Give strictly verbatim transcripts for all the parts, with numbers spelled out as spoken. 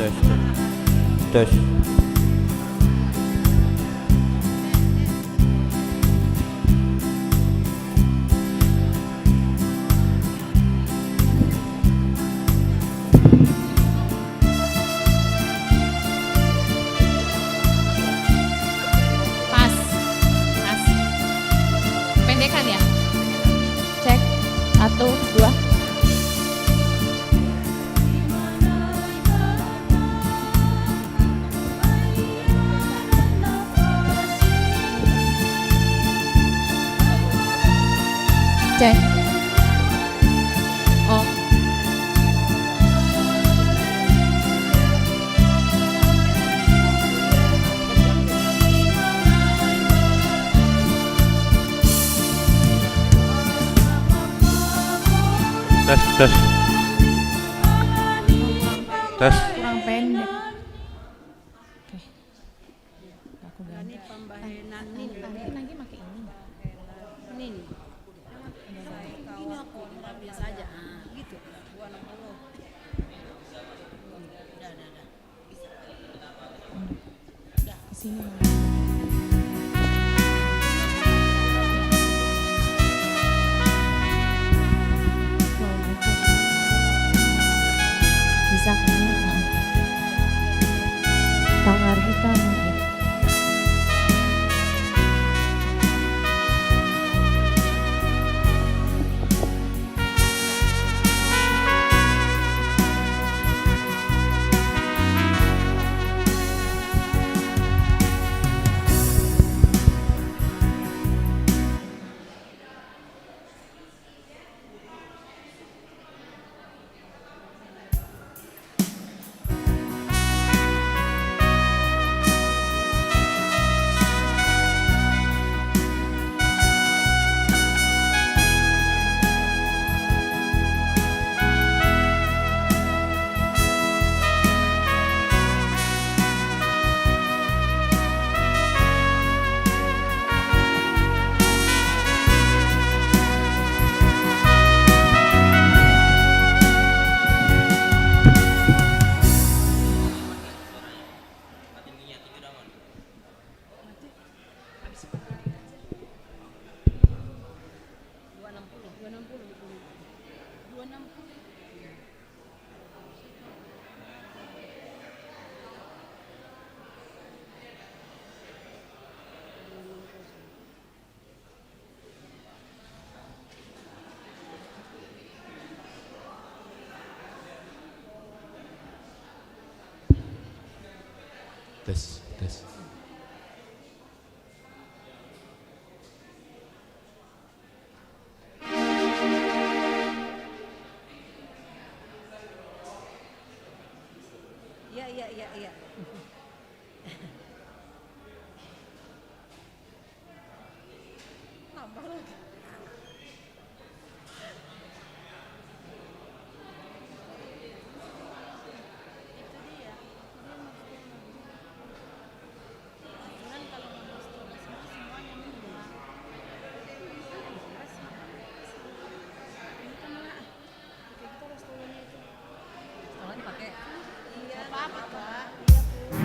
Tes, tes. Tes. Pas. Pas. Pendekan ya. Cek. Satu, dua. Cek. Oh. Tes, tes. Tes. Kurang pendek. Oke. Aku ganti. Ini pembahenan nin. Lagi, lagi pakai ini. Nin. Ini aku, biasa aja. Ah, gitu. Dua enam puluh. Udah, udah, udah. Ke sini, Mama. Bisa kan? Tangan kita. Tes, tes. Iya, iya, iya, iya. Tambah lagi. Itu dia. Dia mau sekolah. Aturan kalau mau sekolah semua, semuanya minum. Ini kan malah, ah, kayak gitu restorannya itu. Restoran pakai? Iya, apa-apa, Kak. Iya, Bu. Iya.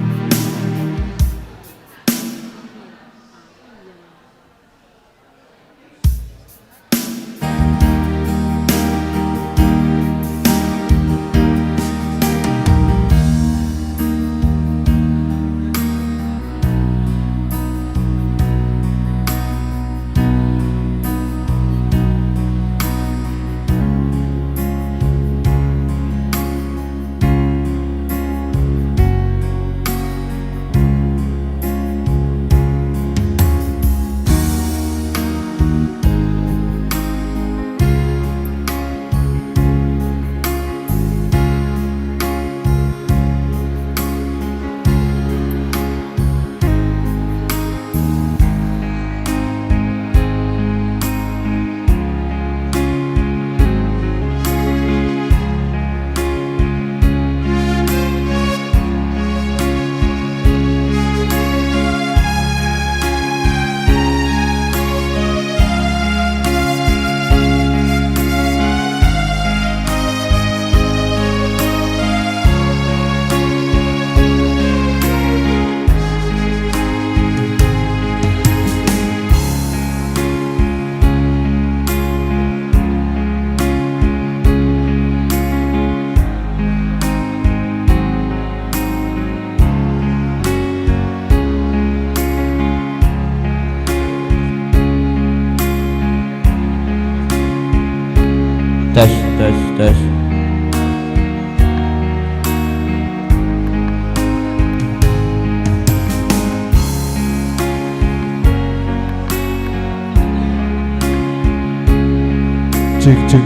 Cek, cek.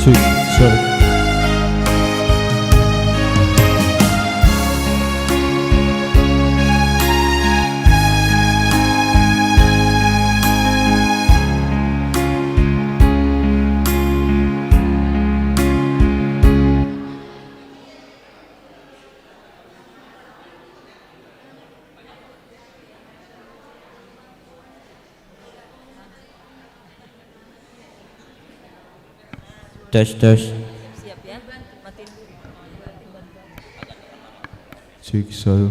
Cek, cek. Tes, tes. Siap ya. Matiin. Cek, satu.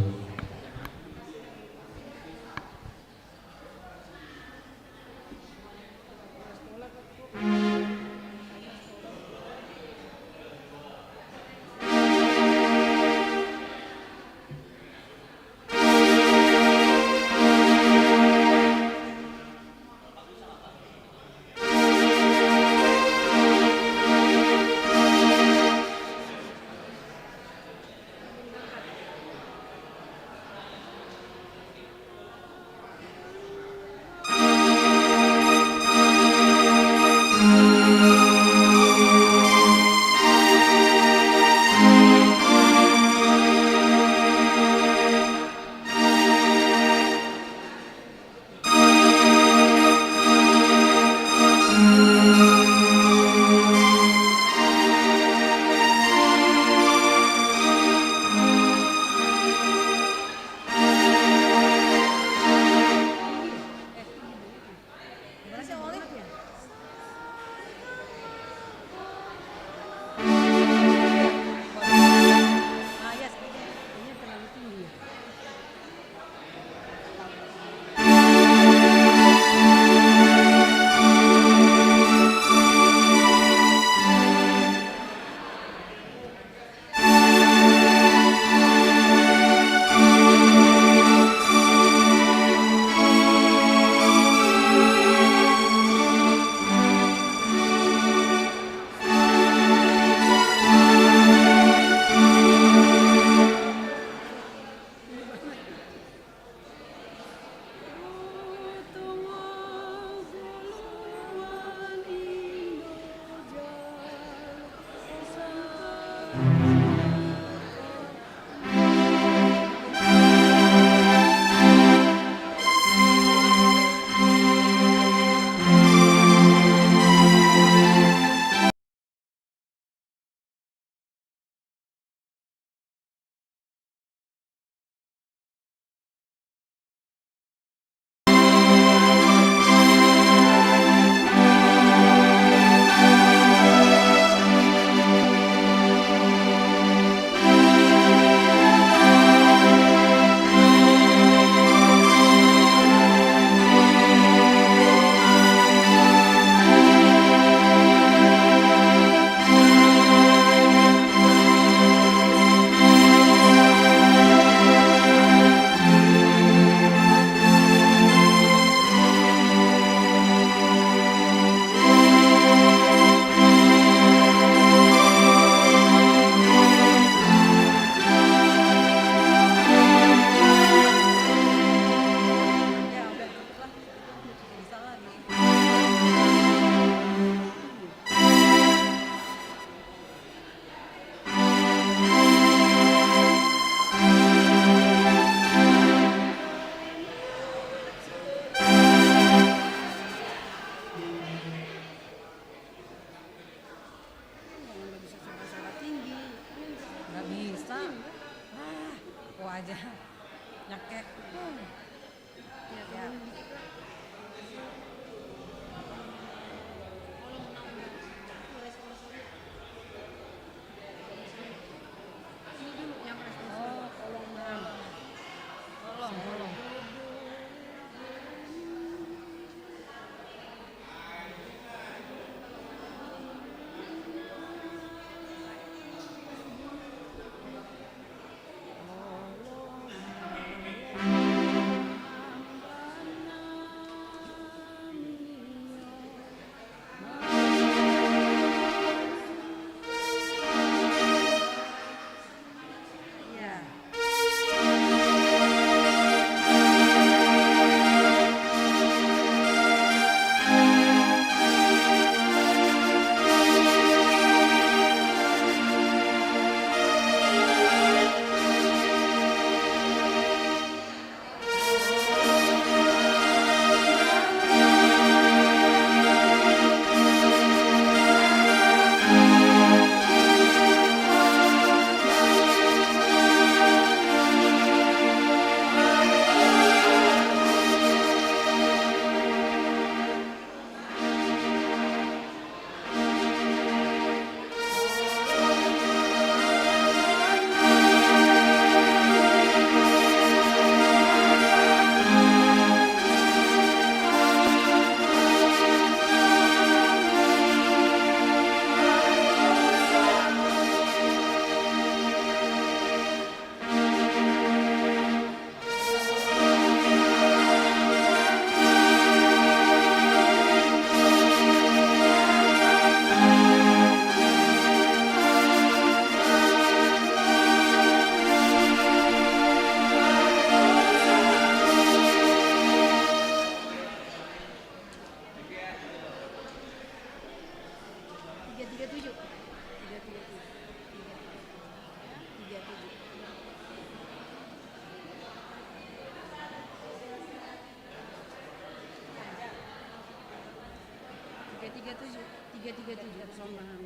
Nggak bisa. Ah, aku aja. Nyekek. Hmm. Ya, turunin dikit lah. Tolong, Nang. Itu respon-responnya. Ini dulu yang respon. Oh, tolong, Nang. Tolong, tolong. Tiga tujuh, tiga tiga tujuh, persembahan.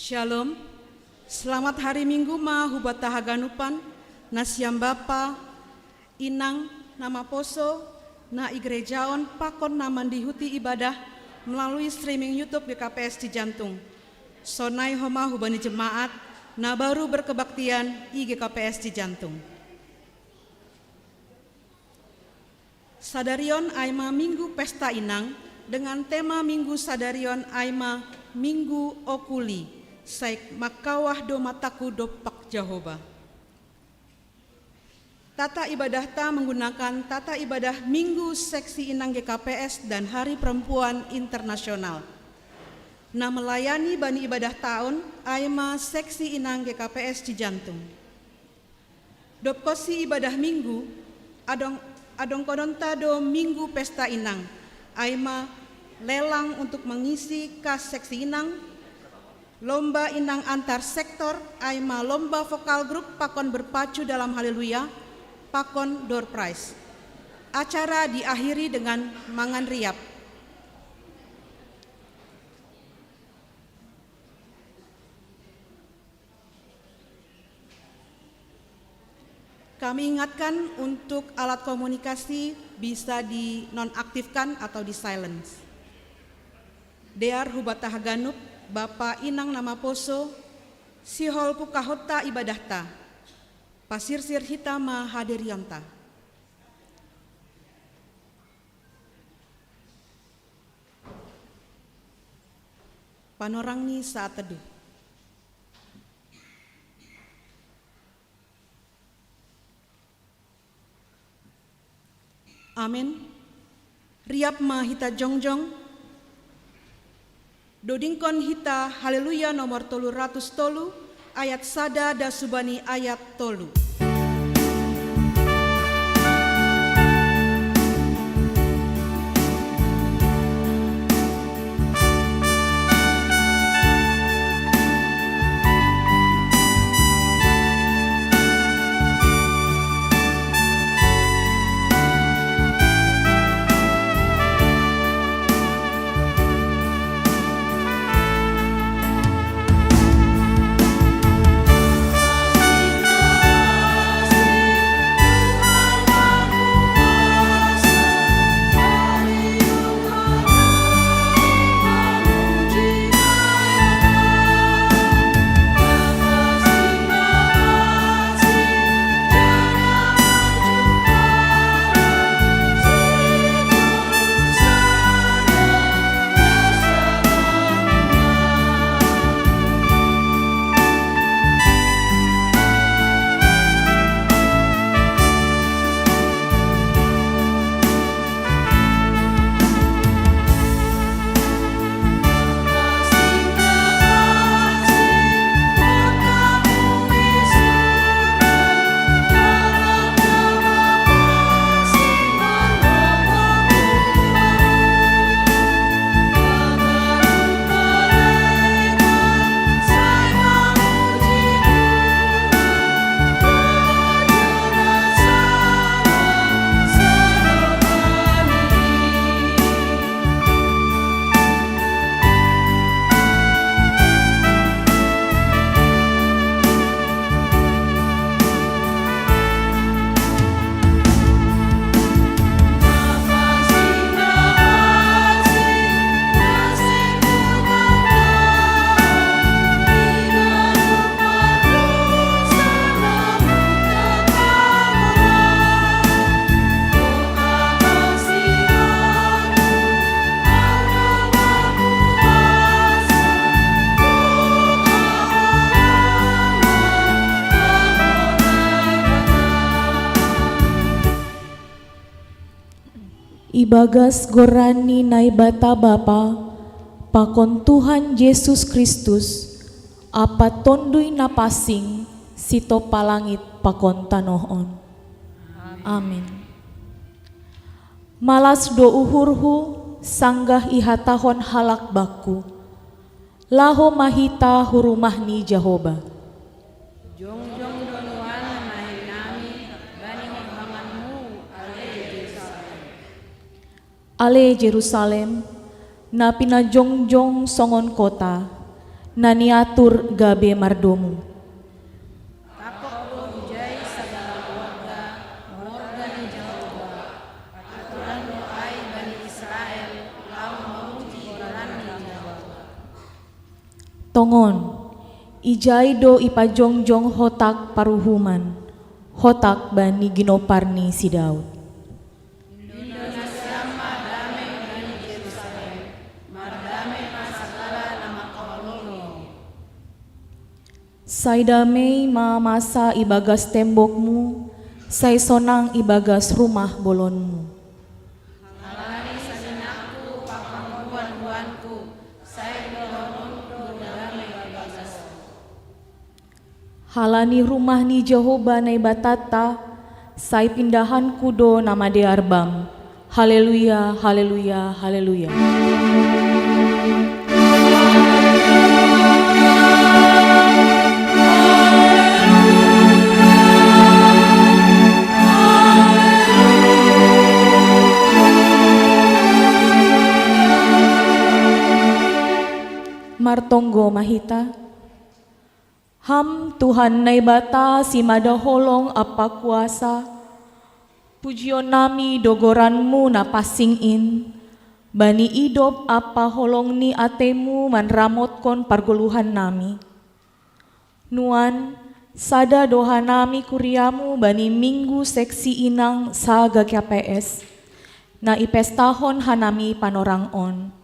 Shalom. Selamat hari Minggu ma hubat ta haganupan, nasiam bapa, inang, na maposo, na i gerejaon pakon na mandihuti ibadah melalui streaming YouTube G K P S Cijantung. Sonai homa hubani jemaat na baru berkebaktian i G K P S Cijantung. Sadarion ai ma Minggu Pesta Inang, dengan tema Minggu sadarion ai ma Minggu Okuli, sai mangkawah do mataku dompak Jahowa. Tata ibadah ta menggunakan tata ibadah Minggu Seksi Inang G K P S dan Hari Perempuan Internasional. Na melayani bani ibadah taon ai ma Seksi Inang G K P S Cijantung. Dob konsi ibadah Minggu, adong, adongkononta do Minggu Pesta Inang, ai ma lelang untuk mengisi kas Seksi Inang, lomba inang antar sektor, ai ma lomba vokal grup pakon Berpacu Dalam Haleluya, pakon door prize. Acara diakhiri dengan mangan riap. Kami ingatkan untuk alat komunikasi bisa dinonaktifkan atau di-silence. Dear hubatah ganup, Bapa inang namaposo, sihol pukahonta ibadahta, pasirsir hita ma hadirianta. Panorang ni saat teduh. Amen. Riap ma hita jongjong. Dodingkon hita Haleluya nomor tolu ratus tolu, ayat sada das hubani ayat tolu. Ibagas goran ni Naibata Bapa, pakon Tuhan Jesus Kristus, ampa Tonduy Napansing, sitopalangit pakon tanoh on. Amin. Malas do uhurhu, sanggah ihatahon halak bakku: Laho ma hita hu rumah ni Jahoba. Jongjong do nuan, nahinnami, bani horbanganmu, ale Jerusalem. Ale Jerusalem, na pinajongjong songon kota, na niatur gabe mardomu. Tangkok do hujai sagala huarga, huarga ni Jahoba, aturan do ai bani Israel, laho mamuji goran ni Jahoba. Tongon, ijai do ipajongjong hotak paruhuman, hotak bani ginopar ni si Daud. Indo nasiam ma dame bani Jerusalem, mardame ma sagala na mangkaholongi ho. Sai damei ma masa ibagas tembokmu, sai sonang ibagas rumah bolonmu. Halani saninangku pakon huanhuanku, sai dohononku do dame ibagas ho. Halani rumah ni Jahoba Naibatanta, sai pindahanku do na madear bam. Haleluya, haleluya, haleluya. Martonggo ma hita. Ham Tuhan Naibata si mada holong ampa kuasa, pujion nami do goranMu na pansing in, bani idop ampa holong ni ateiMu manramotkon pargoluhan nami. Nuan, sada do hanami kuriaMu bani minggu seksi inang saga K P S, na ipestahon hanami panorang on.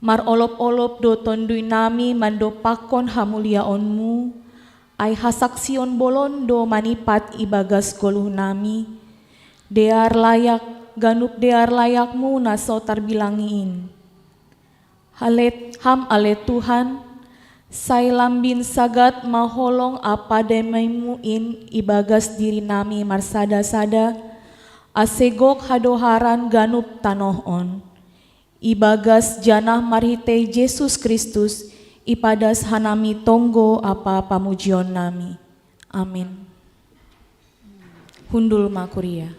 Marolop-olop do tondui nami mandompakkon hamuliaonMu, ai hasaksion bolon do manipat ibagas goluh nami, dear layak, ganup dear layakMu na so tarbilangi in. Halet Ham ale Tuhan, sai lambin sagat maholong ampa dameiMu in ibagas diri nami marsada-sada, ase gok hadoharan ganup tanoh on. Ibagas janah marhitei Jesus Kristus, ipadas hanami tonggo ampa pamujion nami. Amin. Hundul ma kuria.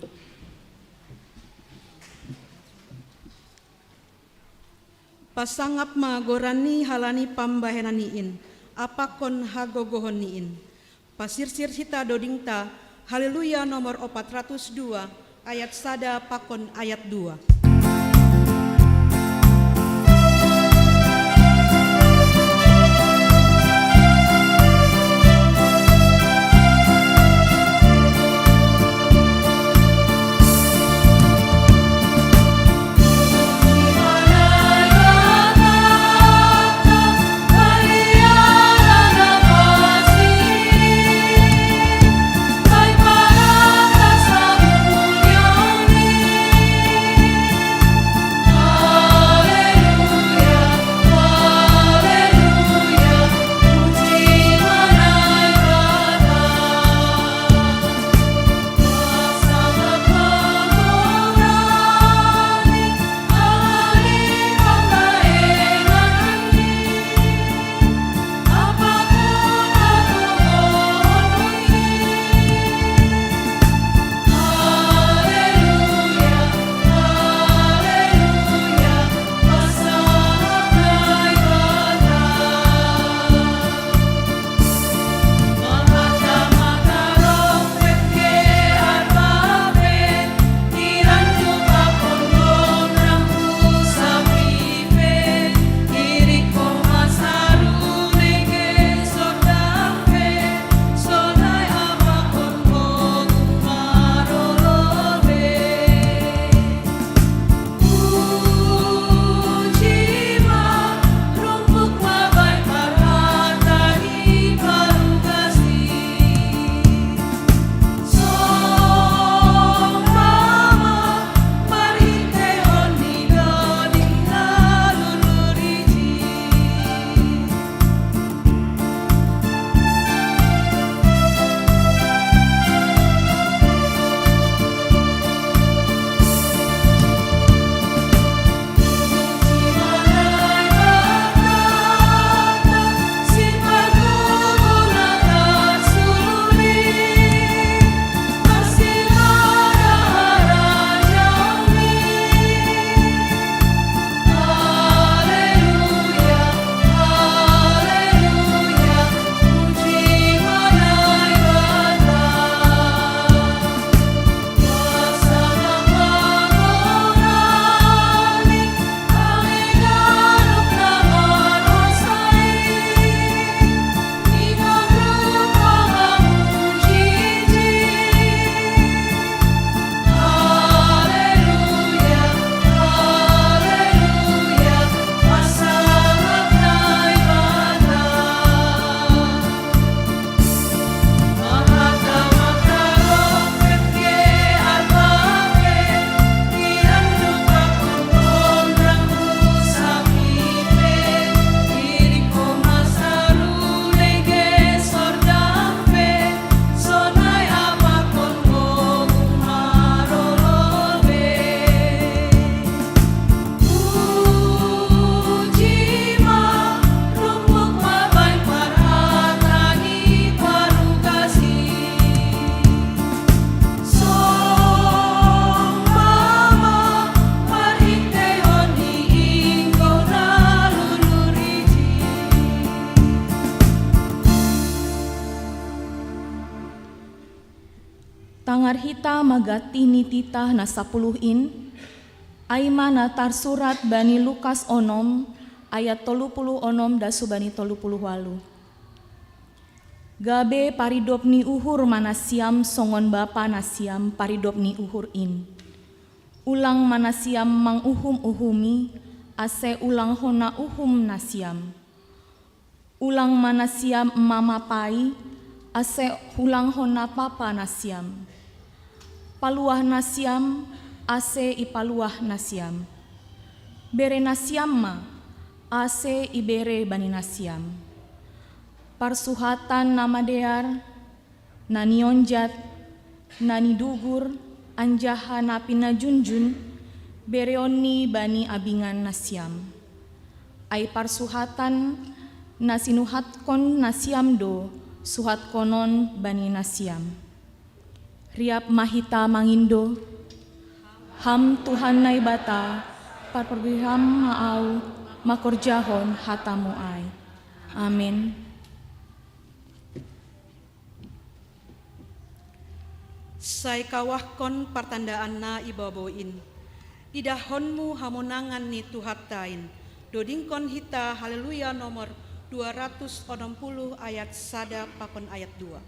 Pasangap ma goranNi halani pambahenanNi in, apakkon hagogohonNi in. Pasirsir hita dodingta, Haleluya nomor opat ratus dua, ayat sada pakon ayat dua. Tangar hita magati ni titah na sapuluh in, ai ma na tarsurat bani Lukas onom ayat tolu puluh onom dasu bani tolu puluh walu. Gabe paridop ni uhur ma nasiam songon Bapa nasiam paridop ni uhur in. Ulang ma nasiam manguhum-uhumi, ase ulang hona uhum nasiam. Ulang ma nasiam mamapai, ase ulang hona papa nasiam. Paluah nasiam, ase ipaluah nasiam. Bere nasiam ma, ase ibere bani nasiam. Parsuhatan na madear, na nionjat, na nidugur, anjaha na pinajunjun, bereonni bani abingan nasiam. Ai parsuhatan na sinuhatkon nasiam do suhatkonon bani nasiam. Riap ma hita mangindo. Ham Tuhan Naibata, parparbiham ma au mangkorjahon hatamu ai. Amen. Sai kawahkon partandaanna i babou in. Idahonmu hamonangan ni Tuhanta in. Dodingkon hita Haleluya nomor dua ratus onom puluh ayat sada pakon ayat dua.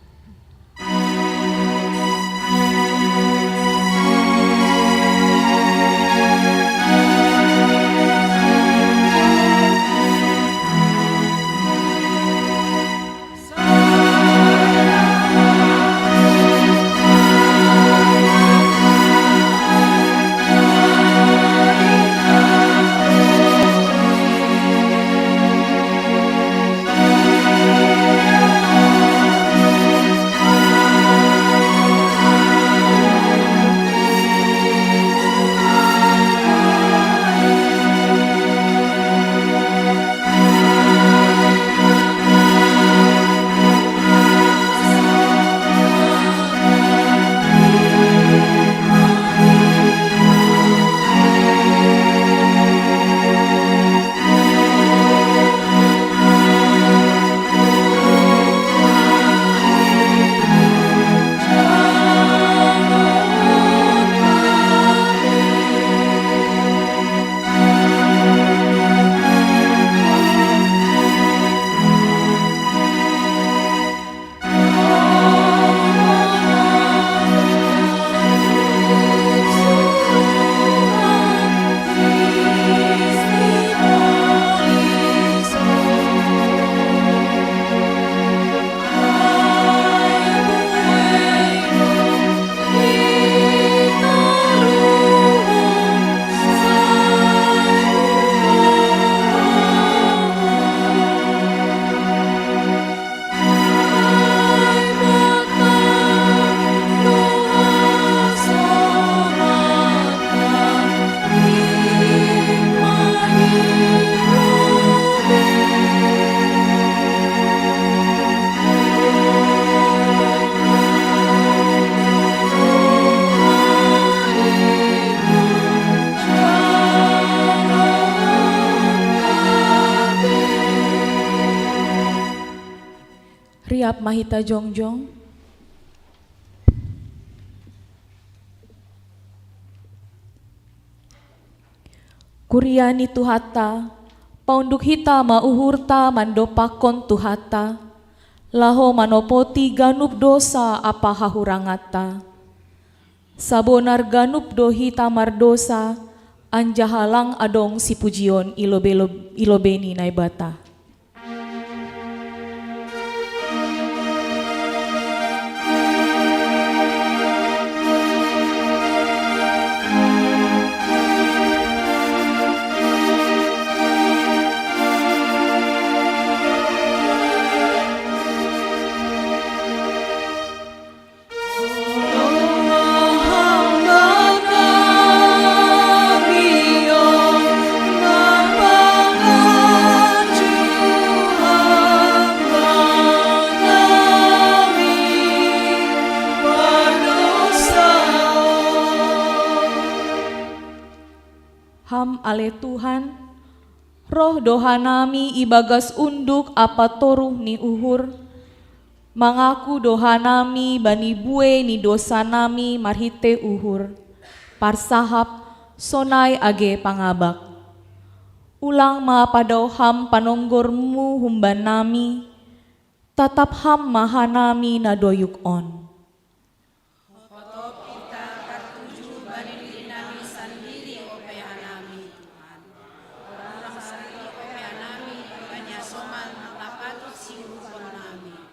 Riap ma hita jongjong. Kuria ni Tuhanta, paunduk hita ma uhurta mandompakkon Tuhanta, laho manopoti ganup dosa ampa hahuranganta. Sabonar ganup do hita mardosa, anjaha lang adong sipujion i lobei-, i lobei ni Naibata. Ham ale Tuhan, roh do hanami ibagas unduk ampa toruh ni uhur, Mangaku do hanami bani bue ni dosa nami marhite uhur, parsahap, sonai age pangabak. Ulang ma padao ham panonggormu humban nami, tatap ham ma hanami na doyuk on. Hotop hita tartuju bani diri nami sandiri ope hanami, Tuhan. Ulang sari ope hanami bani hasoman na patut siuruhon nami.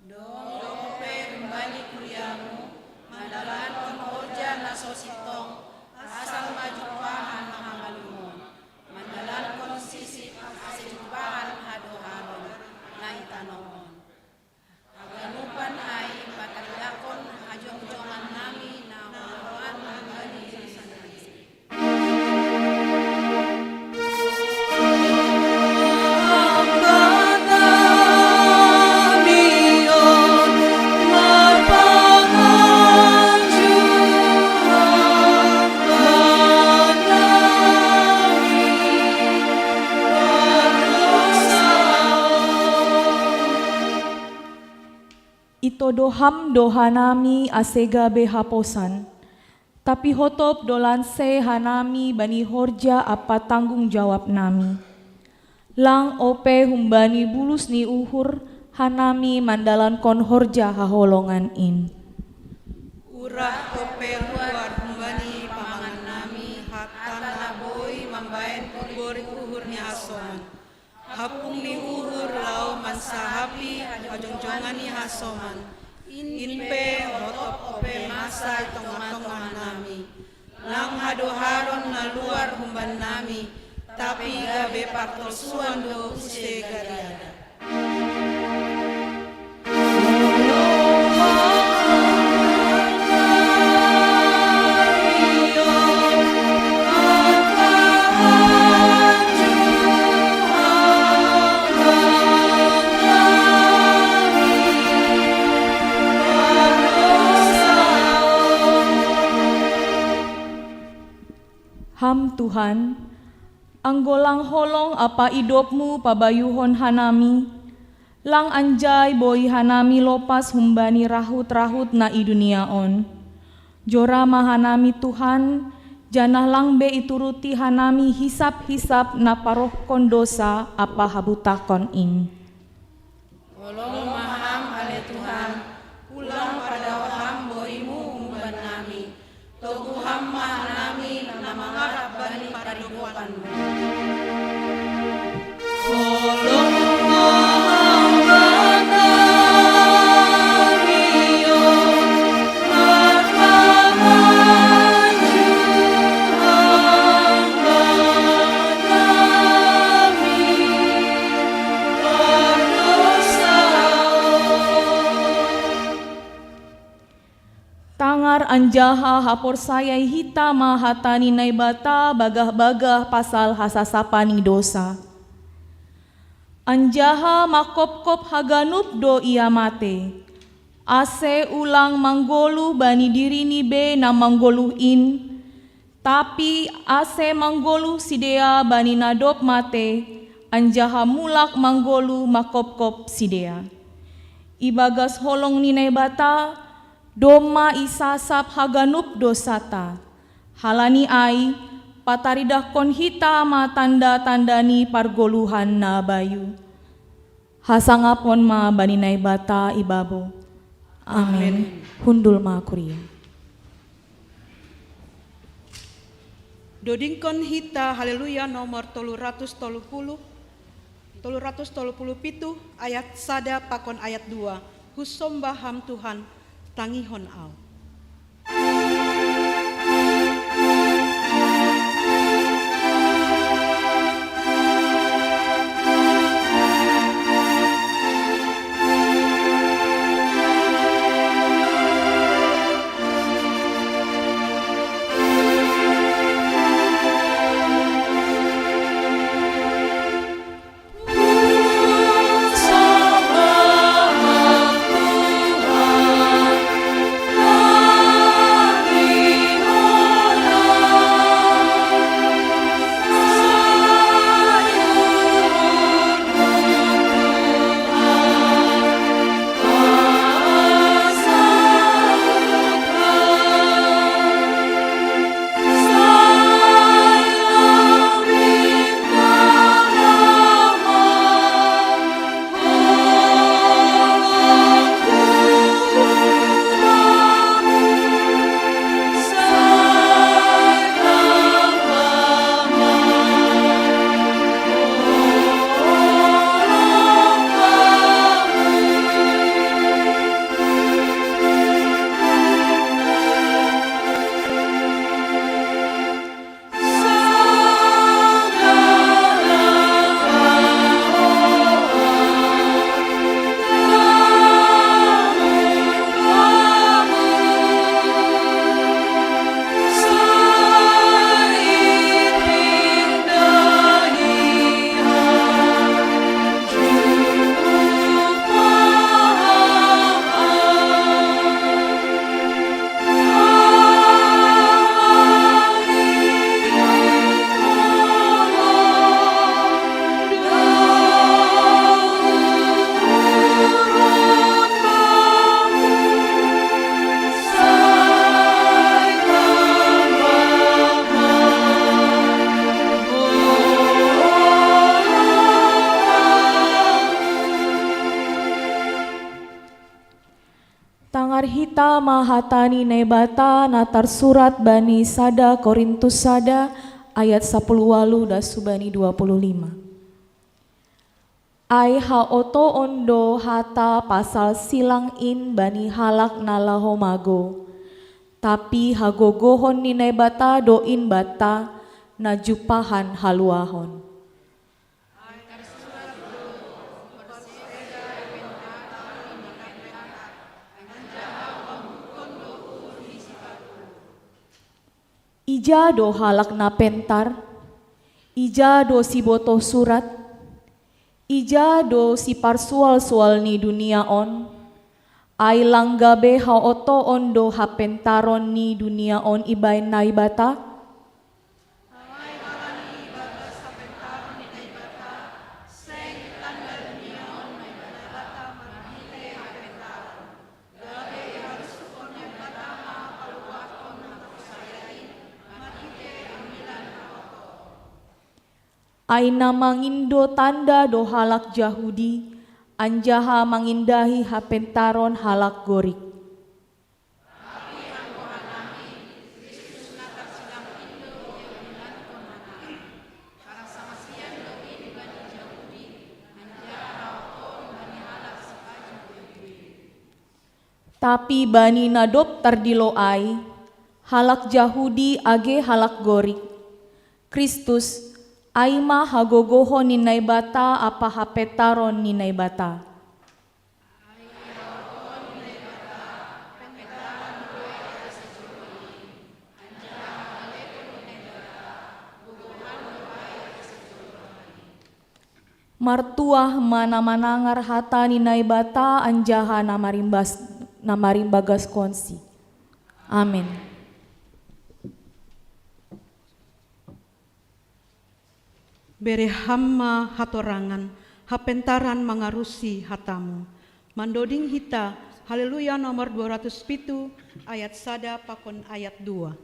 Dong do ope humbani kuriamu, mandalankon horja na so sintong, asal ma jumpahan hamalumon, mandalankon sisip ase jumpahan hadoharon na i tanoh on. Haganupan ai pataridahkon hajongjongan nami na holoan bani diri sandiri. Itodo ham do hanami ase gabe haposan, tapi hotop do lanse hanami bani horja ampa tanggung jawab nami. Lang ope humbani bulus ni uhur hanami mandalankon horja haholongan in. Urah ope luar humbani pamangan nami hata na boi mambaen borit uhur ni hasoman. Hapung ni uhur laho mansahapi hajongjongan ni hasoman, in pe hotop ope masa i tongah-tongah nami. Lang hadoharon na luar humban nami, tapi gabe partosuan do use gariada. Ham Tuhan, anggo lang holong ampa idopmu pabayuhon hanami, lang anjai boi hanami lopas humbani rahut-rahut na i dunia on. Jora ma hanami Tuhan, janah lang be ituruti hanami hisap-hisap na parohkon dosa ampa habutahkon in. Holong ma ham ale Tuhan, ulang padao ham bohimu humban nami. Togu ham ma hanami na mangarap bani paridopanmu. Holong ma ham hanami on, marpanganju ham bani pardosaon. Tangar anjaha haporsayai hita ma hata ni Naibata bagah-bagah pasal hasasapan ni dosa. Anjaha mangkopkop haganup do ia mate, ase ulang manggoluh bani dirini be na manggoluh in, tapi ase manggoluh sidea bani na dob mate, anjaha mulak manggoluh mangkopkop sidea. Ibagas holong ni Naibata, domma isasap haganup dosata. Halani ai, pataridahkon hita ma tanda-tanda ni pargoluhan na bayu. Hasangapon ma bani Naibata ibabo. Amen. Amen. Hundul ma kuria. Dodingkon hita Haleluya nomor tolu ratus tolu puluh, tolu ratus tolu puluh pitu, ayat sada pakon ayat dua. Husombah ham Tuhan, tangihon au. Ama hata ni Naibata na tarsurat bani sada Korintus sada ayat sapuluh walu das hubani dua puluh lima. Ai haotoon do hata pasal silang in bani halak na laho mago, tapi hagogohon ni Naibata do in banta na jumpahan haluahon. Ija do halak na pentar? Ija do sibotoh surat? Ija do siparsual-sual ni dunia on? Ai lang gabe haotoon do hapentaron ni dunia on ibaen Naibata? Ai na mangindo tanda do halak Jahudi, anjaha mangindahi hapentaron halak Gorik. Tapi bani na dob tardilo ai, halak Jahudi age halak Gorik, Kristus, ai ma hagogohon ni Naibata ampa hapentaron ni Naibata. Martuah ma na manangar hata ni Naibata anjaha na marimbas-, na marimbagaskonsi. Amen. Bere Ham ma hatorangan, hapentaran mangarusi hata-Mu. Mandoding hita, Haleluya nomor dua ratus pitu, ayat sada pakon ayat dua.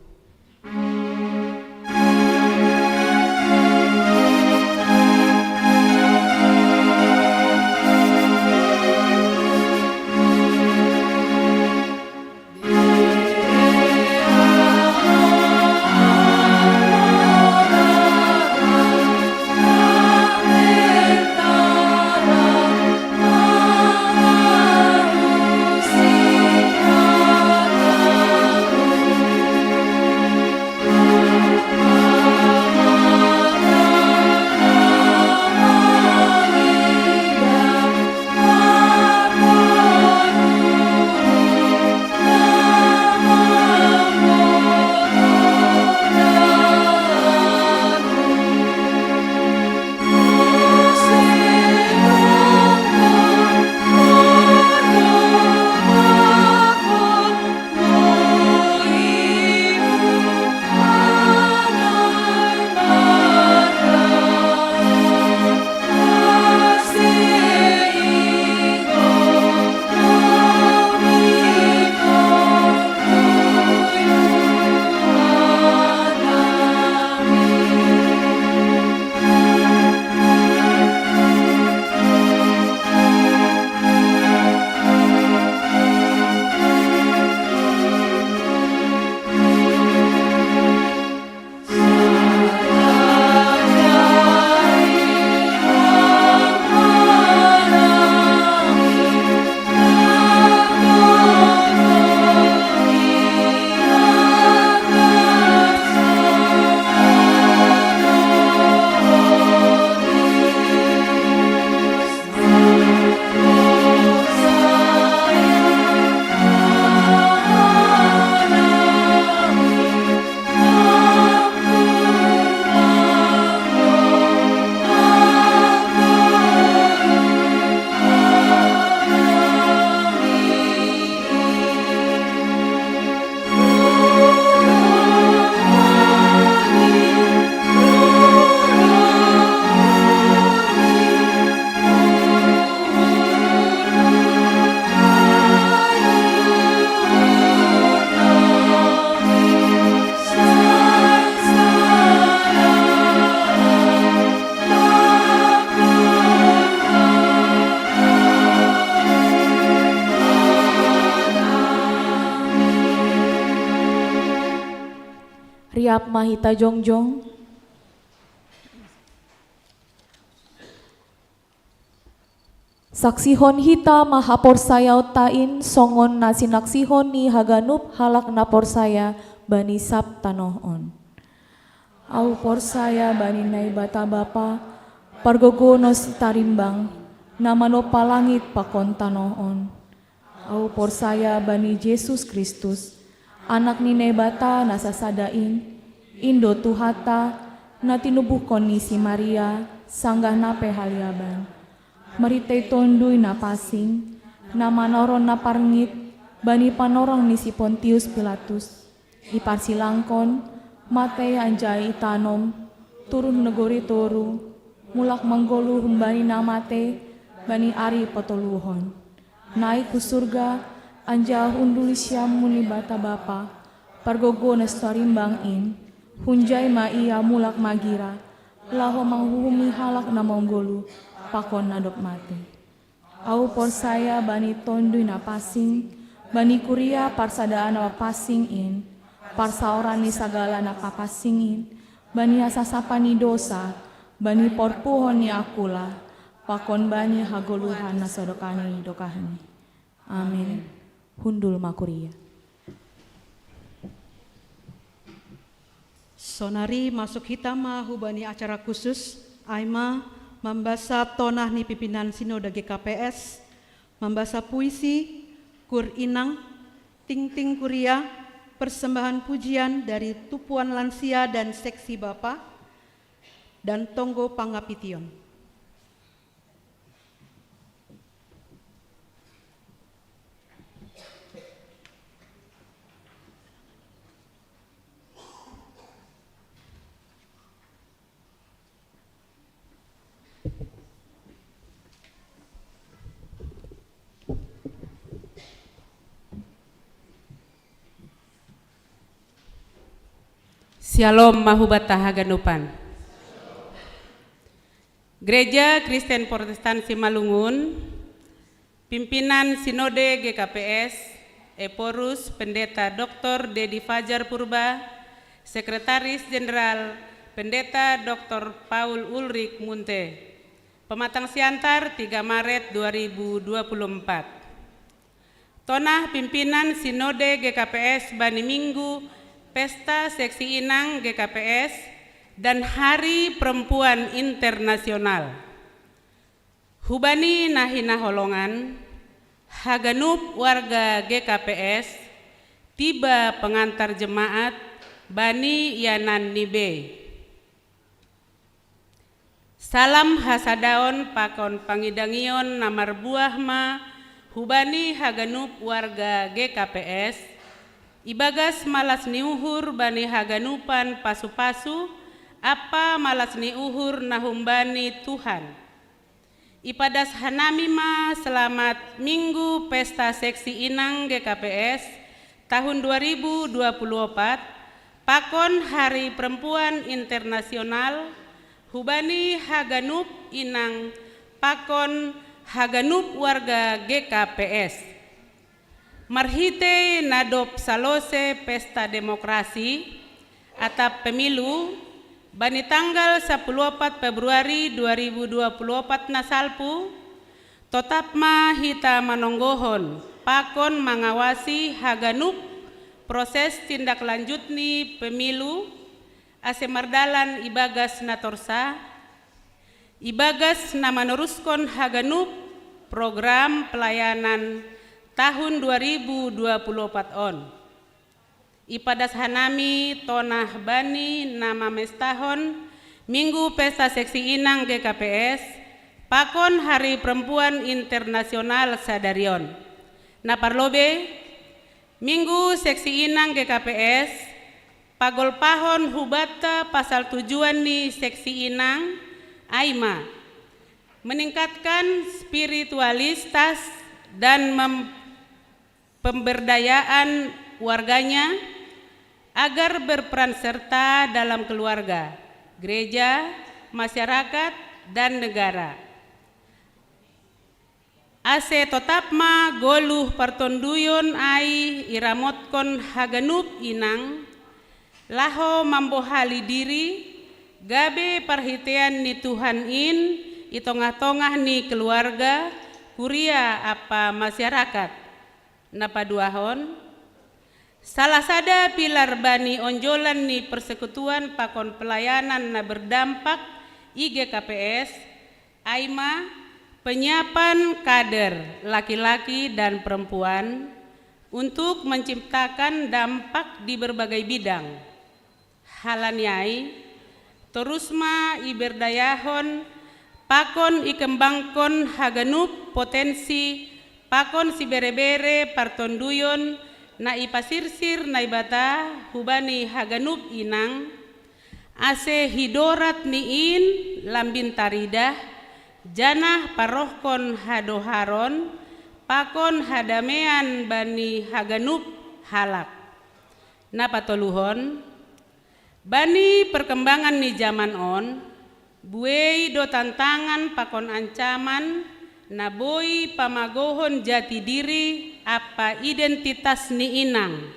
Riap ma hita jongjong. Saksihon hita ma haporsayaonta in songon na sinaksihon ni haganup halak na porsaya bani sab tanoh on. Ahu porsaya bani Naibata Bapa, pargogo na sitarimbang, na manompa langit pakon tanoh on. Ahu porsaya bani Jesus Kristus, Anak ni Naibata na sasada in, in do Tuhanta, na tinubuhkon ni si Maria, sanggah na pe haliaban. Marhitei Tonduy Napansing, na manoron na parngit bani panorang ni si Pontius Pilatus, diparsilangkon, matei anjaha itanom, turun nagori toru, mulak manggoluh humbani na matei bani ari patoluhon. Naik hu surga, anjaha hundul siamun ni Naibata Bapa, pargogo na sitarimbang in, hunjai ma Ia mulak magira, laho manghuhumi halak na manggoluh pakon na dob matei. Ahu porsaya bani Tonduy Napansing, bani kuria parsadaan na papansing in, parsaoran ni sagala na papansing in, bani hasasapan ni dosa, bani porpuhon ni angkula, pakon bani hagoluhan na sadokah ni dokahni. Amin. Hundul ma kuria. Sonari masuk hita ma hubani acara khusus, ai ma mambasa tonah ni pimpinan Sinode G K P S, mambasa puisi, kur inang, tingting kuria, persembahan pujian dari tumpuan lansia dan seksi bapa, dan tonggo pangapition. Syalom ma hubanta haganupan. Gereja Kristen Protestan Simalungun, pimpinan Sinode G K P S, Ephorus Pendeta Doktor Dedi Fajar Purba, Sekretaris Jenderal Pendeta Doktor Paul Ulrik Munte. Pematang Siantar, tiga Maret dua ribu dua puluh empat. Tonah pimpinan Sinode G K P S bani Minggu Pesta Seksi Inang G K P S dan Hari Perempuan Internasional. Hubani na hinaholongan, haganup warga G K P S, tiba pengantar jemaat bani ianan ni bei. Salam hasadaon pakon pangidangion na marbuah ma hubani haganup warga G K P S, ibagas malas ni uhur bani haganupan pasu-pasu, ampa malas ni uhur na humbani Tuhan. Ipadas hanami ma selamat Minggu Pesta Seksi Inang G K P S tahun dua ribu dua puluh opat, pakon Hari Perempuan Internasional, hubani haganup inang pakon haganup warga G K P S. Marhitei na dob salose pesta demokrasi atap pemilu, bani tanggal sapuluh opat Februari dua ribu dua puluh opat na salpu, totap ma hita manonggohon pakon mangawasi haganup proses tindak lanjut ni pemilu, ase mardalan ibagas na torsa, ibagas na manoruskon haganup program pelayanan tahun dua ribu dua puluh opat on. Ipadas hanami tonah bani na mamestahon Minggu Pesta Seksi Inang G K P S, pakon Hari Perempuan Internasional sadari on. Na parlobei, Minggu Seksi Inang G K P S, pagolpahon hubanta pasal tujuan ni Seksi Inang, ai ma, meningkatkan spiritualitas dan mem-, pemberdayaan warganya agar berperan serta dalam keluarga, gereja, masyarakat, dan negara. Ase totap ma goluh partonduyon ai iramotkon haganup inang, Laho mambohali diri, gabe parhitean ni Tuhan in i tongah-tongah ni keluarga, kuria ampa masyarakat. Na paduahon, salah sada pilar bani onjolan ni persekutuan pakon pelayanan na berdampak i G K P S, ai ma penyiapan kader laki-laki dan perempuan untuk menciptakan dampak di berbagai bidang. Halani ai, torus ma iberdayahon pakon ikembangkon haganup potensi pakon sibere-bere partonduyon na ipasirsir Naibata hubani haganup inang, ase hidorat ni in lambin taridah, janah parohkon hadoharon pakon hadamean bani haganup halak. Na patoluhon, bani perkembangan ni jaman on, buei do tantangan pakon ancaman na boi pamagohon jati diri ampa identitas ni inang,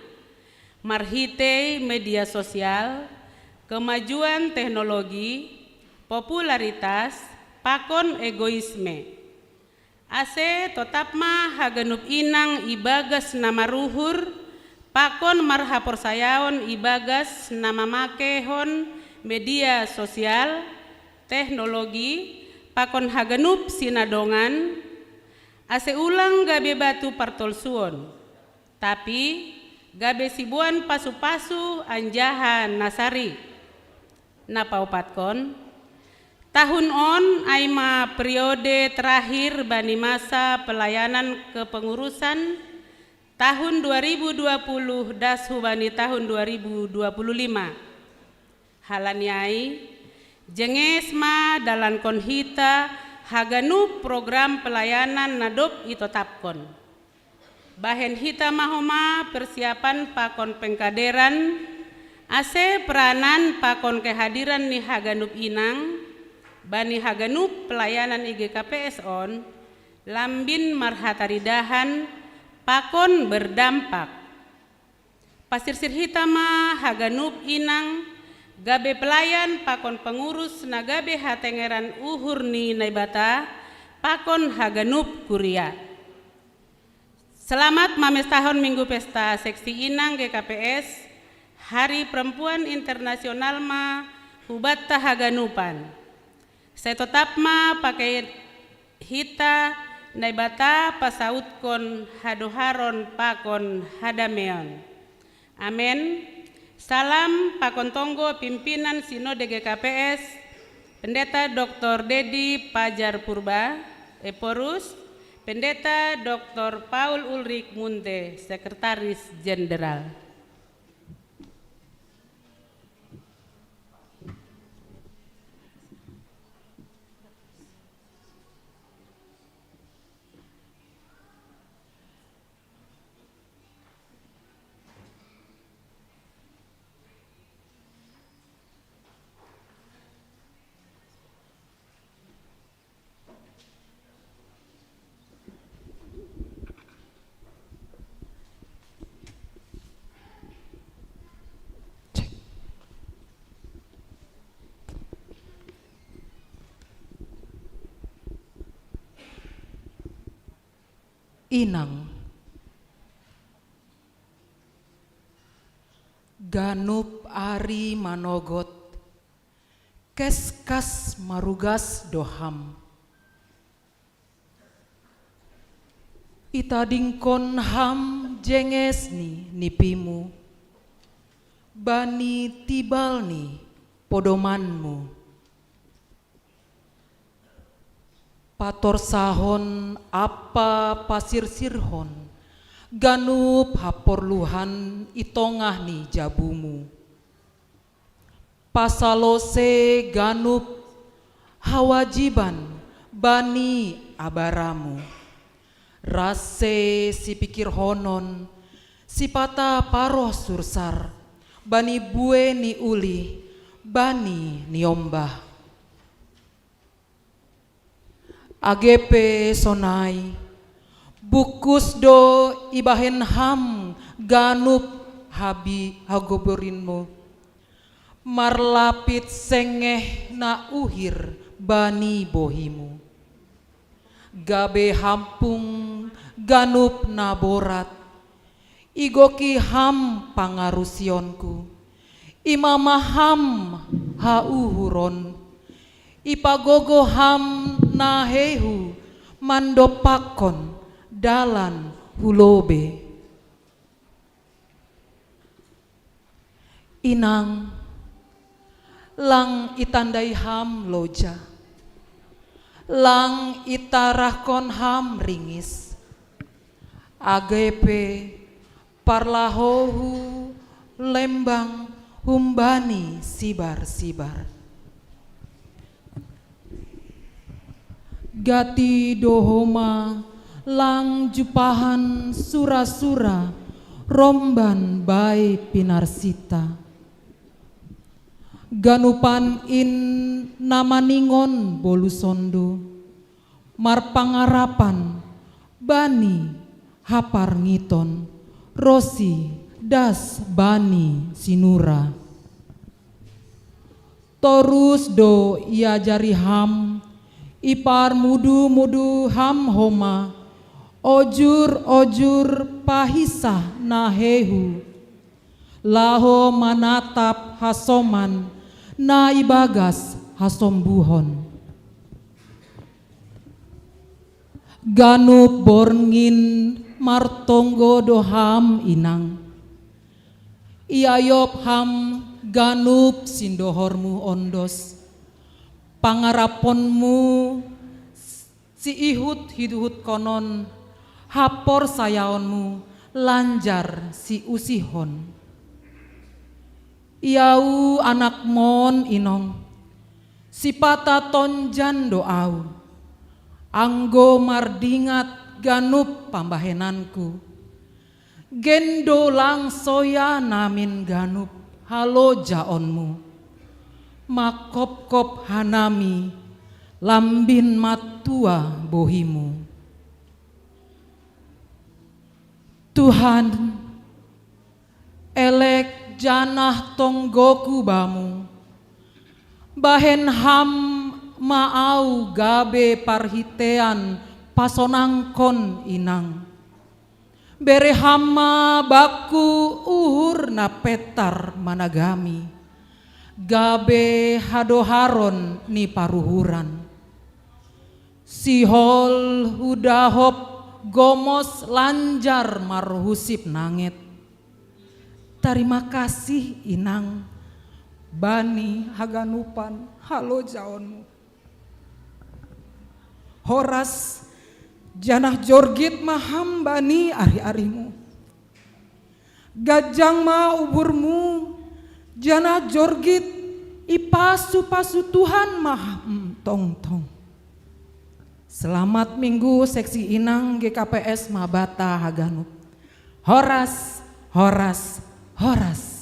marhitei media sosial, kemajuan teknologi, popularitas, pakon egoisme. Ase totap ma haganup inang ibagas na maruhur, pakon marhaporsayaon ibagas na mamakehon media sosial, teknologi, pakon haganup sinadongan, ase ulang gabe batu partolsuon, tapi gabe siboan pasu-pasu anjaha na sari. Na paopatkon, tahun on ai ma periode terakhir bani masa pelayanan kepengurusan tahun dua ribu dua puluh das hubani tahun dua ribu dua puluh lima. Halani ai, jenges ma dalankon hita haganup program pelayanan na dob itotapkon. Bahen hita ma homa persiapan pakon pengkaderan, ase peranan pakon kehadiran ni haganup inang bani haganup pelayanan i G K P S on lambin marhataridahan pakon berdampak. Pasirsir hita ma haganup inang gabe pelayan pakon pengurus na gabe hatengeran uhur ni Naibata pakon haganup kuria. Selamat mamestahon Minggu Pesta Seksi Inang G K P S, Hari Perempuan Internasional ma hubanta haganupan. Sai totap ma pake hita Naibata pasautkon hadoharon pakon hadameon. Amen. Salam pakon tonggo pimpinan Sinode G K P S, Pendeta Doktor Dedi Pajar Purba, Ephorus, Pendeta Doktor Paul Ulrich Munte, Sekretaris Jenderal. Inang. Ganup ari manogot, keskas marugas do ham. Itadingkon ham jenges ni nipimu, bani tibal ni podomanmu. Patorsahon ampa pasirsirhon ganup haporluhan i tongah ni jabumu. Pasalose ganup hawajiban bani abaramu, ras se sipikirhonon, sipata paroh sursar, bani buei ni uli, bani niombah. Age pe sonai, bungkus do ibahen ham ganup habi-, hagoburinmu. Marlapit sengeh na uhir bani bohimu. Gabe hampung ganup na borat, igoki ham pangarusionku, imamah ham hauhuron, ipagogoh ham naheihu mandopakkon dalan hu lobei. Inang, lang itandai ham loja, lang itarahkon ham ringis, age pe parlahouhu lembang humbani sibar-sibar. Gati do homa lang jumpahan sura-sura romban bai pinarsita. Ganupan in na maningon boluson do, marpangarapan bani haparngiton ronsi das bani sinura. Torus do iajari ham, iparmudu-mudu ham homa, ojur-ojur pahisah naheihu, laho manatap hasoman na ibagas hasombuhon. Ganup borngin martonggo do ham, Inang. Iayop ham ganup sindohormu ondos, pangaraponmu siihut-ihutkonon, haporsayaonmu lanjar siusihon. Iau anakmon, Inong, sipata tonjan do au, anggo mardingat ganup pambahenanku. Gendo lang soya namin ganup halojaonmu. Mangkopkop hanami lambin matua bohimu. Tuhan, elek janah tonggoku bamu, bahen ham ma au gabe parhitean pasonangkon, Inang. Bere ham ma bakku uhur na pentar managami, gabe hadoharon ni paruhuran. Sihol hudahop gomos lanjar marhusip nanget. Tarima kasih, Inang, bani haganupan halojaonmu. Horas janah jorgit ma ham bani ari-arimu. Ganjang ma umurmu, janah jorgit ipasu-pasu Tuhan ma ham tongtong. Selamat Minggu, Seksi Inang G K P S Mabata haganup. Horas, horas, horas.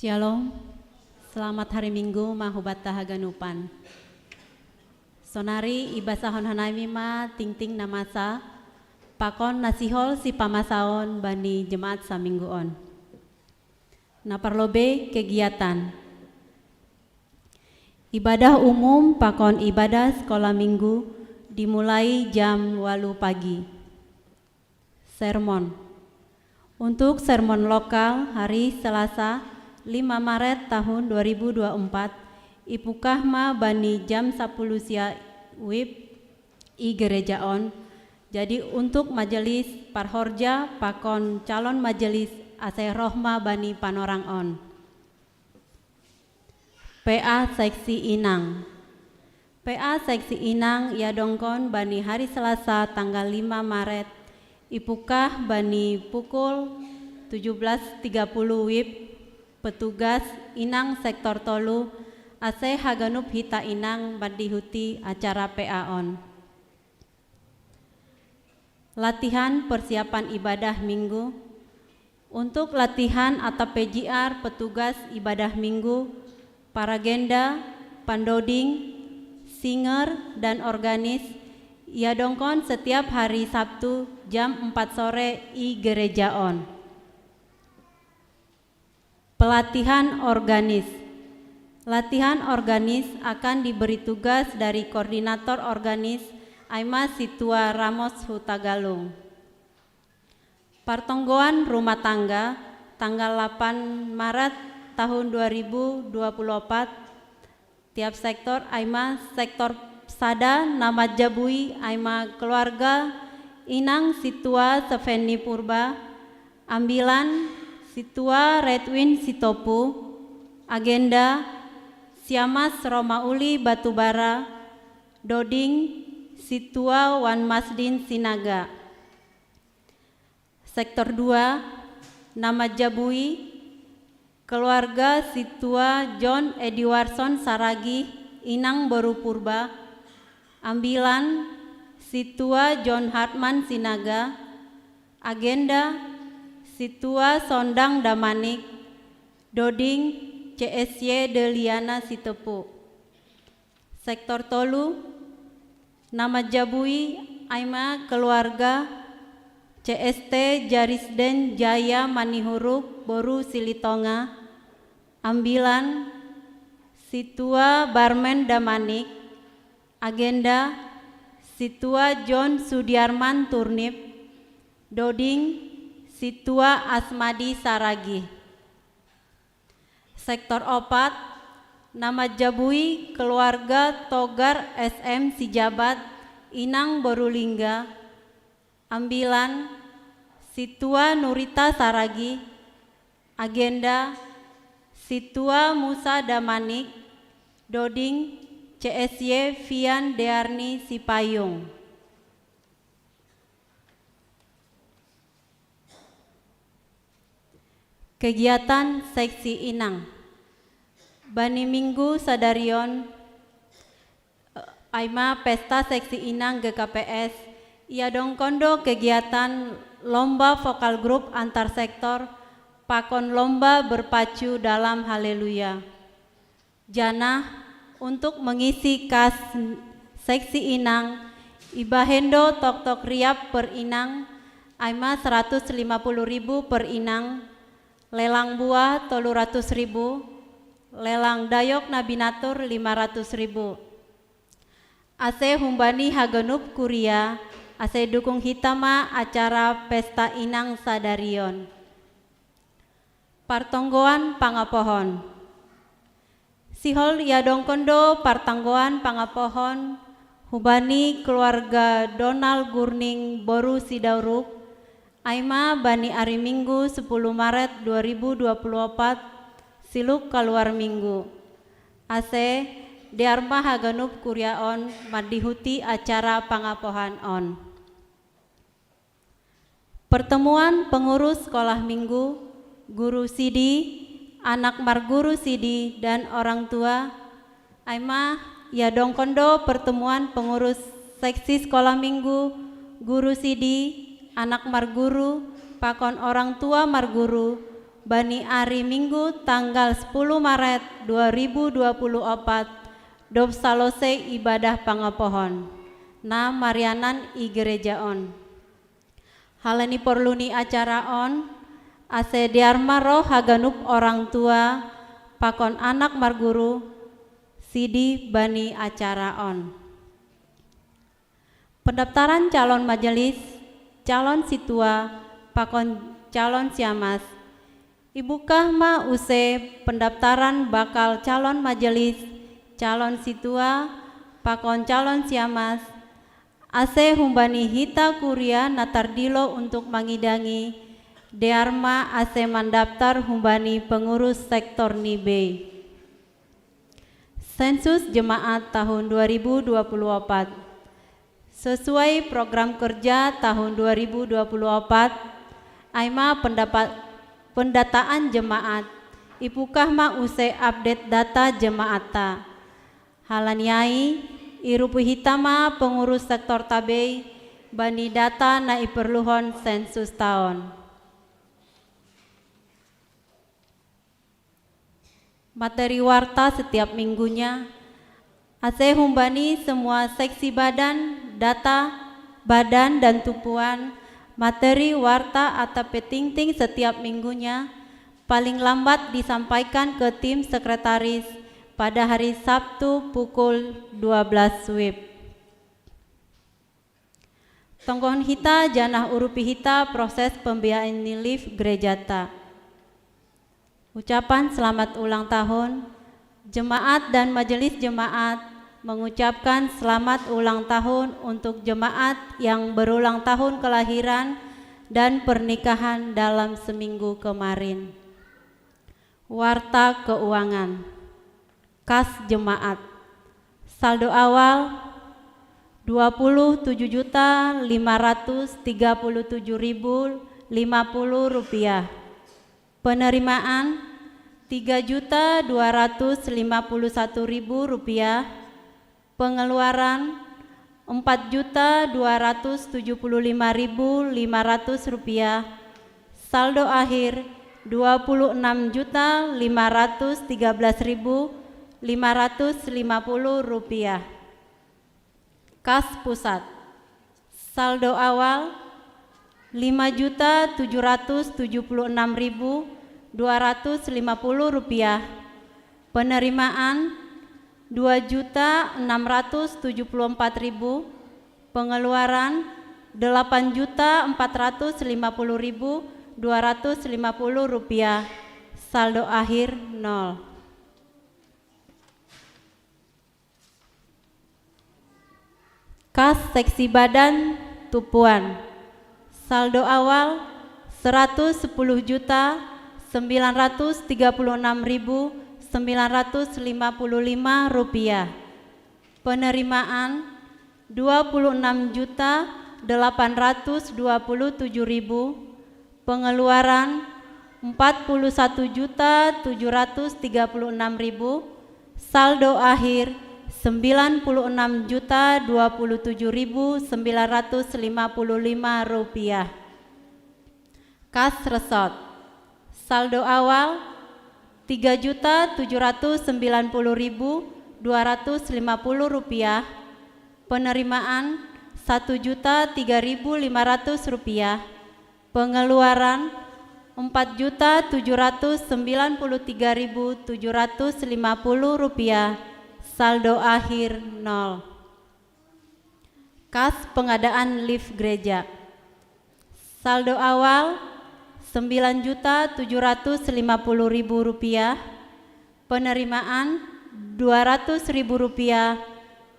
Shalom. Selamat hari Minggu ma hubatta haganupan. Sonari ibasahon hanami ma tingting na masa pakon na sihol sipamasaon bani jemaat saminggu on. Na parlobei kegiatan. Ibadah umum pakon ibadah sekolah minggu dimulai jam walu pagi. Sermon. Untuk sermon lokal hari Selasa lima Maret tahun dua ribu dua puluh empat, ipukah ma bani jam sapuluh sia wib i gereja on. Jadi untuk majelis parhorja pakon calon majelis ase roh ma bani panorang on. P A Seksi Inang. P A Seksi Inang iadongkon bani hari Selasa tanggal lima Maret, ipukah bani pukul tujuh belas tiga puluh wib, petugas inang sektor tolu, ase haganup hita inang mandihuti acara P A on. Latihan persiapan ibadah minggu. Untuk latihan atap P J R petugas ibadah minggu, paragenda, pandoding, singer, dan organis, iadongkon setiap hari Sabtu jam empat sore i gereja on. Pelatihan organis. Latihan organis akan diberi tugas dari koordinator organis, ai ma Situa Ramos Hutagalung. Partonggoan rumah tangga tanggal delapan Maret tahun dua ribu dua puluh empat, tiap sektor, ai ma sektor sada na manjabui, ai ma keluarga inang Situa Seveni Purba, ambilan Situa Redwin Sitopu, agenda Siamas Romauli Batubara, doding Situa Wan Masdin Sinaga. Sektor dua, na manjabui, keluarga Situa John Ediwarson Saragih, inang boru Purba, ambilan Situa John Hartman Sinaga, agenda Situa Sondang Damanik, doding C S Y Deliana Sitepu. Sektor tolu, na manjabui, ai ma keluarga C S T Jarisden Jaya Manihuruk boru Silitonga, ambilan Situa Barmen Damanik, agenda Situa John Sudiarman Turnip, doding Situa Asmadi Saragih. Sektor opat, na manjabui keluarga Togar S M Sijabat, inang boru Lingga, ambilan Situa Nurita Saragih, agenda Situa Musa Damanik, doding C S Y Fian Dearni Sipayung. Kegiatan Seksi Inang. Bani minggu sadarion, eh, ai ma pesta Seksi Inang G K P S, iadongkon do kegiatan lomba vokal grup antar sektor pakon lomba berpacu dalam Haleluya. Janah untuk mengisi kas Seksi Inang, ibahen do toktok riap per inang, ai ma seratus lima puluh ribu per inang, lelang buah tolu ratus ribu, lelang dayok na binatur lima ratus ribu. Ase humbani haganup kuria, ase dukung hita ma acara pesta inang sadarion. Partonggoan pangapohon. Sihol iadongkon do partonggoan pangapohon hubani keluarga Donald Gurning boru Sidauruk, ai ma bani ari Minggu sepuluh Maret dua ribu dua puluh empat, siluk kaluar Minggu. Ase dear ma haganup kuria on mandihuti acara pangapohan on. Pertemuan pengurus sekolah minggu, guru sidi, anak marguru sidi, dan orang tua. Ai ma iadongkon do pertemuan pengurus seksi sekolah minggu, guru sidi, anak marguru, pakon orang tua marguru, Bani ari Minggu tanggal sepuluh Maret dua ribu dua puluh opat, dob salose ibadah pangapohon, na marianan i gereja on. Hal ni porlu ni acara on, ase dear ma roh haganup orang tua, pakon anak marguru, sidi bani acara on. Pendaftaran calon majelis, calon situa, pakon calon siamas. Ibukah ma use pendaftaran bakal calon majelis, calon situa, pakon calon siamas, ase humbani hita kuria na tardilo untuk mangidangi, dear ma ase mandaftar humbani pengurus sektor ni bei. Sensus jemaat tahun dua ribu dua puluh opat. Sesuai program kerja tahun dua ribu dua puluh opat, ai ma pendapat, pendataan jemaat, ibukah ma use update data jemaatta. Hal ni ai, irupi hita ma pengurus sektor ta bei bani data na iperluhon sensusta on. Materi warta setiap minggunya, ase humbani semua seksi badan, data, badan dan tumpuan, materi warta atau petingting setiap minggunya, paling lambat disampaikan ke tim sekretaris pada hari Sabtu pukul dua belas wib. Tonggohon hita janah urupi hita proses pembiayaan ni live gerejata. Ucapan selamat ulang tahun. Jemaat dan majelis jemaat mengucapkan selamat ulang tahun untuk jemaat yang berulang tahun kelahiran dan pernikahan dalam seminggu kemarin. Warta keuangan. Kas jemaat. Saldo awal dua puluh tujuh juta lima ratus tiga puluh tujuh ribu lima puluh rupiah. Penerimaan tiga juta dua ratus lima puluh satu ribu rupiah. Pengeluaran empat juta dua ratus tujuh puluh lima ribu lima ratus rupiah. Saldo akhir dua puluh enam juta lima ratus tiga belas ribu lima ratus lima puluh rupiah. Kas pusat. Saldo awal lima juta tujuh ratus tujuh puluh enam ribu dua ratus lima puluh rupiah. Penerimaan dua juta enam ratus tujuh puluh empat ribu, pengeluaran delapan juta empat ratus lima puluh ribu dua ratus lima puluh rupiah, saldo akhir nol. Kas seksi badan tumpuan. Saldo awal seratus sepuluh juta sembilan ratus tiga puluh enam ribu sembilan ratus lima puluh lima rupiah. Penerimaan dua puluh enam juta delapan ratus dua puluh tujuh ribu, pengeluaran empat puluh satu juta tujuh ratus tiga puluh enam ribu, saldo akhir sembilan puluh enam juta dua puluh tujuh ribu sembilan ratus lima puluh lima rupiah. Kas resort. Saldo awal tiga juta tujuh ratus sembilan puluh ribu dua ratus lima puluh rupiah, penerimaan satu juta tiga ribu lima ratus rupiah, pengeluaran empat juta tujuh ratus sembilan puluh tiga ribu tujuh ratus lima puluh rupiah, saldo akhir nol. Kas pengadaan lift gereja. Saldo awal sembilan juta tujuh ratus lima puluh ribu rupiah, penerimaan dua ratus ribu rupiah,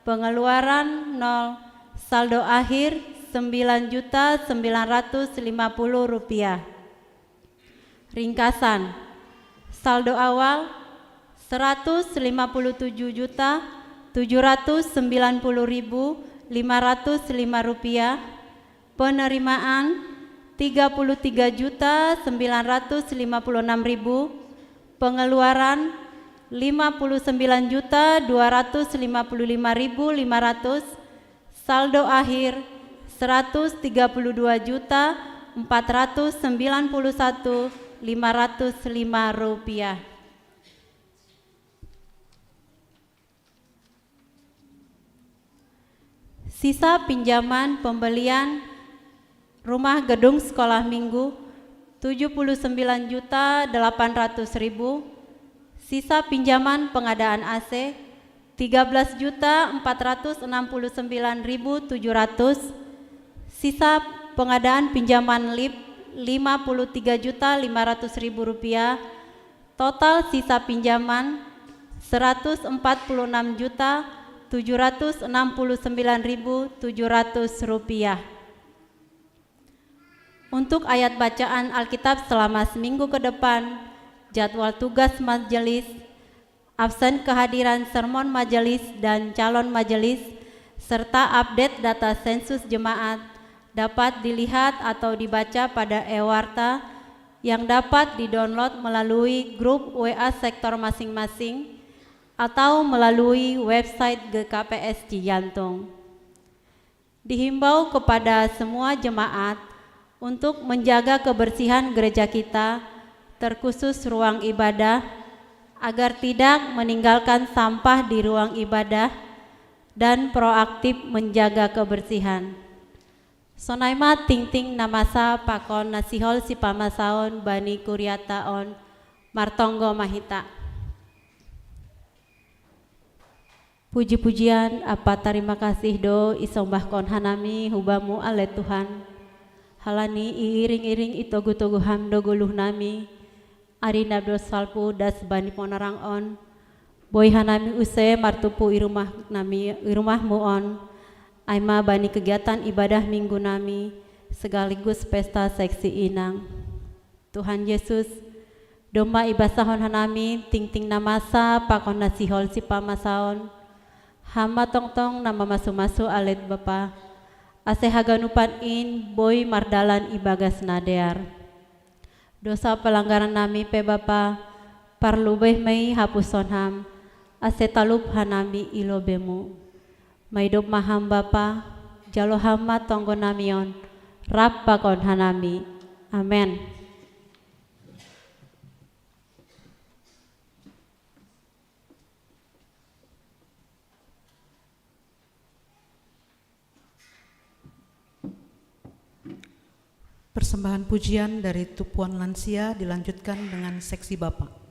pengeluaran nol, saldo akhir sembilan juta sembilan ratus lima puluh rupiah. Ringkasan. Saldo awal seratus lima puluh tujuh juta tujuh ratus sembilan puluh ribu lima ratus lima rupiah, penerimaan tiga puluh tiga juta sembilan ratus lima puluh enam ribu, pengeluaran lima puluh sembilan juta dua ratus lima puluh lima ribu lima ratus, saldo akhir seratus tiga puluh dua juta empat ratus sembilan puluh satu lima ratus lima rupiah. Sisa pinjaman pembelian rumah gedung sekolah minggu tujuh puluh sembilan juta delapan ratus ribu, sisa pinjaman pengadaan A C tiga belas juta empat ratus enam puluh sembilan ribu tujuh ratus, sisa pengadaan pinjaman lip lima puluh tiga juta lima ratus ribu rupiah, total sisa pinjaman seratus empat puluh enam juta tujuh ratus enam puluh sembilan ribu tujuh ratus rupiah. Untuk ayat bacaan Alkitab selama seminggu ke depan, jadwal tugas majelis, absen kehadiran sermon majelis dan calon majelis, serta update data sensus jemaat dapat dilihat atau dibaca pada e-warta yang dapat didownload melalui grup W A sektor masing-masing atau melalui website G K P S Cijantung. Dihimbau kepada semua jemaat untuk menjaga kebersihan gereja kita, terkhusus ruang ibadah, agar tidak meninggalkan sampah di ruang ibadah dan proaktif menjaga kebersihan. Sonai ma tingting na masa pakon na sihol sipamasaon bani kuriata on, martonggo ma hita. Puji-pujian, apa tarima kasih do isombahkon hanami hu Bamu ale Tuhan. Halani iiring-iring itogu-togu Ham do goluh nami, ari na do salpu das bani ponarang on, boi hanami use martumpu i rumah nami, i rumah-Mu on, ai ma bani kegiatan ibadah minggu nami, sekaligus pesta seksi inang. Tuhan Yesus, domma ibasahon hanami tingting na masa pakon na sihol sipamasaon, Ham ma tongtong na mamasu-masu ale Bapa, ase haganupan in boi mardalan ibagas na dear. Dosa pelanggaran nami pe Bapa, parlobei ma i hapuson Ham, ase talup hanami i lobei-Mu. Maidop ma Ham Bapa, jalo Ham ma tonggo nami on, rap pakon hanami. Amen. Persembahan pujian dari Tumpuan Lansia dilanjutkan dengan seksi Bapak.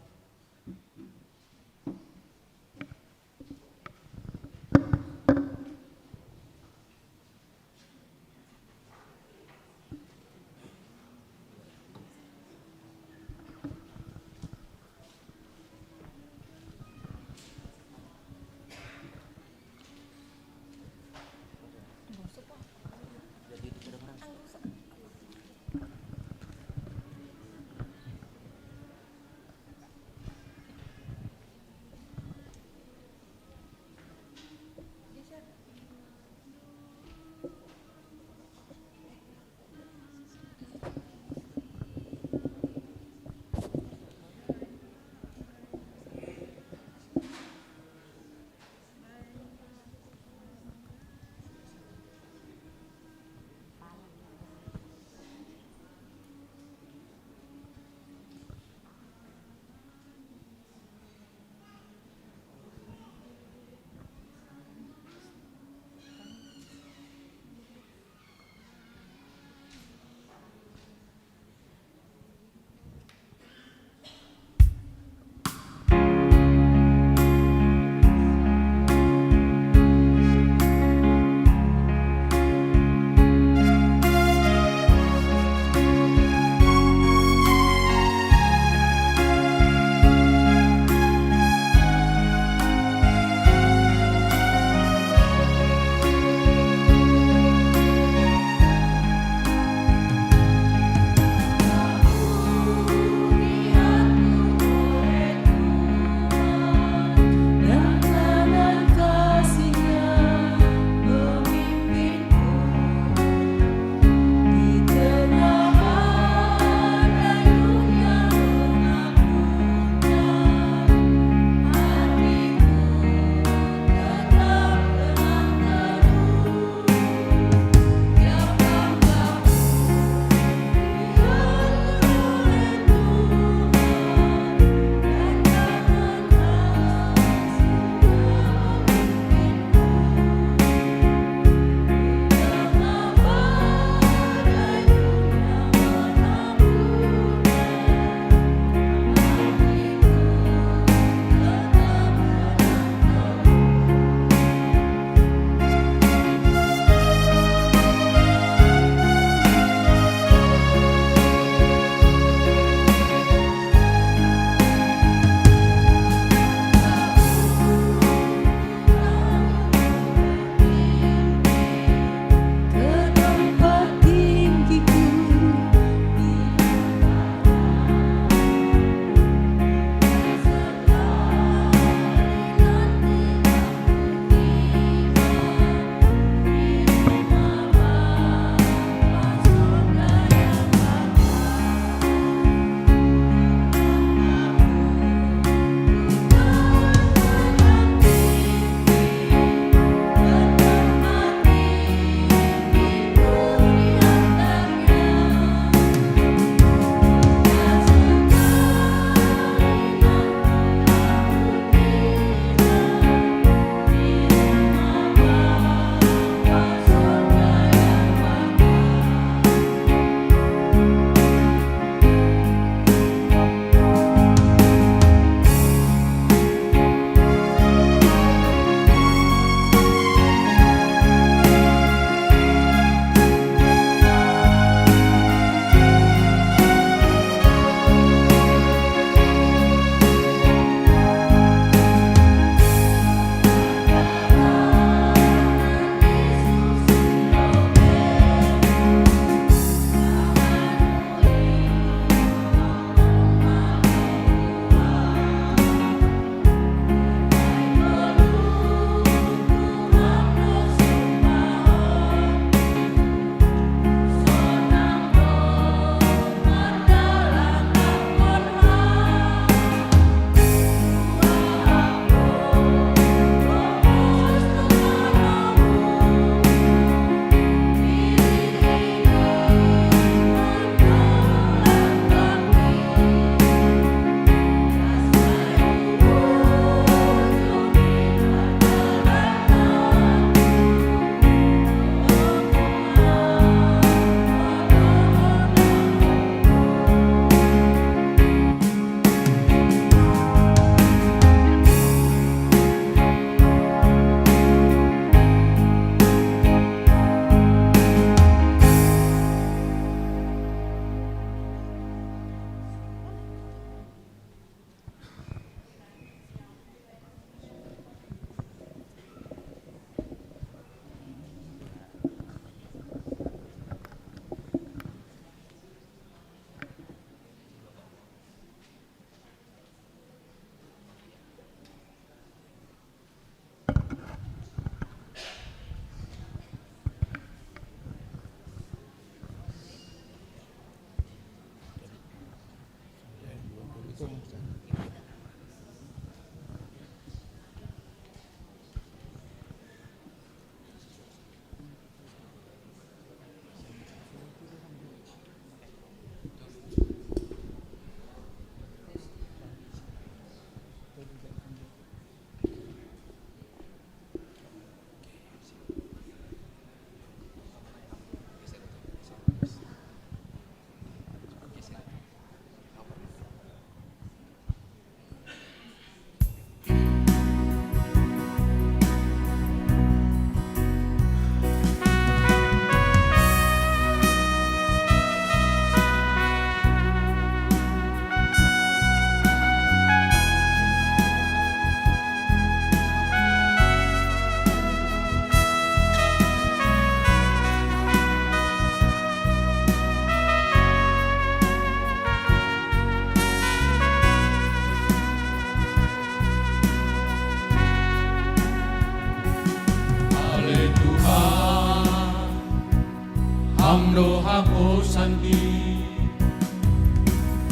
Haposanki,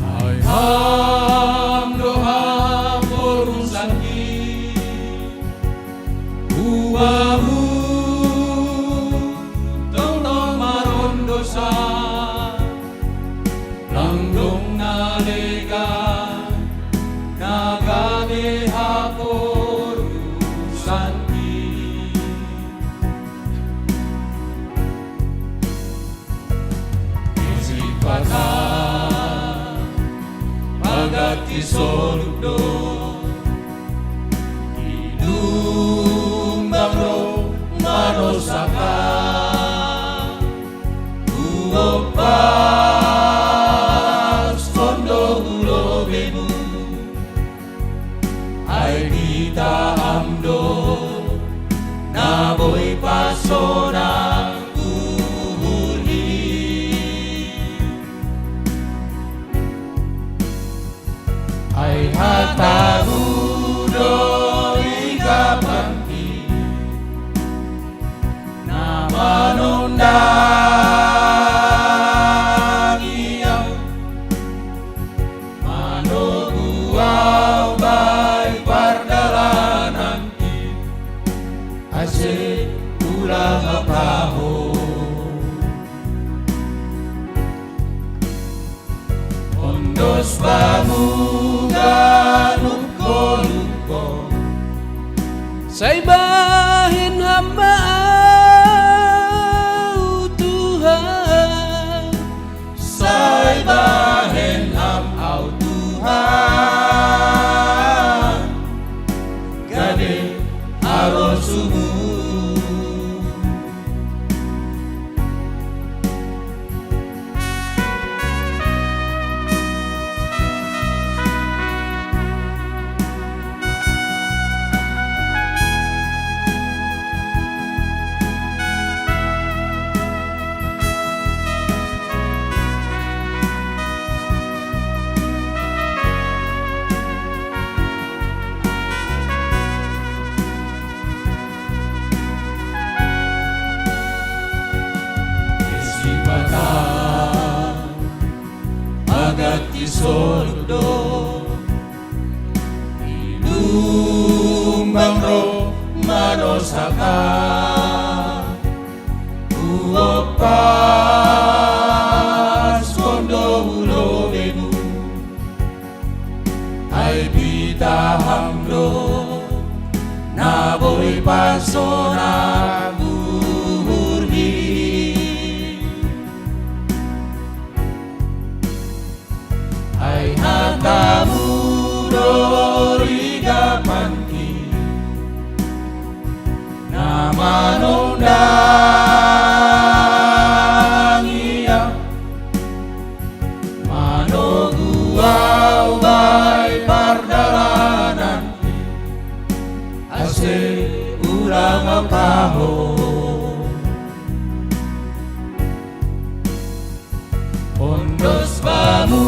ai ham do haporusanki, ubamu tongtong marondosa, langdong na legan, na gabe haporusanki. Isi pata pagati solup do, idung bang ro manosaka, uopas kondo ulobemu. Ai bita am do na boi pasona uhurhi. Ai hatamu do igapanki na manondangi au, manogu au bai pardalananki, ase ulang au paho. Ondos bamu ganup koluko, sai bahen ham ma au Tuhan, sai bahen ham au Tuhan, gabe harosumu. Isi pata pagati solup do, idung bang ro manosaka, uopas kondo ulobemu. Ai bita ham do na boi pasona uhurhi. Ai hatamu do igapanki na manondangi au, manogu au bai pardalananki, ase ulang au paho. Ondos bamu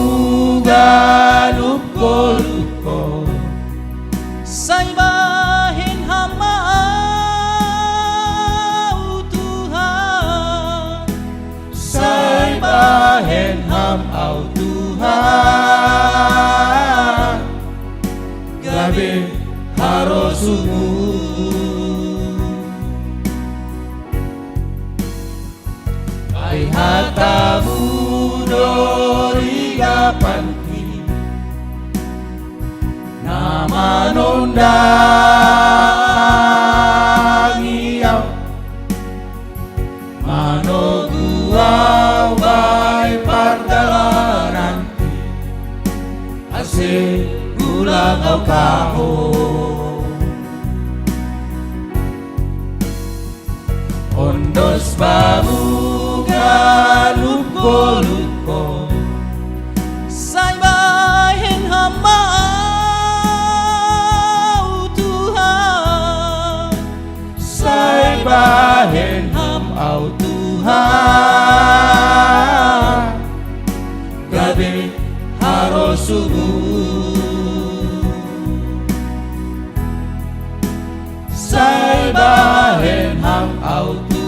ganup koluko, sai bahen ham ma au Tuhan, sai bahen ham au Tuhan, gabe harosumu. Ai hatamu do igapanki na manondangi au, manogu au bai pardalananki, ase ulang au paho. Ondos bamu ganup koluko, sai bahen ham ma au Tuhan, sai bahen ham au Tuhan, gabe harosumu. Sai bahen ham au Tuhan,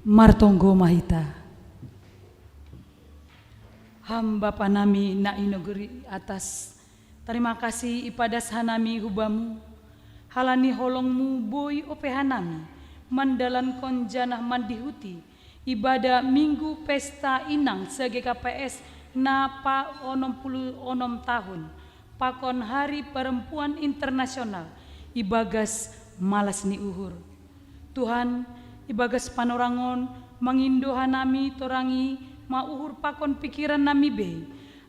Martonggo ma hita. Ham Bapa nami na i nogori atas, tarima kasih ipadas hanami hu Bamu, halani holongMu boi ope hanami mandalankon janah mandihuti ibadah Minggu Pesta Inang se-G K P S na paonom puluh onom tahun, pakon Hari Perempuan Internasional ibagas malas ni uhur. Tuhan, ibagas panorangon, mangindo hanami torangi ma uhur pakon pikiran nami bei,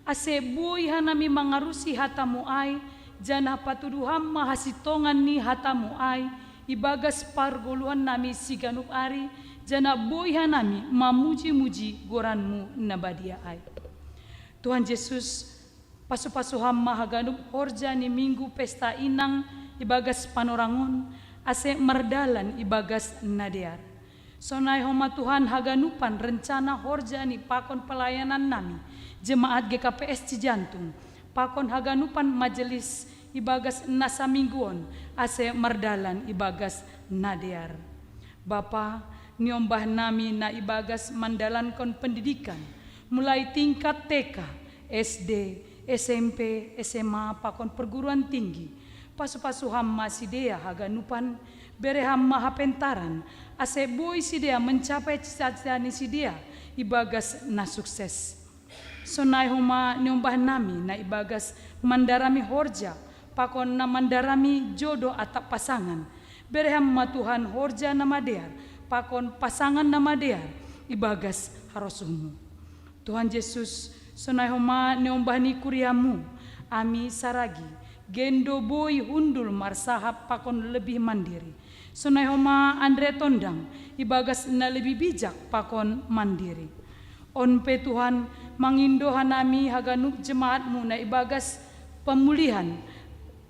ase boi hanami mangarusi hataMu ai, janah patuduh Ham ma hasintongan ni hataMu ai ibagas pargoluhan nami siganup ari, janah boi hanami mamuji-muji goranMu na badia ai. Tuhan Jesus, pasu-pasu Ham ma haganup horja ni Minggu Pesta Inang ibagas panorangon, ase mardalan ibagas na dear. Sonai homa Tuhan haganupan rencana horja ni pakon pelayanan nami, jemaat G K P S Cijantung, pakon haganupan majelis ibagas na samingguon, ase mardalan ibagas na dear. Bapa, niombah nami na ibagas mandalankon pendidikan, mulai tingkat T K, S D, S M P, S M A pakon perguruan tinggi, pasu-pasu Ham ma sidea haganupan, bere Ham ma hapentaran, ase boi sidea mencapai cita-cita ni sidea ibagas na sukses. Sonai homa niombah nami na ibagas mandarami horja, pakon na mandarami jodoh atap pasangan, bere Ham ma Tuhan horja na madear, pakon pasangan na madear ibagas harosuhMu. Tuhan Jesus, sonai homa niombah ni kuriaMu, ami saragi, gendo boi hundul marsahap pakon lebih mandiri. Sonai homa Andre Tondang, ibagas na lebih bijak pakon mandiri. On pe Tuhan, mangindo hanami haganup jemaat-Mu na ibagas pemulihan,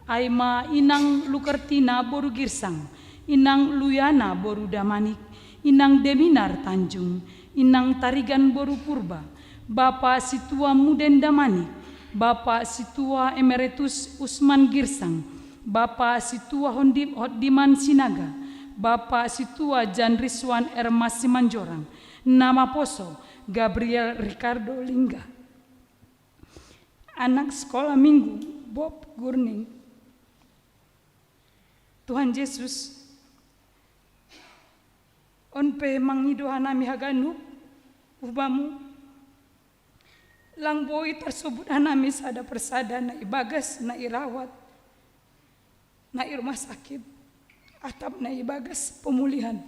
ai ma inang Lukertina boru Girsang, inang Luyana boru Damanik, inang Deminar Tanjung, inang Tarigan boru Purba, Bapa Situa Muden Damanik, Bapa Situa Emeritus Usman Girsang, Bapa Situa Hondi-, Hodiman Sinaga, Bapa Situa Jan Rizwan Ermas Simanjorang, na maposo Gabriel Ricardo Lingga. Anak sekolah minggu, Bob Gurning. Tuhan Jesus, on pe mangindo hanami haganup hu Bamu, lang boi tarsobut hanami sada persada na ibagas na irawat, na i rumah sakit, atap na ibagas pemulihan.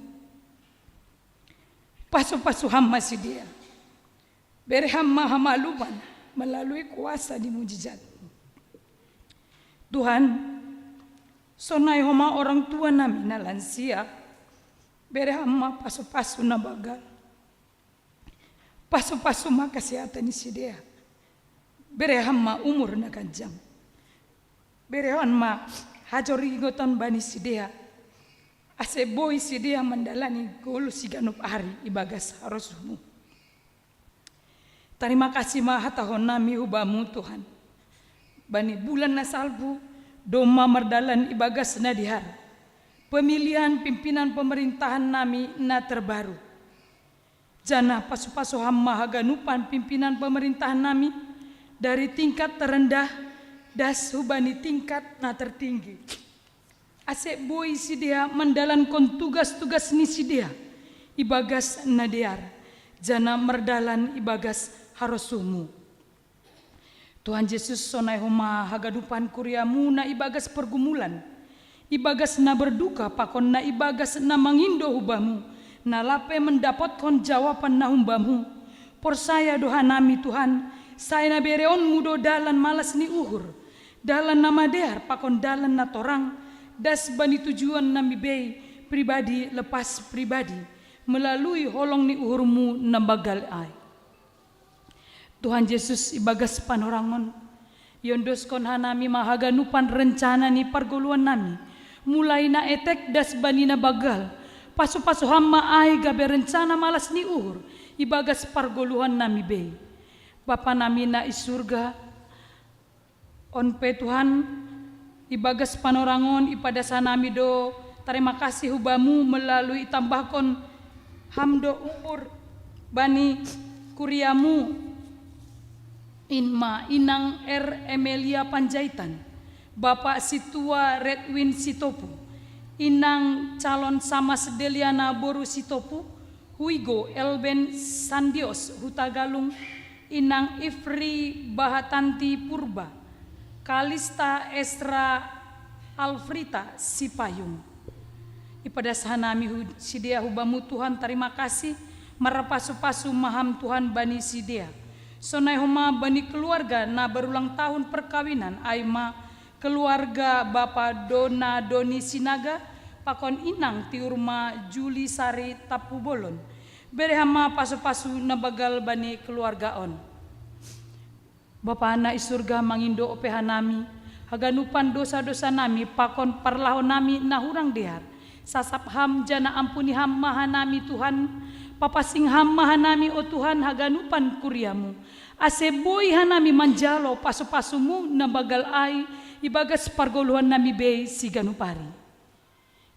Pasu-pasu Ham ma sidea. Bere Ham ma hamaluman melalui kuasa ni mujizat. Tuhan, sonai homa orang tua nami na lansia, bere Ham ma pasu-pasu na banggal. Pasu-pasu ma kesehatan ni sidea. Bere Ham ma umur na ganjang. Bere Ham ma hajoringoton bani sidea, ase boi sidea mandalani goluh siganup ari ibagas harosuhMu. Tarima kasih ma hatahon nami hu Bamu, Tuhan. Bani bulan na salpu, domma mardalan ibagas na dear pemilihan pimpinan pemerintahan nami na terbaru. Janah pasu-pasu Ham ma haganupan pimpinan pemerintahan nami, dari tingkat terendah das hubani tingkat na tertinggi. Ase boi sidea mandalankon tugas-tugas ni sidea ibagas na dear, janah mardalan ibagas harosuhMu. Tuhan Jesus, sonai homa haganupan kuriaMu na ibagas pergumulan, ibagas na berduka pakon na ibagas na mangindo hu Bamu, na lape mendapotkon jawaban na hum Bamu. Porsaya do hanami Tuhan, sai na bereonMu do dalan malas ni uhur, dalan na madear pakon dalan na torang, das bani tujuan nami bei, pribadi lepas pribadi, melalui holong ni uhurMu na banggal ai. Tuhan Jesus, ibagas panorangon, iondoskon hanami ma haganupan rencana ni pargoluhan nami, mulai na etek das bani na banggal. Pasu-pasu Ham ma ai gabe rencana malas ni uhur ibagas pargoluhan nami bei. Bapa nami na i surga, on pe Tuhan, ibagas panorangon ipadas hanami do tarima kasih hu Bamu melalui itambahkon Ham do ukur bani kuriamu, in ma Inang R. Emelia Panjaitan, Bapak Situa Redwin Sitopu, Inang calon Samas Deliana Boru Sitopu, Huigo Elben Sandios Hutagalung, Inang Ifri Bahatanti Purba, Kalista Esra Alfrita Sipayung. Ipadas hanami hu-, sidea hubamu Tuhan, tarima kasih, marapasu-pasu ma Ham Tuhan bani sidea. Sonai homa bani keluarga na berulang tahun perkawinan, ai ma keluarga Bapa Dona Doni Sinaga, pakon Inang Tiur ma Juli Sari Tapubolon. Bere Ham ma pasu-pasu na banggal bani keluarga on. Bapa na i surga, mangindo ope hanami haganupan dosa-dosa nami pakon parlahou nami na hurang dear. Sasap Ham janah ampuni Ham ma hanami Tuhan, papasing Ham ma hanami o Tuhan haganupan kuria-Mu, ase boi hanami manjalo pasu-pasu-Mu na banggal ai ibagas pargoluhan nami bei siganup ari.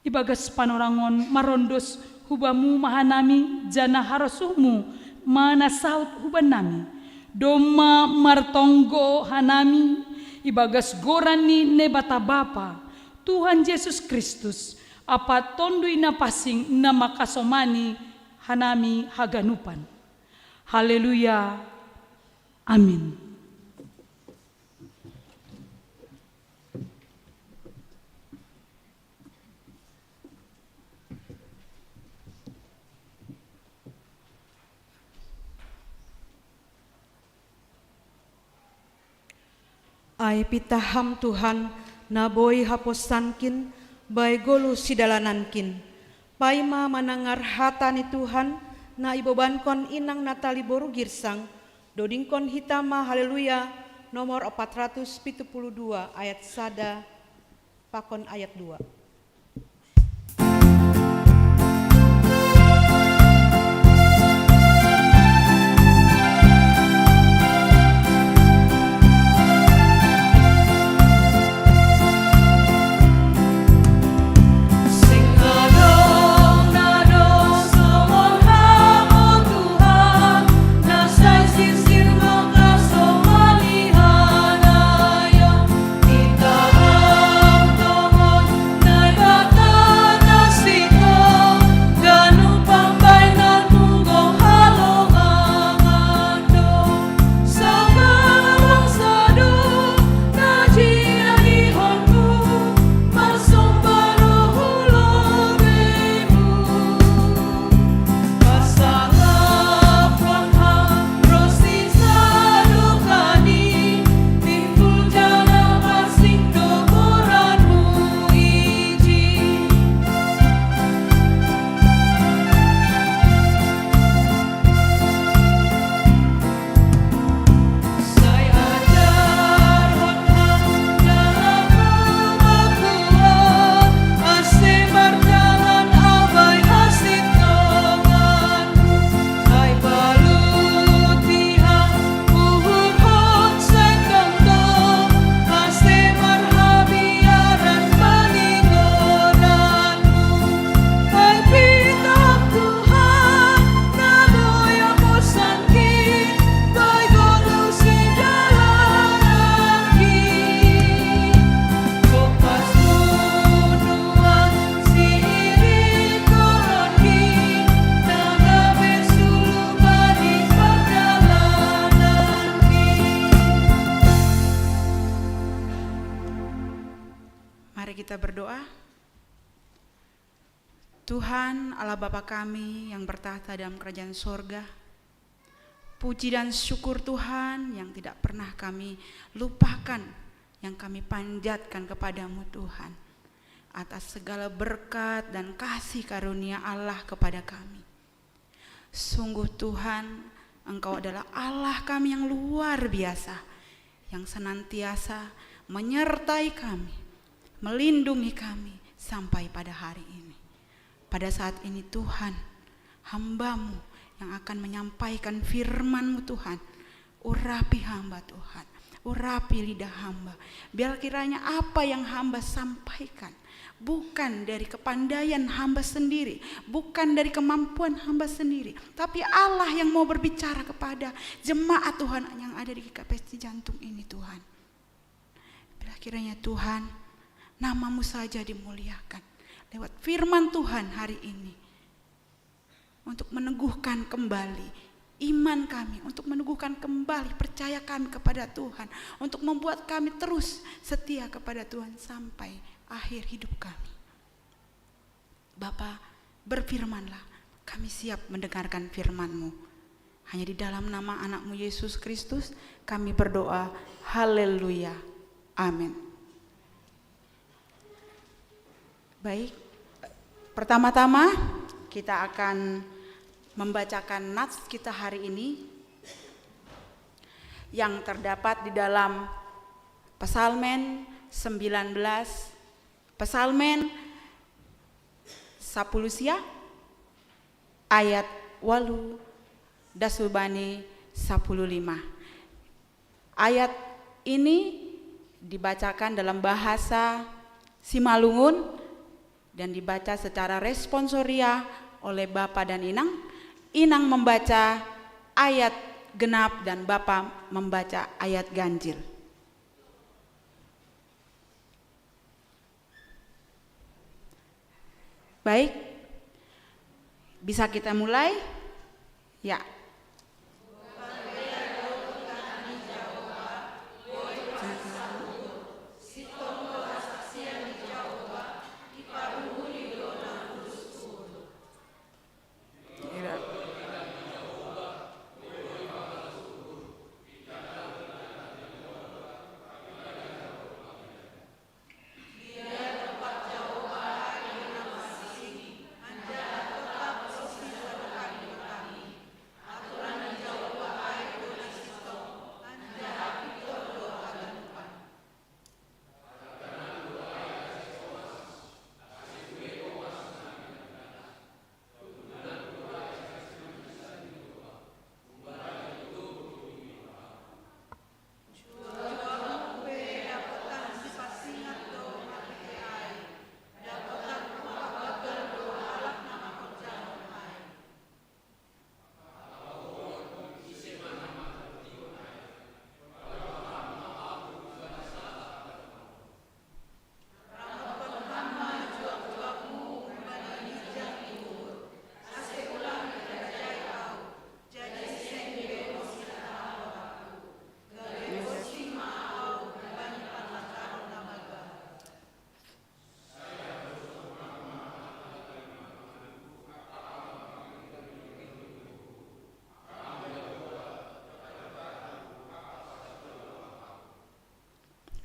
Ibagas panorang on marondos hu Bamu ma hanami, janah harosuh-Mu ma na saud hubannami. Domma martonggo hanami ibagas goran ni Naibata Bapa, Tuhan Jesus Kristus, ampa Tonduy Napansing na mangkasomani hanami haganupan. Haleluya. Amin. Ai pitah Ham Tuhan, na boi haposankin, bai goluh sidalanankin. Paima manangar hata ni Tuhan, na ibobankon Inang Natali boru Girsang, dodingkon hita ma Haleluya nomor empat ratus pitu puluh dua ayat sada pakon ayat dua. Mari kita berdoa. Tuhan Allah Bapa kami yang bertahta dalam kerajaan sorga, puji dan syukur Tuhan yang tidak pernah kami lupakan, yang kami panjatkan kepada-Mu Tuhan, atas segala berkat dan kasih karunia Allah kepada kami. Sungguh Tuhan, Engkau adalah Allah kami yang luar biasa, yang senantiasa menyertai kami, melindungi kami sampai pada hari ini. Pada saat ini Tuhan, hamba-Mu yang akan menyampaikan firman-Mu Tuhan, urapi hamba Tuhan, Urapi lidah hamba. Biar kiranya apa yang hamba sampaikan bukan dari kepandaian hamba sendiri, bukan dari kemampuan hamba sendiri, tapi Allah yang mau berbicara kepada jemaat Tuhan yang ada di G K P S C Jantung ini, Tuhan. Biar kiranya, Tuhan, nama-Mu saja dimuliakan lewat firman Tuhan hari ini, untuk meneguhkan kembali iman kami, untuk meneguhkan kembali percaya kami kepada Tuhan, untuk membuat kami terus setia kepada Tuhan sampai akhir hidup kami. Bapa, berfirmanlah, kami siap mendengarkan firman-Mu. Hanya di dalam nama Anak-Mu, Yesus Kristus, kami berdoa. Haleluya. Amin. Baik, pertama-tama kita akan membacakan nats kita hari ini yang terdapat di dalam Psalmen sembilan belas, Psalmen sapuluh sia ayat walu dasubani sapuluh lima. Ayat ini dibacakan dalam bahasa Simalungun dan dibaca secara responsoria oleh Bapa dan Inang. Inang membaca ayat genap dan Bapa membaca ayat ganjil. Baik, bisa kita mulai? Ya.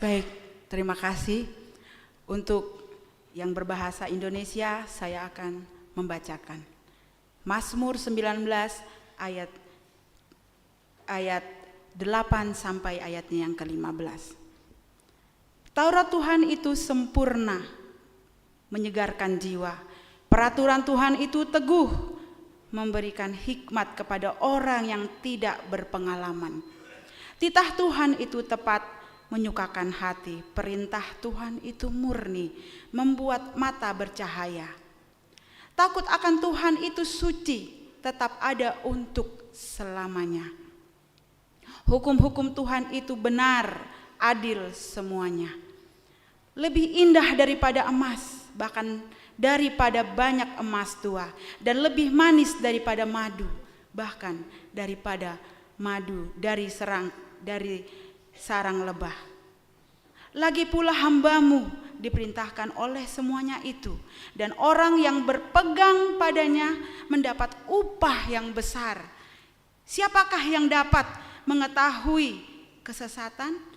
Baik, terima kasih. Untuk yang berbahasa Indonesia, saya akan membacakan Mazmur sembilan belas ayat ayat delapan sampai ayatnya yang kelima belas. Taurat Tuhan itu sempurna, menyegarkan jiwa. Peraturan Tuhan itu teguh, memberikan hikmat kepada orang yang tidak berpengalaman. Titah Tuhan itu tepat, menyukakan hati. Perintah Tuhan itu murni, membuat mata bercahaya. Takut akan Tuhan itu suci, tetap ada untuk selamanya. Hukum-hukum Tuhan itu benar, adil semuanya. Lebih indah daripada emas, bahkan daripada banyak emas tua, dan lebih manis daripada madu, bahkan daripada madu dari serang dari sarang lebah. Lagi pula hamba-Mu diperintahkan oleh semuanya itu, dan orang yang berpegang padanya mendapat upah yang besar. Siapakah yang dapat mengetahui kesesatan?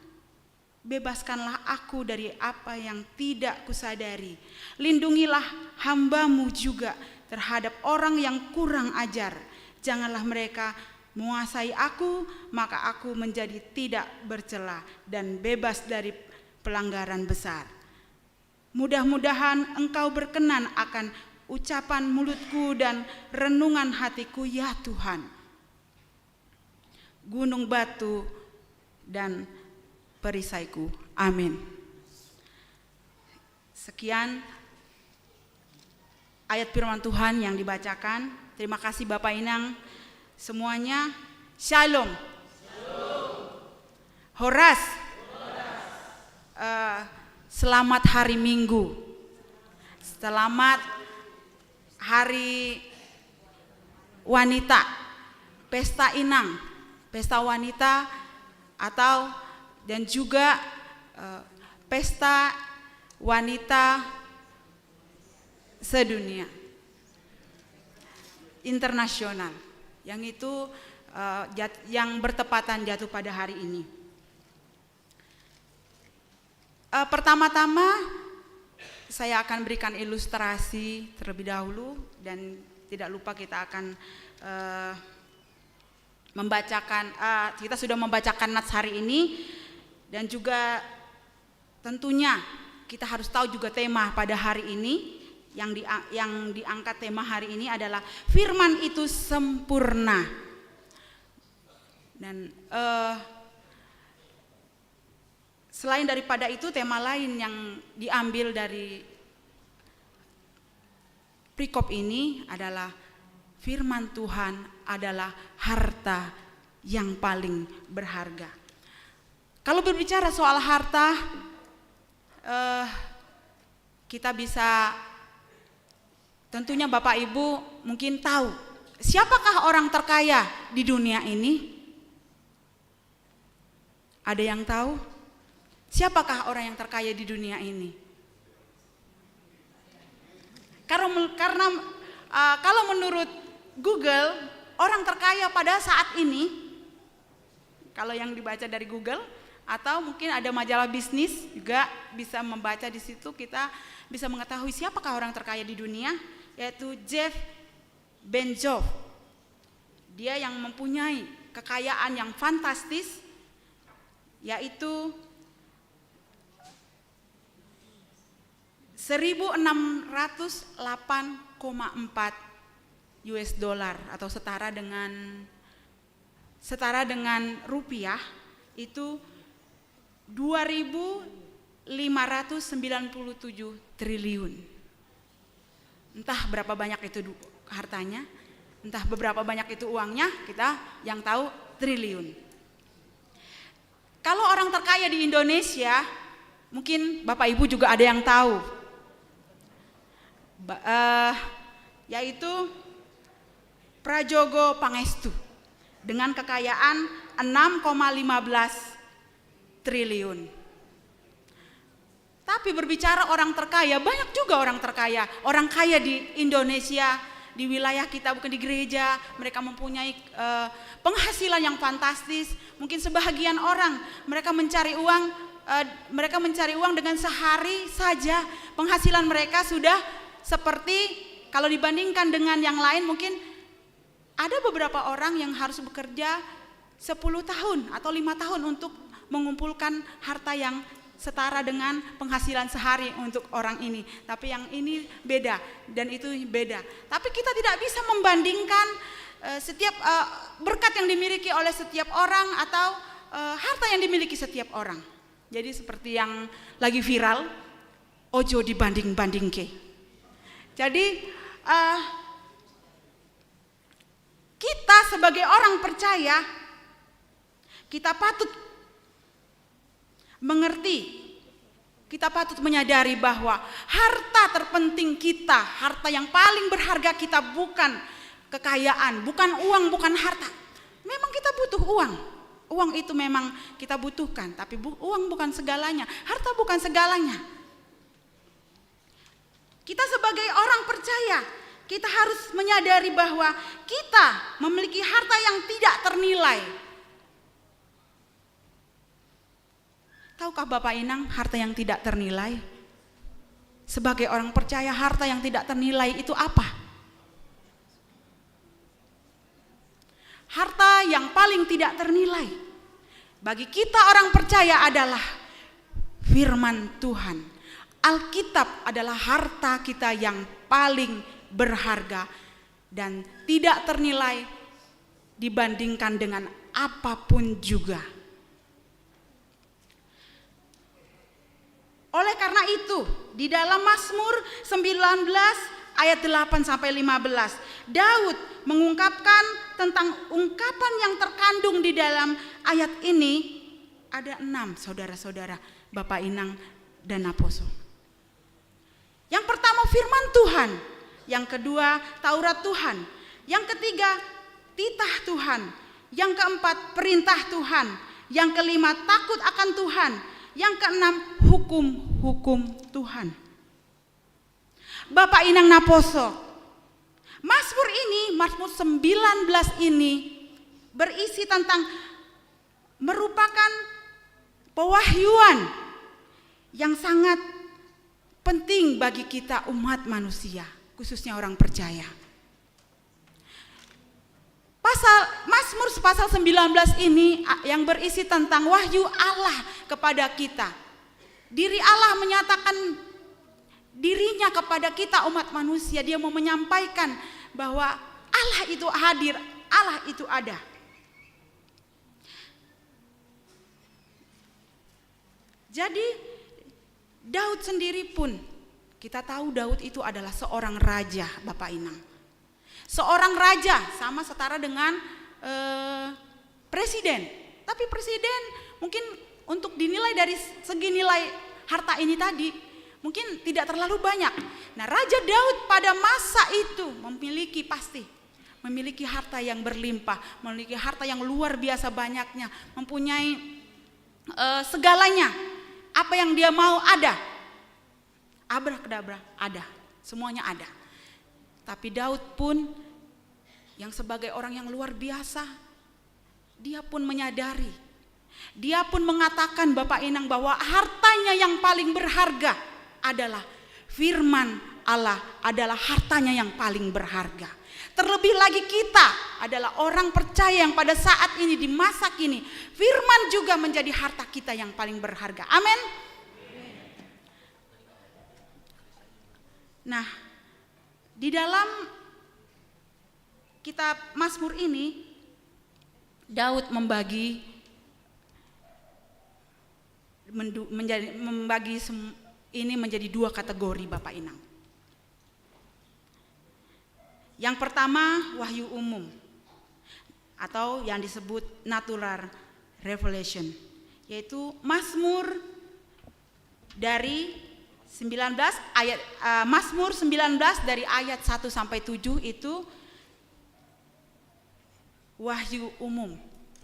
Bebaskanlah aku dari apa yang tidak kusadari. Lindungilah hamba-Mu juga terhadap orang yang kurang ajar. Janganlah mereka menguasai aku, maka aku menjadi tidak bercela dan bebas dari pelanggaran besar. Mudah-mudahan Engkau berkenan akan ucapan mulutku dan renungan hatiku, ya Tuhan. Gunung batu dan perisaiku. Amin. Sekian ayat firman Tuhan yang dibacakan. Terima kasih Bapak Inang semuanya. Shalom. Horas. Eh, selamat hari Minggu. Selamat hari wanita. Pesta Inang, pesta wanita atau dan juga eh, pesta wanita sedunia, internasional, yang itu eh, jat- yang bertepatan jatuh pada hari ini. Eh, pertama-tama saya akan berikan ilustrasi terlebih dahulu dan tidak lupa kita akan eh, membacakan eh, kita sudah membacakan nats hari ini dan juga tentunya kita harus tahu juga tema pada hari ini yang di, yang diangkat tema hari ini adalah firman itu sempurna. Dan eh, selain daripada itu tema lain yang diambil dari perikop ini adalah firman Tuhan adalah harta yang paling berharga. Kalau berbicara soal harta, eh, kita bisa tentunya Bapak Ibu mungkin tahu siapakah orang terkaya di dunia ini? Ada yang tahu? Siapakah orang yang terkaya di dunia ini? Karena karena uh, kalau menurut Google, orang terkaya pada saat ini, kalau yang dibaca dari Google atau mungkin ada majalah bisnis juga bisa membaca di situ, kita bisa mengetahui siapakah orang terkaya di dunia, yaitu Jeff Bezos. Dia yang mempunyai kekayaan yang fantastis, yaitu seribu enam ratus delapan koma empat U S dollar atau setara dengan setara dengan rupiah itu dua ribu lima ratus sembilan puluh tujuh triliun. Entah berapa banyak itu hartanya, entah beberapa banyak itu uangnya, kita yang tahu triliun. Kalau orang terkaya di Indonesia, mungkin Bapak Ibu juga ada yang tahu, uh, yaitu Prajogo Pangestu dengan kekayaan enam koma lima belas triliun. Tapi berbicara orang terkaya, banyak juga orang terkaya. Orang kaya di Indonesia, di wilayah kita, bukan di gereja, mereka mempunyai uh, penghasilan yang fantastis. Mungkin sebahagian orang mereka mencari uang, uh, mereka mencari uang dengan sehari saja penghasilan mereka sudah seperti kalau dibandingkan dengan yang lain mungkin ada beberapa orang yang harus bekerja sepuluh tahun atau lima tahun untuk mengumpulkan harta yang setara dengan penghasilan sehari untuk orang ini. Tapi yang ini beda dan itu beda. Tapi kita tidak bisa membandingkan uh, setiap uh, berkat yang dimiliki oleh setiap orang atau uh, harta yang dimiliki setiap orang. Jadi seperti yang lagi viral, ojo dibanding-bandingke. Jadi uh, kita sebagai orang percaya, kita patut mengerti, kita patut menyadari bahwa harta terpenting kita, harta yang paling berharga kita bukan kekayaan, bukan uang, bukan harta. Memang kita butuh uang. Uang itu memang kita butuhkan, tapi bu uang bukan segalanya, harta bukan segalanya. Kita sebagai orang percaya, kita harus menyadari bahwa kita memiliki harta yang tidak ternilai. Tahukah Bapak Inang harta yang tidak ternilai? Sebagai orang percaya, harta yang tidak ternilai itu apa? Harta yang paling tidak ternilai bagi kita orang percaya adalah firman Tuhan. Alkitab adalah harta kita yang paling berharga dan tidak ternilai dibandingkan dengan apapun juga. Oleh karena itu, di dalam Mazmur sembilan belas ayat delapan sampai lima belas, Daud mengungkapkan tentang ungkapan yang terkandung di dalam ayat ini. Ada enam, saudara-saudara, Bapak Inang dan Naposo. Yang pertama, firman Tuhan. Yang kedua, Taurat Tuhan. Yang ketiga, titah Tuhan. Yang keempat, perintah Tuhan. Yang kelima, takut akan Tuhan. Yang keenam, hukum-hukum Tuhan. Bapak Inang Naposo, Mazmur ini, Mazmur sembilan belas ini berisi tentang, merupakan pewahyuan yang sangat penting bagi kita umat manusia, khususnya orang percaya. Pasal Mazmur pasal sembilan belas ini, a-, yang berisi tentang wahyu Allah kepada kita. Diri Allah menyatakan dirinya kepada kita umat manusia. Dia mau menyampaikan bahwa Allah itu hadir, Allah itu ada. Jadi, Daud sendiri pun, kita tahu Daud itu adalah seorang raja, Bapak Inang. Seorang raja sama setara dengan, eh, presiden. Tapi presiden mungkin untuk dinilai dari segi nilai harta ini tadi, mungkin tidak terlalu banyak. Nah, Raja Daud pada masa itu memiliki, pasti memiliki harta yang berlimpah, memiliki harta yang luar biasa banyaknya, mempunyai, eh, segalanya. Apa yang dia mau ada. Abrakadabra, ada. Semuanya ada. Tapi Daud pun, yang sebagai orang yang luar biasa, dia pun menyadari. Dia pun mengatakan, Bapak Inang, bahwa hartanya yang paling berharga adalah firman Allah, adalah hartanya yang paling berharga. Terlebih lagi, kita adalah orang percaya yang pada saat ini, di masa kini, firman juga menjadi harta kita yang paling berharga. Amin. Nah, di dalam kitab Mazmur ini, Daud membagi mendu-, menjadi, membagi sem-, ini menjadi dua kategori, Bapak Inang. Yang pertama, wahyu umum atau yang disebut natural revelation, yaitu Mazmur dari sembilan belas ayat, eh, Mazmur sembilan belas dari ayat satu sampai tujuh itu wahyu umum,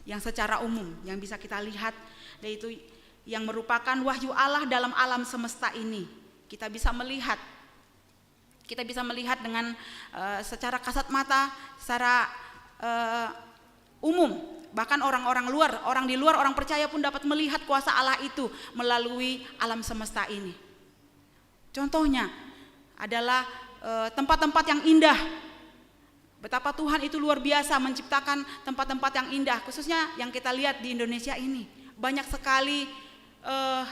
yang secara umum, yang bisa kita lihat, yaitu yang merupakan wahyu Allah dalam alam semesta ini. Kita bisa melihat, kita bisa melihat dengan, eh, secara kasat mata, secara, eh, umum. Bahkan orang-orang luar, orang di luar, orang percaya pun dapat melihat kuasa Allah itu melalui alam semesta ini. Contohnya adalah, eh, tempat-tempat yang indah. Betapa Tuhan itu luar biasa menciptakan tempat-tempat yang indah, khususnya yang kita lihat di Indonesia ini. Banyak sekali, eh,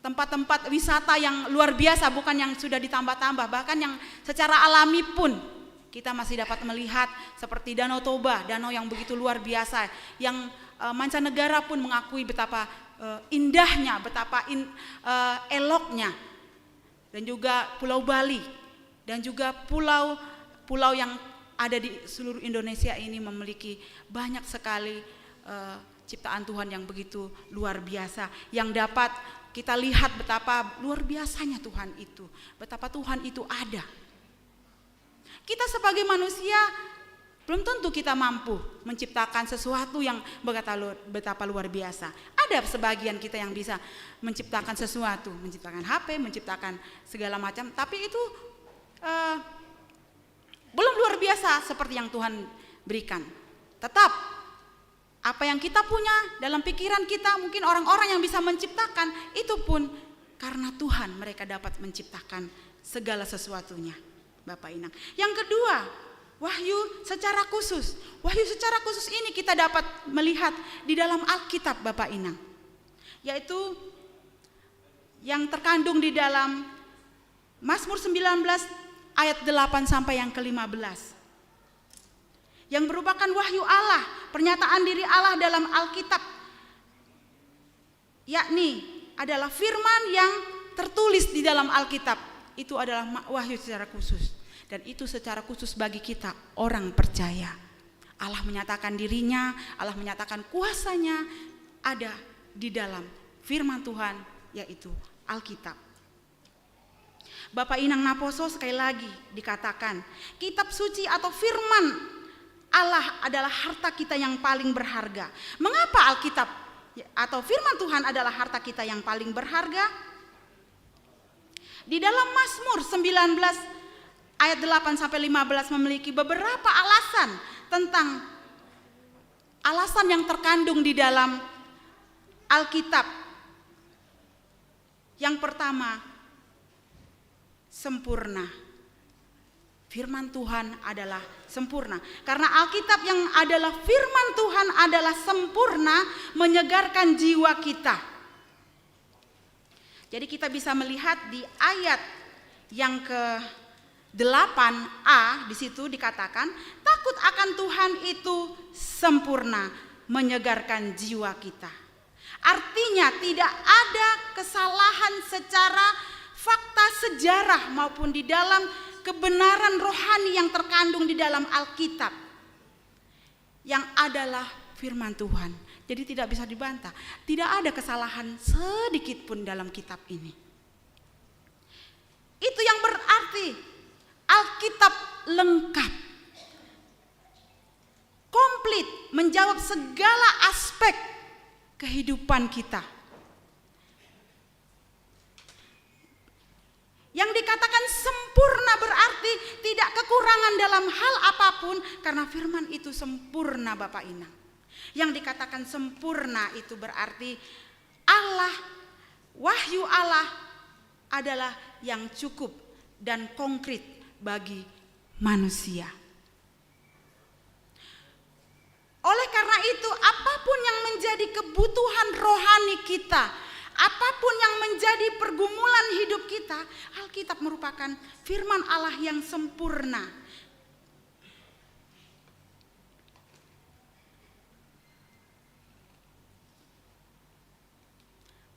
tempat-tempat wisata yang luar biasa, bukan yang sudah ditambah-tambah, bahkan yang secara alami pun kita masih dapat melihat, seperti Danau Toba, danau yang begitu luar biasa, yang, eh, mancanegara pun mengakui betapa, eh, indahnya, betapa in-, eh, eloknya. Dan juga Pulau Bali, dan juga pulau-pulau yang ada di seluruh Indonesia ini memiliki banyak sekali, eh, ciptaan Tuhan yang begitu luar biasa, yang dapat kita lihat betapa luar biasanya Tuhan itu, betapa Tuhan itu ada. Kita sebagai manusia belum tentu kita mampu menciptakan sesuatu yang berkata lu-, betapa luar biasa. Ada sebagian kita yang bisa menciptakan sesuatu, menciptakan H P, menciptakan segala macam, tapi itu, eh, belum luar biasa seperti yang Tuhan berikan. Tetap, apa yang kita punya dalam pikiran kita, mungkin orang-orang yang bisa menciptakan, itu pun karena Tuhan mereka dapat menciptakan segala sesuatunya, Bapak Inang. Yang kedua, wahyu secara khusus. Wahyu secara khusus ini kita dapat melihat di dalam Alkitab, Bapak Inang, yaitu yang terkandung di dalam Mazmur sembilan belas ayat delapan sampai yang kelima belas, yang merupakan wahyu Allah, pernyataan diri Allah dalam Alkitab, yakni adalah firman yang tertulis di dalam Alkitab. Itu adalah ma-, wahyu secara khusus. Dan itu secara khusus bagi kita, orang percaya. Allah menyatakan dirinya, Allah menyatakan kuasanya ada di dalam firman Tuhan, yaitu Alkitab. Bapak Inang Naposo, sekali lagi dikatakan, kitab suci atau firman Allah adalah harta kita yang paling berharga. Mengapa Alkitab atau firman Tuhan adalah harta kita yang paling berharga? Di dalam Mazmur sembilan belas ayat delapan sampai lima belas memiliki beberapa alasan tentang alasan yang terkandung di dalam Alkitab. Yang pertama, sempurna. Firman Tuhan adalah sempurna. Karena Alkitab yang adalah firman Tuhan adalah sempurna, menyegarkan jiwa kita. Jadi kita bisa melihat di ayat yang ke delapan a, di situ dikatakan, "Takut akan Tuhan itu sempurna, menyegarkan jiwa kita." Artinya, tidak ada kesalahan secara fakta sejarah maupun di dalam kebenaran rohani yang terkandung di dalam Alkitab, yang adalah firman Tuhan. Jadi tidak bisa dibantah. Tidak ada kesalahan sedikit pun dalam kitab ini. Itu yang berarti Alkitab lengkap, komplit, menjawab segala aspek kehidupan kita. Yang dikatakan sempurna berarti tidak kekurangan dalam hal apapun, karena firman itu sempurna, Bapak Inang. Yang dikatakan sempurna itu berarti Allah, wahyu Allah adalah yang cukup dan konkret bagi manusia. Oleh karena itu, apapun yang menjadi kebutuhan rohani kita, apapun yang menjadi pergumulan hidup kita, Alkitab merupakan firman Allah yang sempurna.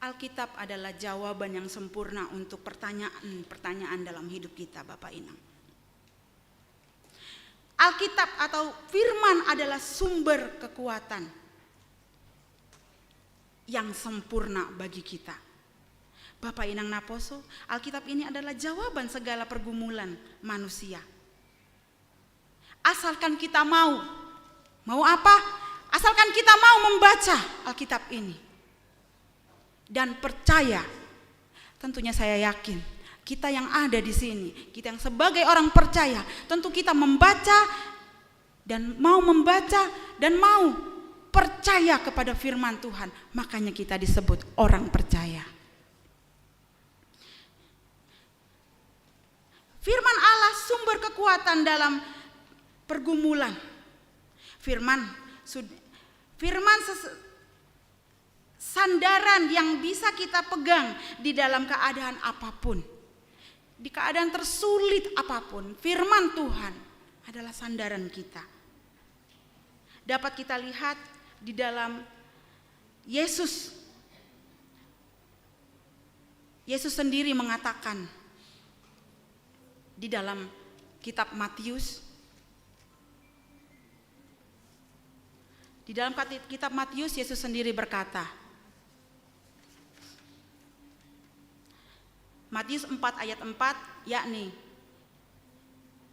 Alkitab adalah jawaban yang sempurna untuk pertanyaan-pertanyaan dalam hidup kita, Bapak Inang. Alkitab atau firman adalah sumber kekuatan yang sempurna bagi kita. Bapak Inang Naposo, Alkitab ini adalah jawaban segala pergumulan manusia. Asalkan kita mau. Mau apa? Asalkan kita mau membaca Alkitab ini dan percaya. Tentunya saya yakin, kita yang ada di sini, kita yang sebagai orang percaya, tentu kita membaca dan mau membaca dan mau percaya kepada firman Tuhan. Makanya kita disebut orang percaya. Firman Allah sumber kekuatan dalam pergumulan. Firman sud-, firman ses-, sandaran yang bisa kita pegang di dalam keadaan apapun. Di keadaan tersulit apapun, firman Tuhan adalah sandaran kita. Dapat kita lihat di dalam Yesus. Yesus sendiri mengatakan di dalam kitab Matius, di dalam kati-, kitab Matius, Yesus sendiri berkata, Matius empat ayat empat, yakni,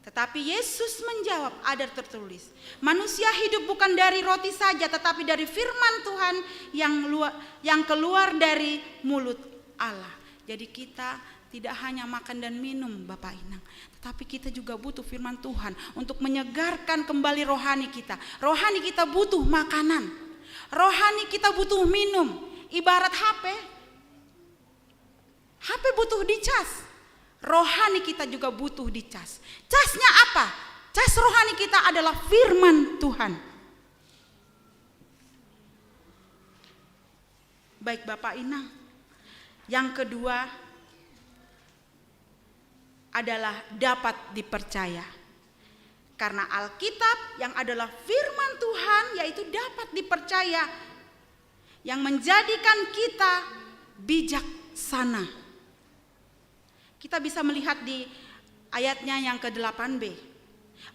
tetapi Yesus menjawab, "Ada tertulis, manusia hidup bukan dari roti saja, tetapi dari firman Tuhan yang lua-, yang keluar dari mulut Allah." Jadi kita tidak hanya makan dan minum, Bapak Inang, tetapi kita juga butuh firman Tuhan untuk menyegarkan kembali rohani kita. Rohani kita butuh makanan. Rohani kita butuh minum. Ibarat H P. H P butuh dicas. Rohani kita juga butuh dicas. Casnya apa? Cas rohani kita adalah firman Tuhan. Baik, Bapak Inang. Yang kedua adalah dapat dipercaya. Karena Alkitab yang adalah firman Tuhan, yaitu dapat dipercaya, yang menjadikan kita bijaksana. Kita bisa melihat di ayatnya yang ke delapan b.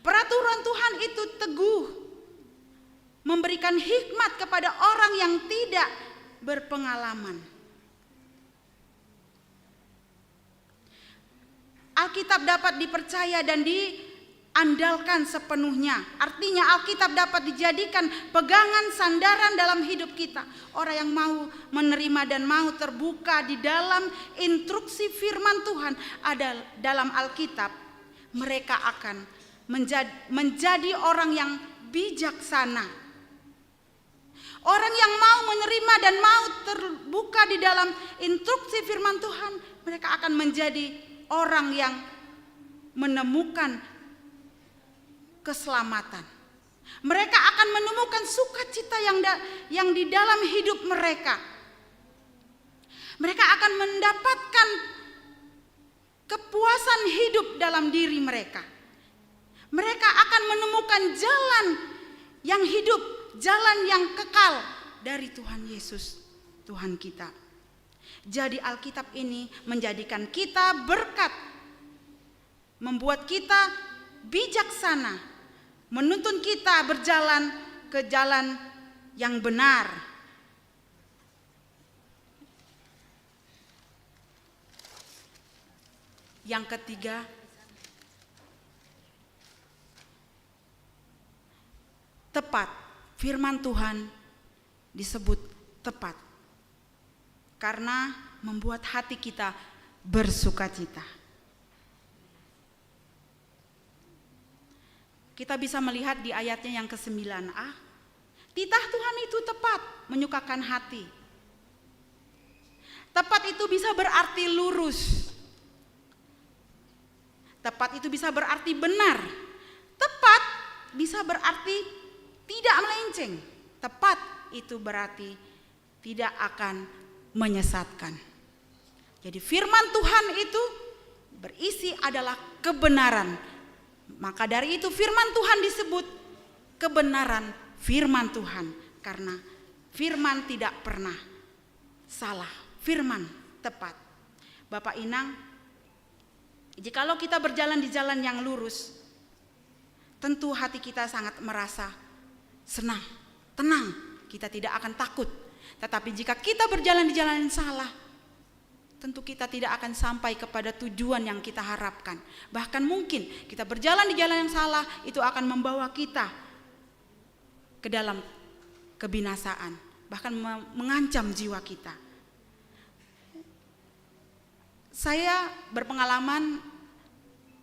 Peraturan Tuhan itu teguh, memberikan hikmat kepada orang yang tidak berpengalaman. Alkitab dapat dipercaya dan diandalkan sepenuhnya. Artinya, Alkitab dapat dijadikan pegangan, sandaran dalam hidup kita. Orang yang mau menerima dan mau terbuka di dalam instruksi firman Tuhan ada dalam Alkitab, mereka akan menjad-, menjadi orang yang bijaksana. Orang yang mau menerima dan mau terbuka di dalam instruksi firman Tuhan, mereka akan menjadi orang yang menemukan keselamatan. Mereka akan menemukan sukacita yang da-, yang di dalam hidup mereka. Mereka akan mendapatkan kepuasan hidup dalam diri mereka. Mereka akan menemukan jalan yang hidup, jalan yang kekal dari Tuhan Yesus, Tuhan kita. Jadi, Alkitab ini menjadikan kita berkat, membuat kita bijaksana, menuntun kita berjalan ke jalan yang benar. Yang ketiga, tepat. Firman Tuhan disebut tepat karena membuat hati kita bersukacita. Kita bisa melihat di ayatnya yang kesembilan a, titah Tuhan itu tepat, menyukakan hati. Tepat itu bisa berarti lurus. Tepat itu bisa berarti benar. Tepat bisa berarti tidak melenceng. Tepat itu berarti tidak akan menyesatkan. Jadi, firman Tuhan itu berisi adalah kebenaran. Maka dari itu, firman Tuhan disebut kebenaran firman Tuhan, karena firman tidak pernah salah, firman tepat. Bapak Inang, jikalau kita berjalan di jalan yang lurus, tentu hati kita sangat merasa senang, tenang, kita tidak akan takut. Tetapi jika kita berjalan di jalan yang salah, tentu kita tidak akan sampai kepada tujuan yang kita harapkan. Bahkan mungkin kita berjalan di jalan yang salah, itu akan membawa kita ke dalam kebinasaan, bahkan me-, mengancam jiwa kita. Saya berpengalaman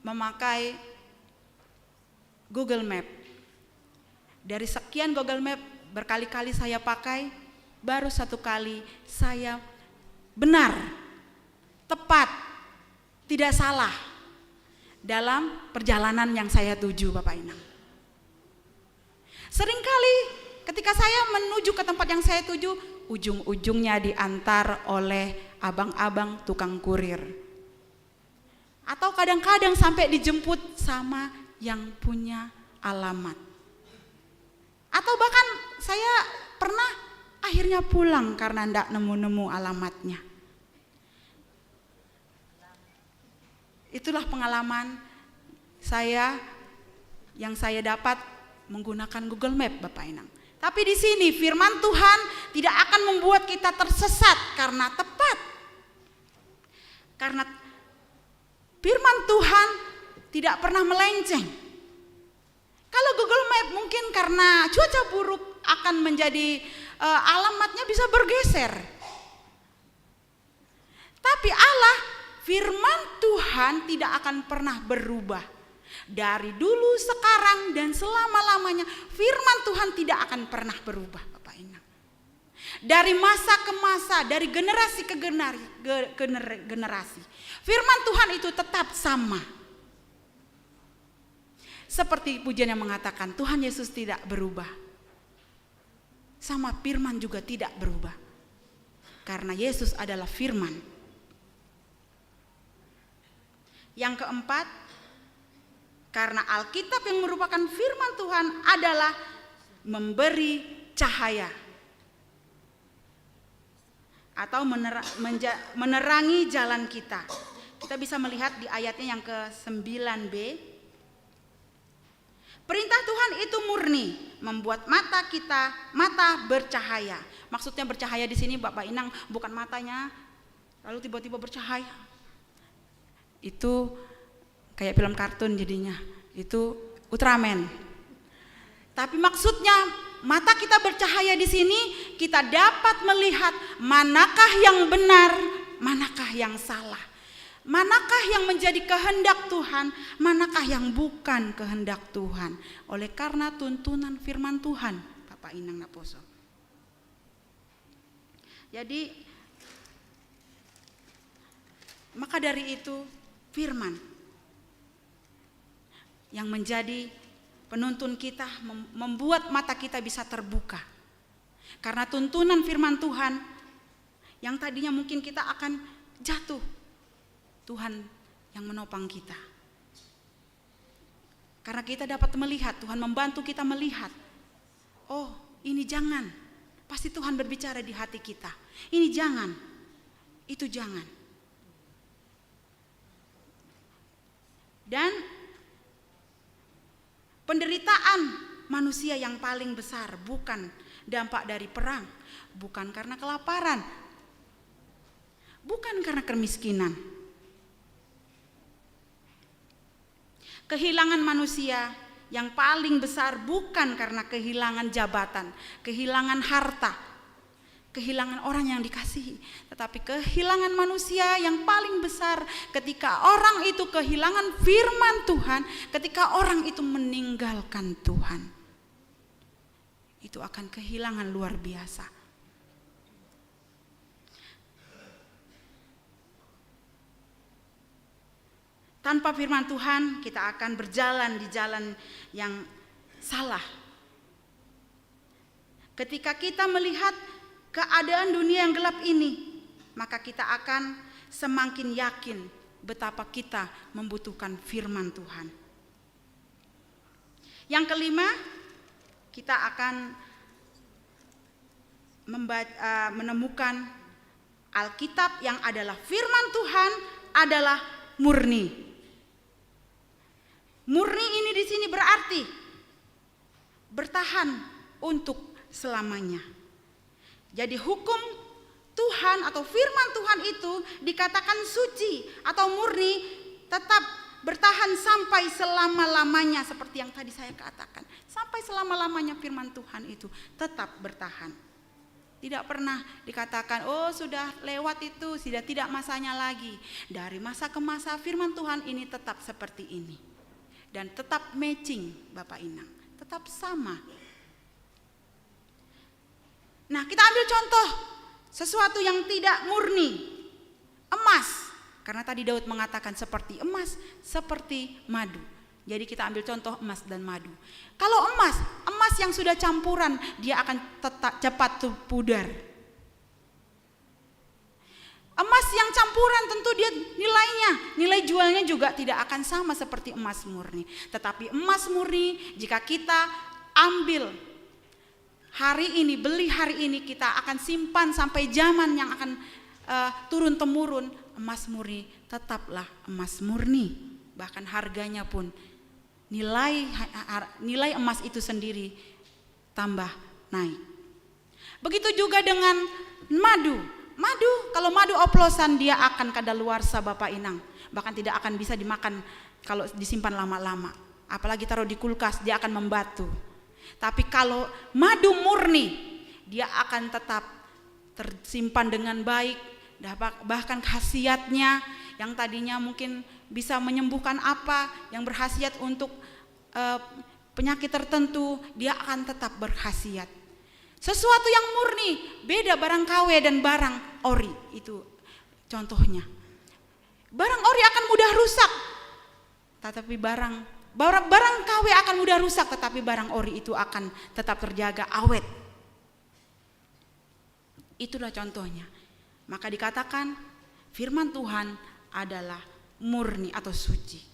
memakai Google Map. Dari sekian Google Map berkali-kali saya pakai, baru satu kali saya benar, tepat, tidak salah dalam perjalanan yang saya tuju, Bapak Inang. Seringkali ketika saya menuju ke tempat yang saya tuju, ujung-ujungnya diantar oleh abang-abang tukang kurir. Atau kadang-kadang sampai dijemput sama yang punya alamat. Atau bahkan saya pernah akhirnya pulang karena ndak nemu-nemu alamatnya. Itulah pengalaman saya yang saya dapat menggunakan Google Map, Bapak Inang. Tapi di sini firman Tuhan tidak akan membuat kita tersesat karena tepat. Karena firman Tuhan tidak pernah melenceng. Kalau Google Map mungkin karena cuaca buruk akan menjadi, eh, alamatnya bisa bergeser. Tapi Allah, firman Tuhan tidak akan pernah berubah. Dari dulu, sekarang, dan selama-lamanya, firman Tuhan tidak akan pernah berubah, Bapak Inang. Dari masa ke masa, dari generasi ke genera-, ge-, gener-, generasi, firman Tuhan itu tetap sama. Seperti pujian yang mengatakan, Tuhan Yesus tidak berubah. Sama, firman juga tidak berubah. Karena Yesus adalah firman. Yang keempat, karena Alkitab yang merupakan firman Tuhan adalah memberi cahaya. atau menera- menja- menerangi jalan kita. Kita bisa melihat di ayatnya yang ke sembilan b. Perintah Tuhan itu murni, membuat mata kita, mata bercahaya. Maksudnya bercahaya di sini, Bapak Inang, bukan matanya lalu tiba-tiba bercahaya. Itu kayak film kartun jadinya. Itu Ultraman. Tapi maksudnya, mata kita bercahaya di sini, kita dapat melihat manakah yang benar, manakah yang salah. Manakah yang menjadi kehendak Tuhan, manakah yang bukan kehendak Tuhan. Oleh karena tuntunan firman Tuhan, Bapak Inang Naposo. Jadi, maka dari itu, firman yang menjadi penuntun kita, mem- membuat mata kita bisa terbuka. Karena tuntunan firman Tuhan yang tadinya mungkin kita akan jatuh, Tuhan yang menopang kita. Karena kita dapat melihat, Tuhan membantu kita melihat. Oh, ini jangan. Pasti Tuhan berbicara di hati kita. Ini jangan. Itu jangan. Dan penderitaan manusia yang paling besar bukan dampak dari perang, bukan karena kelaparan, bukan karena kemiskinan. Kehilangan manusia yang paling besar bukan karena kehilangan jabatan, kehilangan harta, kehilangan orang yang dikasihi, tetapi kehilangan manusia yang paling besar ketika orang itu kehilangan firman Tuhan, ketika orang itu meninggalkan Tuhan. Itu akan kehilangan luar biasa. Tanpa firman Tuhan, kita akan berjalan di jalan yang salah. Ketika kita melihat keadaan dunia yang gelap ini, maka kita akan semakin yakin betapa kita membutuhkan firman Tuhan. Yang kelima, kita akan memba- eh, menemukan Alkitab yang adalah firman Tuhan adalah murni. Murni ini di sini berarti bertahan untuk selamanya. Jadi hukum Tuhan atau firman Tuhan itu dikatakan suci atau murni tetap bertahan sampai selama-lamanya seperti yang tadi saya katakan. Sampai selama-lamanya firman Tuhan itu tetap bertahan. Tidak pernah dikatakan, "Oh, sudah lewat itu, sudah tidak masanya lagi." Dari masa ke masa firman Tuhan ini tetap seperti ini. Dan tetap matching, Bapak Inang. Tetap sama. Nah, kita ambil contoh sesuatu yang tidak murni. Emas. Karena tadi Daud mengatakan seperti emas, seperti madu. Jadi kita ambil contoh emas dan madu. Kalau emas, emas yang sudah campuran, dia akan tetap cepat tu- pudar. Emas yang campuran tentu dia nilainya, nilai jualnya juga tidak akan sama seperti emas murni. Tetapi emas murni jika kita ambil hari ini, beli hari ini, kita akan simpan sampai zaman yang akan eh, turun temurun, emas murni tetaplah emas murni. Bahkan harganya pun nilai ha- har- nilai emas itu sendiri tambah naik. Begitu juga dengan madu. Madu, kalau madu oplosan dia akan kadaluarsa Bapak Inang. Bahkan tidak akan bisa dimakan kalau disimpan lama-lama. Apalagi taruh di kulkas, dia akan membatu. Tapi kalau madu murni, dia akan tetap tersimpan dengan baik. Dah bah- Bahkan khasiatnya yang tadinya mungkin bisa menyembuhkan apa, yang berkhasiat untuk eh, penyakit tertentu, dia akan tetap berkhasiat. Sesuatu yang murni, beda barang K W dan barang ori. Itu contohnya. Barang ori akan mudah rusak, tetapi barang barang, barang K W akan mudah rusak, tetapi barang ori itu akan tetap terjaga awet. Itulah contohnya. Maka dikatakan firman Tuhan adalah murni atau suci.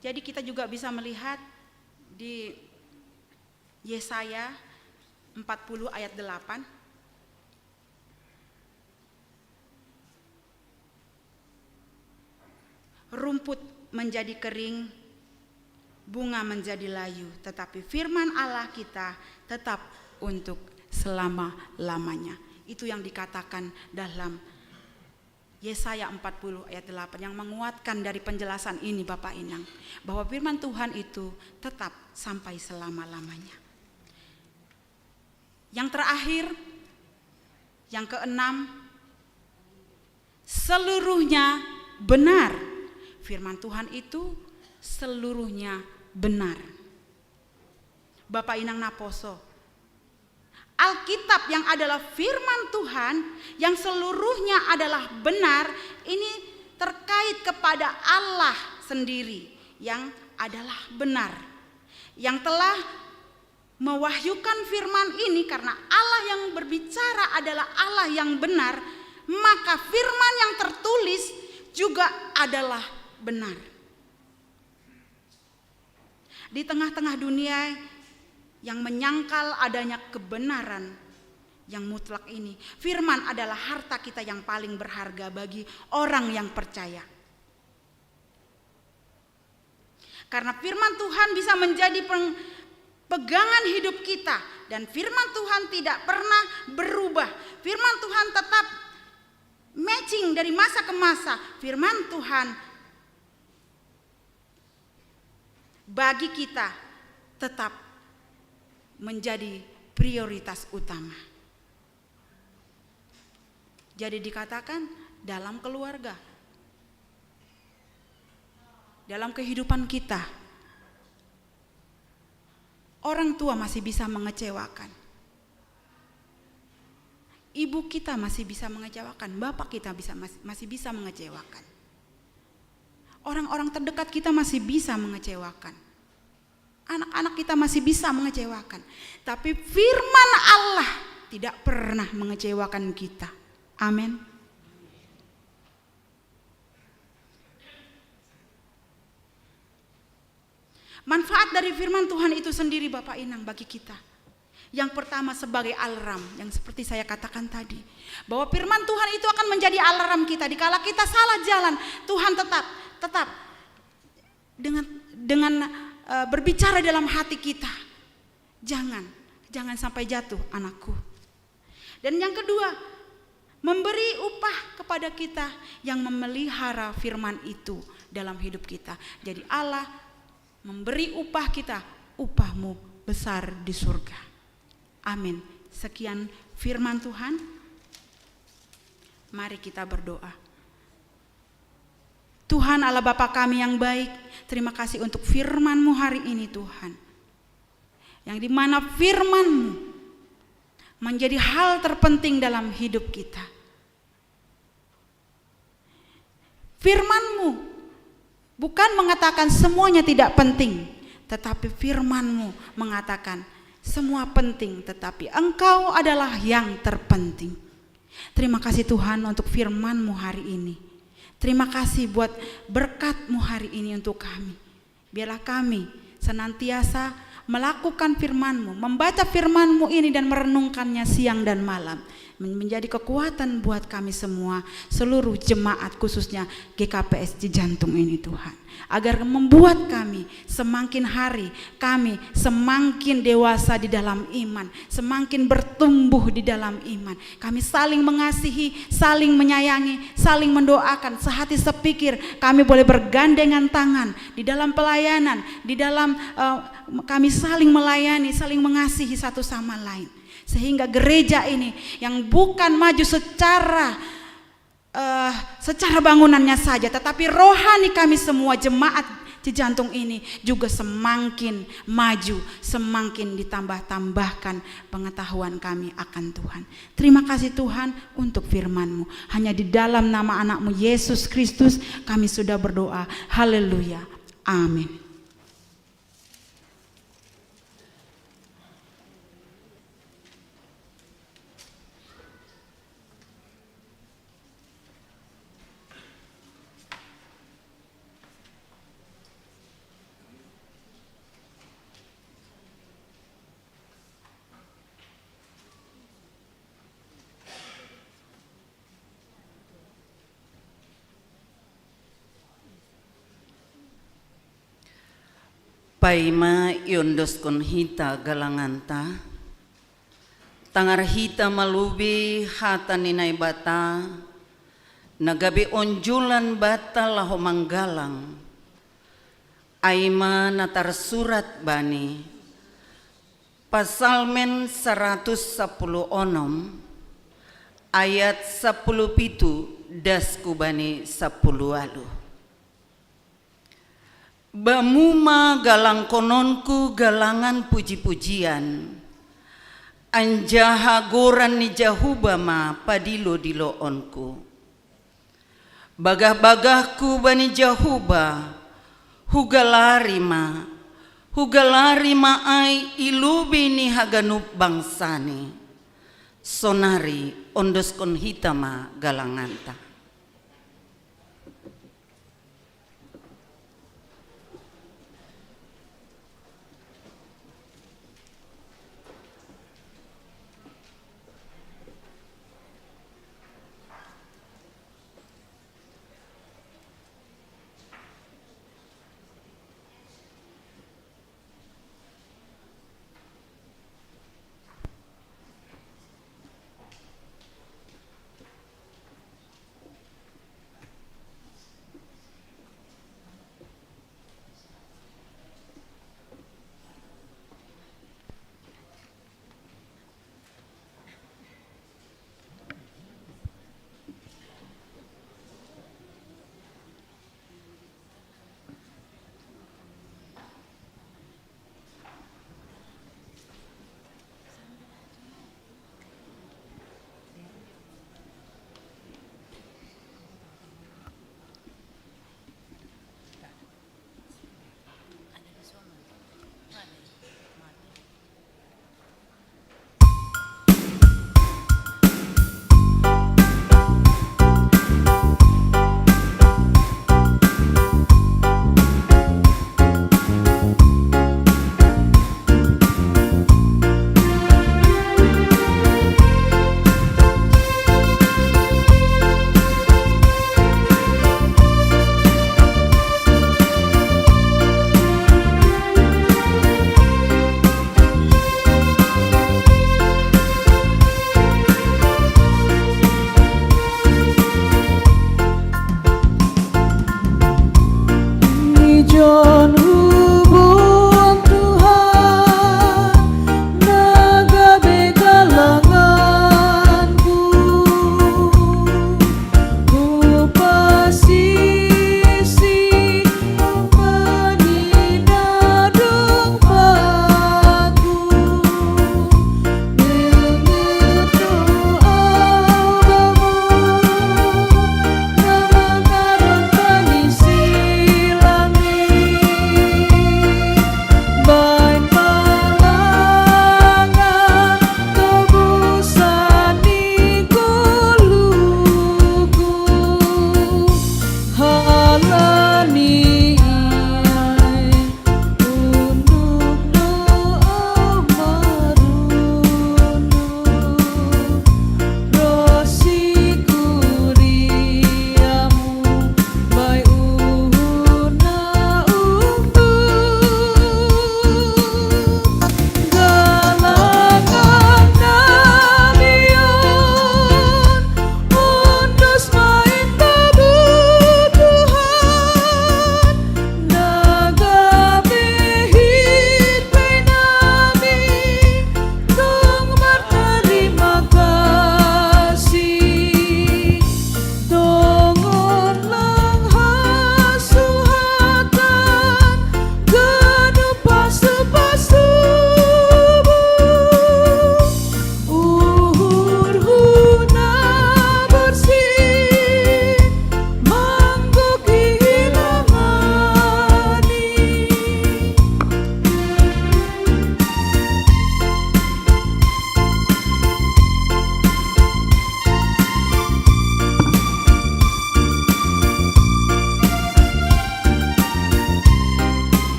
Jadi kita juga bisa melihat di Yesaya empat puluh ayat delapan. Rumput menjadi kering, bunga menjadi layu, tetapi firman Allah kita tetap untuk selama-lamanya. Itu yang dikatakan dalam Yesaya empat puluh ayat delapan yang menguatkan dari penjelasan ini, Bapak Inang, bahwa firman Tuhan itu tetap sampai selama-lamanya. Yang terakhir, yang keenam, seluruhnya benar. Firman Tuhan itu seluruhnya benar. Bapak Inang naposo, Alkitab yang adalah firman Tuhan, yang seluruhnya adalah benar, ini terkait kepada Allah sendiri yang adalah benar, yang telah mewahyukan firman ini. Karena Allah yang berbicara adalah Allah yang benar, maka firman yang tertulis juga adalah benar. Di tengah-tengah dunia yang menyangkal adanya kebenaran yang mutlak ini, firman adalah harta kita yang paling berharga bagi orang yang percaya. Karena firman Tuhan bisa menjadi peng-, pegangan hidup kita, dan firman Tuhan tidak pernah berubah. Firman Tuhan tetap matching dari masa ke masa. Firman Tuhan bagi kita tetap menjadi prioritas utama. Jadi dikatakan, dalam keluarga, dalam kehidupan kita, orang tua masih bisa mengecewakan. Ibu kita masih bisa mengecewakan, bapak kita bisa, mas-, masih bisa mengecewakan. Orang-orang terdekat kita masih bisa mengecewakan. Anak-anak kita masih bisa mengecewakan. Tapi firman Allah tidak pernah mengecewakan kita. Amin. Manfaat dari firman Tuhan itu sendiri, Bapak Inang, bagi kita. Yang pertama, sebagai alarm, yang seperti saya katakan tadi, bahwa firman Tuhan itu akan menjadi alarm kita. Dikala kita salah jalan, Tuhan tetap, tetap dengan, dengan, eh, berbicara dalam hati kita. Jangan, jangan sampai jatuh, anakku. Dan yang kedua, memberi upah kepada kita yang memelihara firman itu dalam hidup kita. Jadi Allah memberi upah kita, "Upahmu besar di surga." Amin. Sekian firman Tuhan. Mari kita berdoa. Tuhan Allah, Bapa kami yang baik, terima kasih untuk firman-Mu hari ini, Tuhan. Yang dimana firman-Mu menjadi hal terpenting dalam hidup kita. Firman-Mu bukan mengatakan semuanya tidak penting, tetapi firman-Mu mengatakan semua penting, tetapi Engkau adalah yang terpenting. Terima kasih, Tuhan, untuk firman-Mu hari ini. Terima kasih buat berkat-Mu hari ini untuk kami. Biarlah kami senantiasa melakukan firman-Mu, membaca firman-Mu ini dan merenungkannya siang dan malam. Men-, menjadi kekuatan buat kami semua, seluruh jemaat, khususnya G K P S Cijantung ini, Tuhan. Agar membuat kami semakin hari, kami semakin dewasa di dalam iman, semakin bertumbuh di dalam iman. Kami saling mengasihi, saling menyayangi, saling mendoakan, sehati sepikir. Kami boleh bergandengan tangan di dalam pelayanan, di dalam, eh, kami saling melayani, saling mengasihi satu sama lain. Sehingga gereja ini yang bukan maju secara, eh, secara bangunannya saja, tetapi rohani kami semua jemaat Cijantung ini juga semakin maju, semakin ditambah-tambahkan pengetahuan kami akan Tuhan. Terima kasih, Tuhan, untuk firman-Mu. Hanya di dalam nama Anak-Mu, Yesus Kristus, kami sudah berdoa. Haleluya. Amin. Paima iondoskon hita galanganta, tangar hita malubi hata ni Naibata, na gabe onjolan banta laho manggalang, ai ma na tarsurat bani Pasalmen saratus sapuluh onom, ayat sapuluh pitu das hu bani sapuluh ualuh. Bamu ma galangkononku galangan puji-pujian, anjaha goran ni Jahowa ma padilo-diloonku. Bagah-bagahku bani Jahowa, hugalari ma, hugalari ma ai i lobei ni haganup bangsani. Sonari ondoskon hita ma galanganta.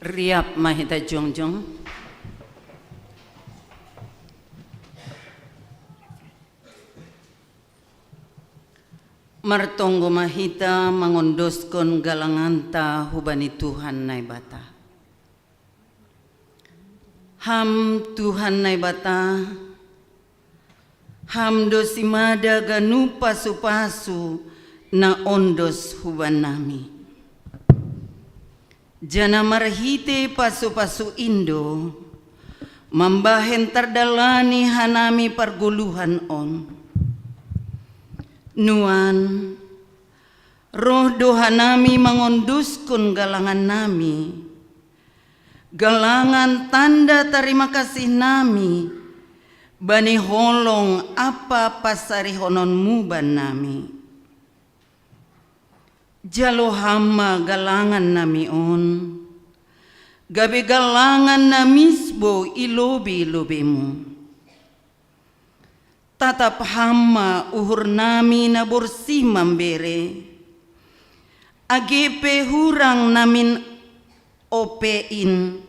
Riap ma hita jongjong. Martonggo ma hita mangondoskon galanganta hubani Tuhan Naibata. Ham Tuhan Naibata, Ham do simada ganup pasu-pasu na ondos hubanami. Janah marhitei pasu-pasu in do mambahen tardalani hanami pargoluhan on. Nuan, roh do hanami mangondoskon galangannami, galangan tanda tarima kasihnami bani holong ampa pansarihononmu bannami. Jalo Ham ma galangannami on, gabe galangan na misbou i lobei-lobeimu. Tatap Ham ma uhurnami na borsih mambere, age pe hurang namin ope in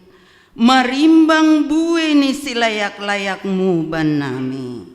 marimbang buei ni silayak-layakmu bannami.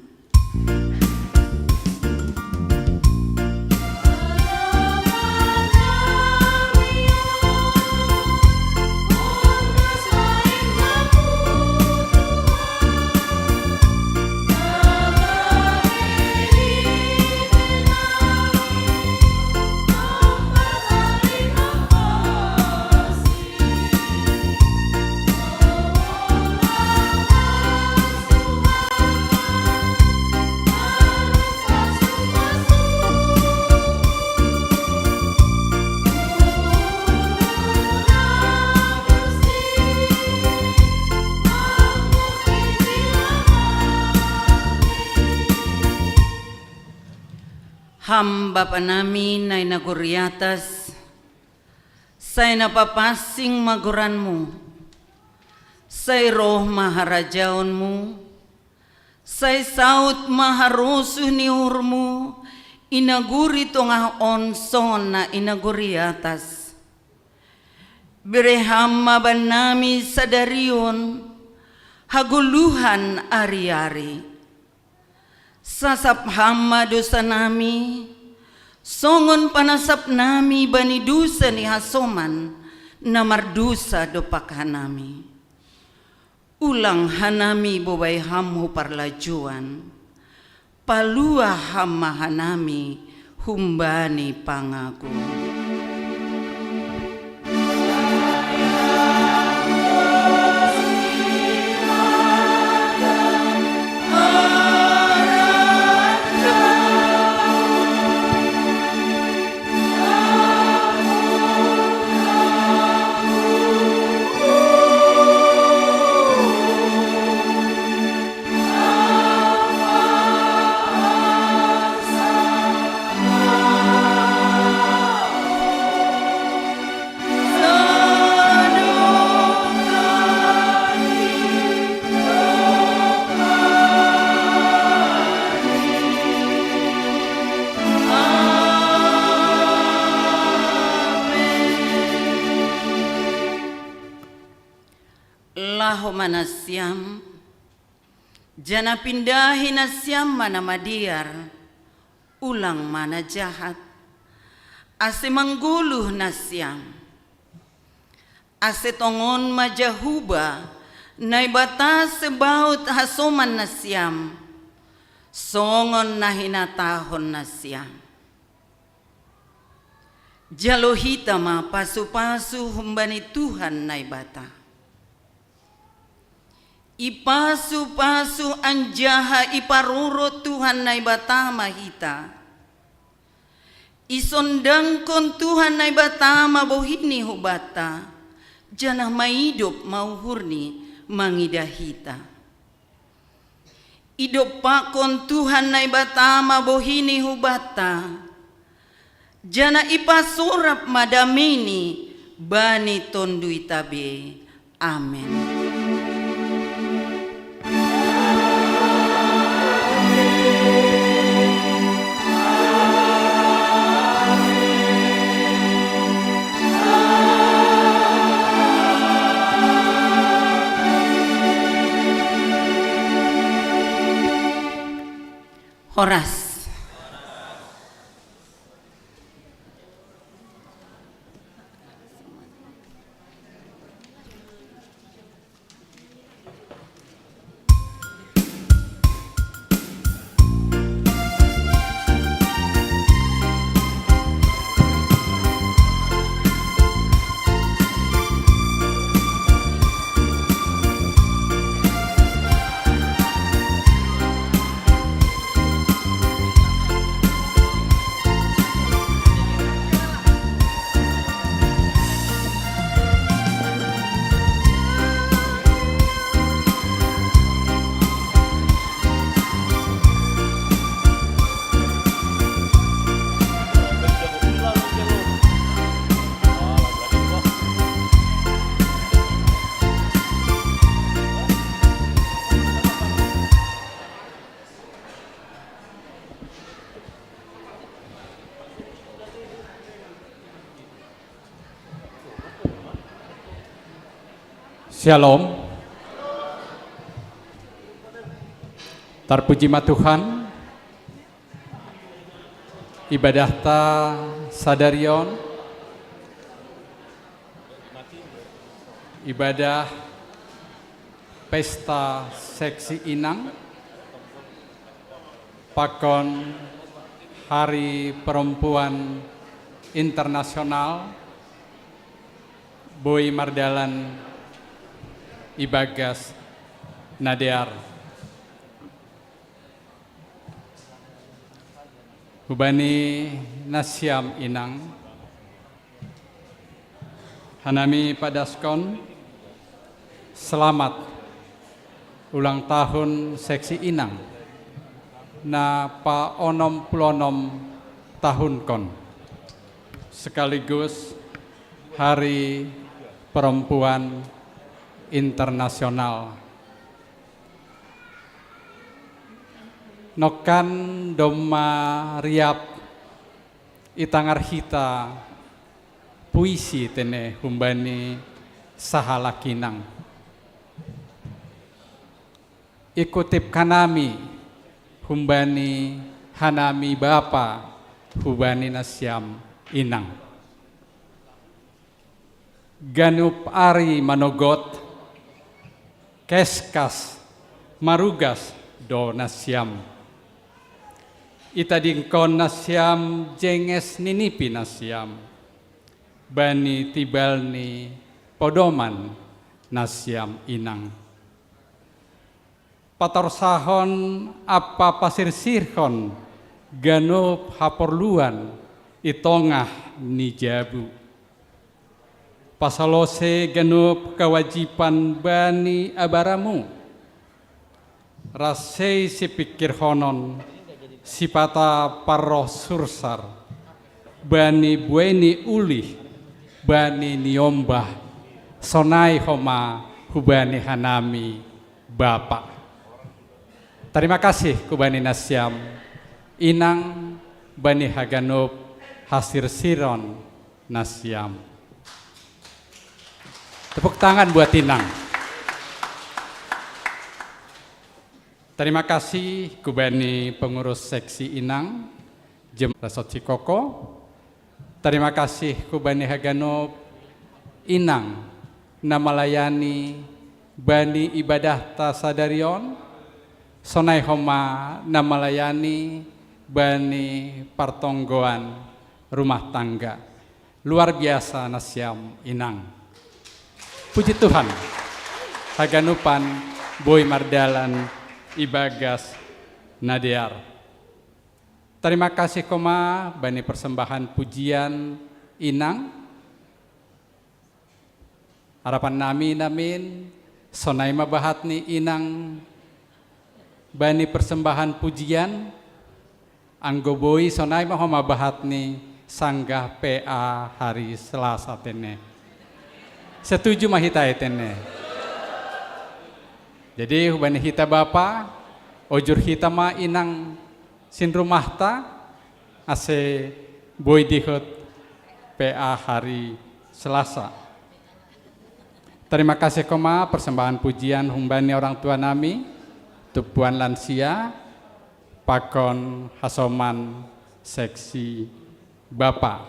Ham Bapa nami na i nagori atas, sai na papansing ma goranmu, sai roh ma harajaonmu, sai saud ma harosuh ni uhurmu i nagori tongah on songon na i nagori atas. Bere Ham ma bannami sadari on hagoluhan ari-ari. Sasap Ham ma dosanami, songon panasapnami bani dosa ni hasoman na mardosa dompak hanami. Ulang hanami bobai Ham hu parlajouan, palua Ham ma hanami humbani pangago. Laho ma nasiam, janah pindahi nasiam ma na madear, ulang ma na jahat, ase manggoluh nasiam. Ase tongon ma Jahowa, Naibata Zebaot hasoman nasiam, songon na hinatahon nasiam. Jalo hita ma pasu-pasu humbani Tuhan Naibata. Ipasu-pasu anjaha iparorot Tuhan Naibata ma hita. Isondangkon Tuhan Naibata ma bohini hubanta, janah maidop ma uhurni mangidah hita. Idompakkon Tuhan Naibata ma bohini hubanta, janah ipasorap ma dameini bani tonduita be. Amen. Oras. Shalom. Tarpuji ma Tuhan. Ibadahta sadarion, ibadah pesta seksi inang, pakon Hari Perempuan Internasional, boi mardalan i bagas na dear. Hubani nasiam inang, hanami padaskon selamat ulang tahun seksi inang na paonom pulu onom tahunkon, sekaligus Hari Perempuan Internasional. Nongkan domma riap i tangar hita puisi tene humbani sahalak inang. Ikutip hanami humbani hanami bapa, hubani nasiam inang. Ganup ari manogot, keskas, marugas do nasiam. Itadingkon nasiam jenges ninipi nasiam, bani tibal ni podoman nasiam inang. Patorsahon ampa pasirsirhon ganup haporluan i tongah ni jabu. Pasalose ganup kawajiban bani abaramu, ras sei sipingkirhonon, sipata parroh sursar, bani buei ni ulih, bani niombah, sonai homa hubani hanami bapa. Tarima kasih kubani nasiam inang, bani haganup hasirsiron nasiam. Tepuk tangan buat inang. Tarima kasih kubani pengurus seksi inang, jem rasot sikoko. Tarima kasih kubani haganup inang na malayani bani ibadahta sadarion, sonai homa na malayani bani partonggoan rumah tangga. Luar biasa nasiam inang. Puji Tuhan, haganupan boi mardalan i bagas na dear. Tarima kasih homa bani persembahan pujian inang. Arapan nami namin, sonai ma bahat ni inang bani persembahan pujian, anggo boi sonai ma homa bahat ni sanggah P A hari Selasa tene. Setuju ma hita i tene. Jadi hubani hita bapa, ojur hita ma inang sinrumahta, ase boi dihut P A hari Selasa. Tarima kasih homa persembahan pujian humbani orang tua nami, tumpuan lansia, pakon hasoman seksi bapa.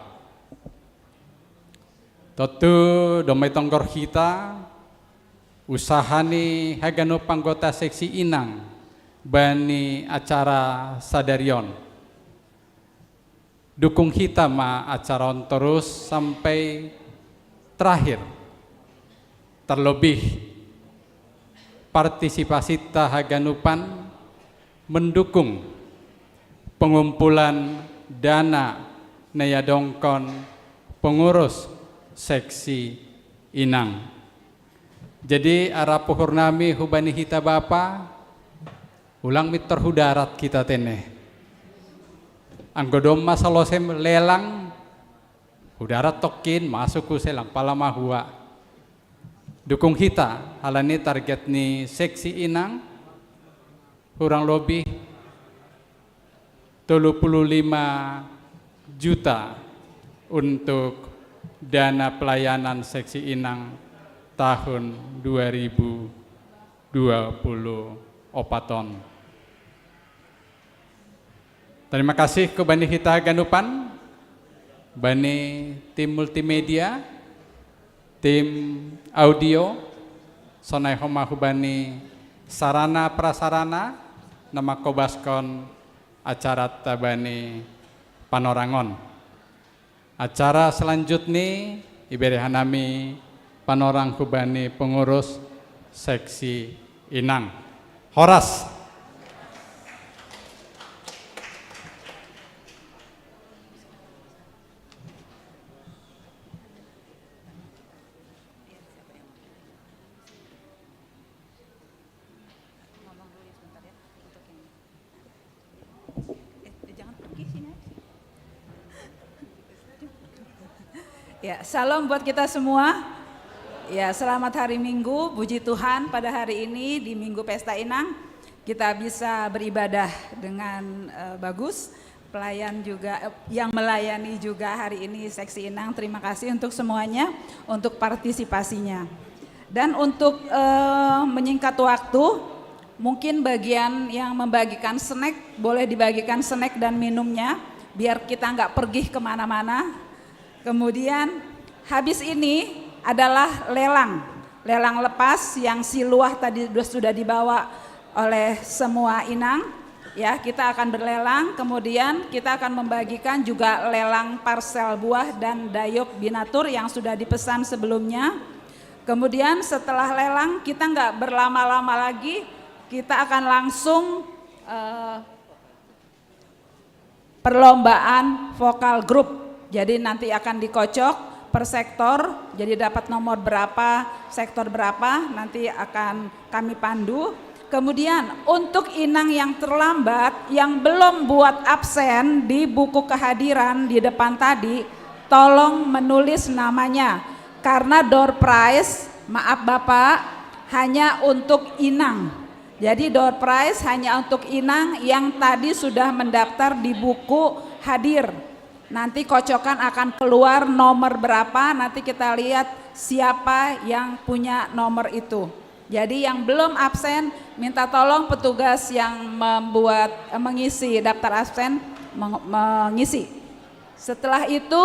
Totu domai tonggor hita, usahani haganup anggota seksi inang bani acara sadarion. Dukung hita ma acara on terus sampai terakhir. Terlebih partisipasi ta haganupan mendukung pengumpulan dana naya dongkon pengurus seksi inang. Jadi ara puhur nami hubani hita bapa, ulang mitor hudarat kita tene. Anggo domma salose lelang, hudarat tokin masuk ku selang pala mahua. Dukung hita halani target ni seksi inang kurang lebih tolu puluh lima juta untuk dana pelayanan seksi inang tahun dua ribu dua puluh opat on. Terima kasih ku bani hita ganupan, bani tim multimedia, tim audio, sonai homa hubani sarana prasarana nama kobaskon acara tabani panorangon. Acara selanjutnya iberi hanami panorang hubani pengurus seksi inang. Horas. Ya, salam buat kita semua. Ya, selamat hari Minggu. Puji Tuhan, pada hari ini di Minggu Pesta Inang kita bisa beribadah dengan uh, bagus. Pelayan juga uh, yang melayani juga hari ini seksi Inang. Terima kasih untuk semuanya, untuk partisipasinya. Dan untuk uh, menyingkat waktu, mungkin bagian yang membagikan snack, boleh dibagikan snack dan minumnya, biar kita nggak pergi kemana-mana. Kemudian habis ini adalah lelang, lelang lepas yang si luah tadi sudah dibawa oleh semua inang. Ya, kita akan berlelang, kemudian kita akan membagikan juga lelang parsel buah dan dayok binatur yang sudah dipesan sebelumnya. Kemudian setelah lelang kita nggak berlama-lama lagi, kita akan langsung uh, perlombaan vokal grup. Jadi nanti akan dikocok per sektor, jadi dapat nomor berapa, sektor berapa, nanti akan kami pandu. Kemudian untuk inang yang terlambat, yang belum buat absen di buku kehadiran di depan tadi, tolong menulis namanya. Karena door prize, maaf Bapak, hanya untuk inang. Jadi door prize hanya untuk inang yang tadi sudah mendaftar di buku hadir. Nanti kocokan akan keluar nomor berapa, nanti kita lihat siapa yang punya nomor itu. Jadi yang belum absen, minta tolong petugas yang membuat eh, mengisi daftar absen mengisi. Setelah itu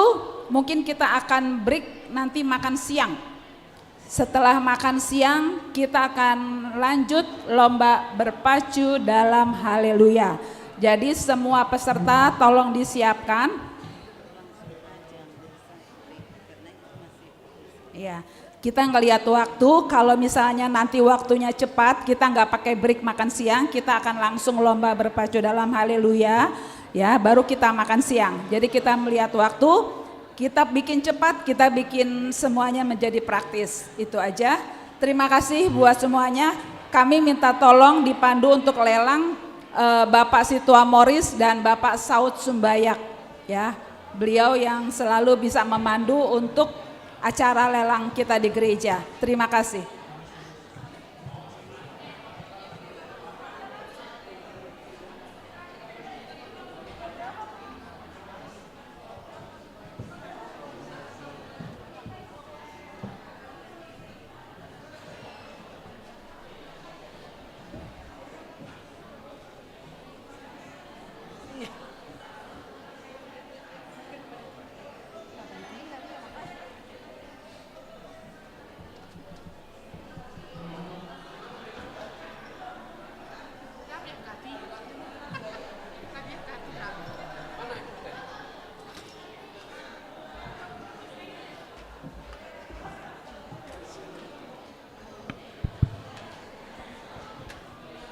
mungkin kita akan break nanti makan siang. Setelah makan siang, kita akan lanjut lomba berpacu dalam haleluya. Jadi semua peserta tolong disiapkan. Ya, kita ngelihat waktu, kalau misalnya nanti waktunya cepat, kita nggak pakai break makan siang, kita akan langsung lomba berpacu dalam haleluya. Ya, baru kita makan siang. Jadi kita melihat waktu, kita bikin cepat, kita bikin semuanya menjadi praktis. Itu aja. Terima kasih buat semuanya. Kami minta tolong dipandu untuk lelang eh, Bapak Situa Moris dan Bapak Saud Sumbayak. Ya, beliau yang selalu bisa memandu untuk acara lelang kita di gereja. Terima kasih.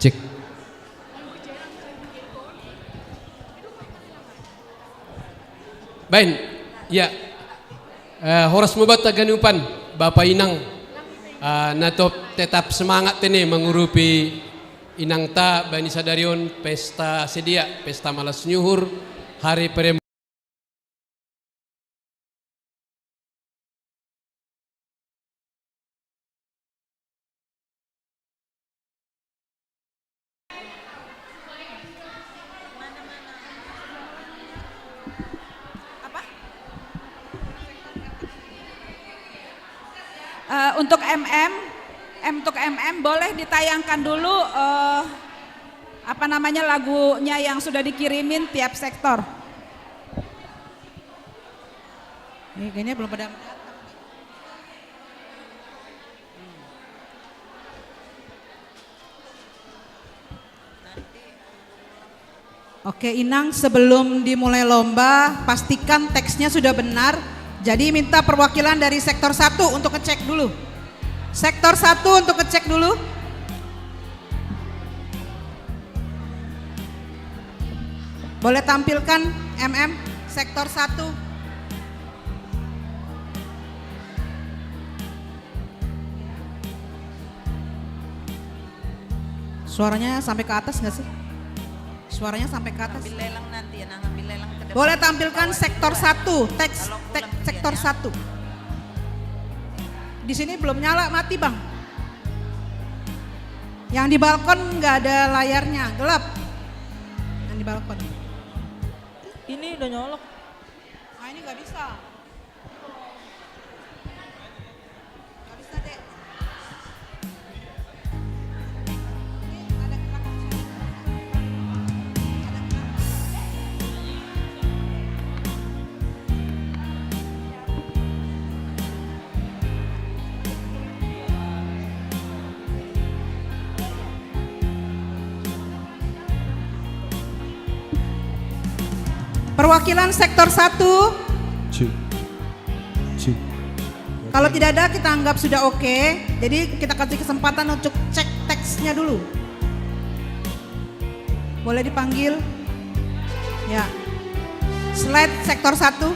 Cek. Bain, ya. Eh, horas mo bata ganupan, Bapa Inang. Eh, na to tetap semangat tene mangurupi inang ta bani sadari on pesta sedia, pesta malas nyuhur, hari perem- Eh, untuk M M, M untuk M M boleh ditayangkan dulu, eh, apa namanya, lagunya yang sudah dikirimin tiap sektor. Ini kayaknya belum pada. Oke, Inang, sebelum dimulai lomba, pastikan teksnya sudah benar. Jadi minta perwakilan dari sektor satu untuk ngecek dulu. Sektor satu untuk ngecek dulu. Boleh tampilkan, M M, sektor satu. Suaranya sampai ke atas nggak sih? Suaranya sampai ke atas. Ambil lelang nanti ya, nah, ambil lelang ke depan. Boleh tampilkan sektor satu, teks, teks sektor satu. Di sini belum nyala, mati, Bang. Yang di balkon nggak ada layarnya, gelap. Yang di balkon. Ini udah nyolok. Ah, ini nggak bisa. Perwakilan sektor satu. Cek. Cek. Kalau tidak ada, kita anggap sudah oke. Jadi kita kasih kesempatan untuk cek teksnya dulu. Boleh dipanggil? Ya. Slide sektor satu.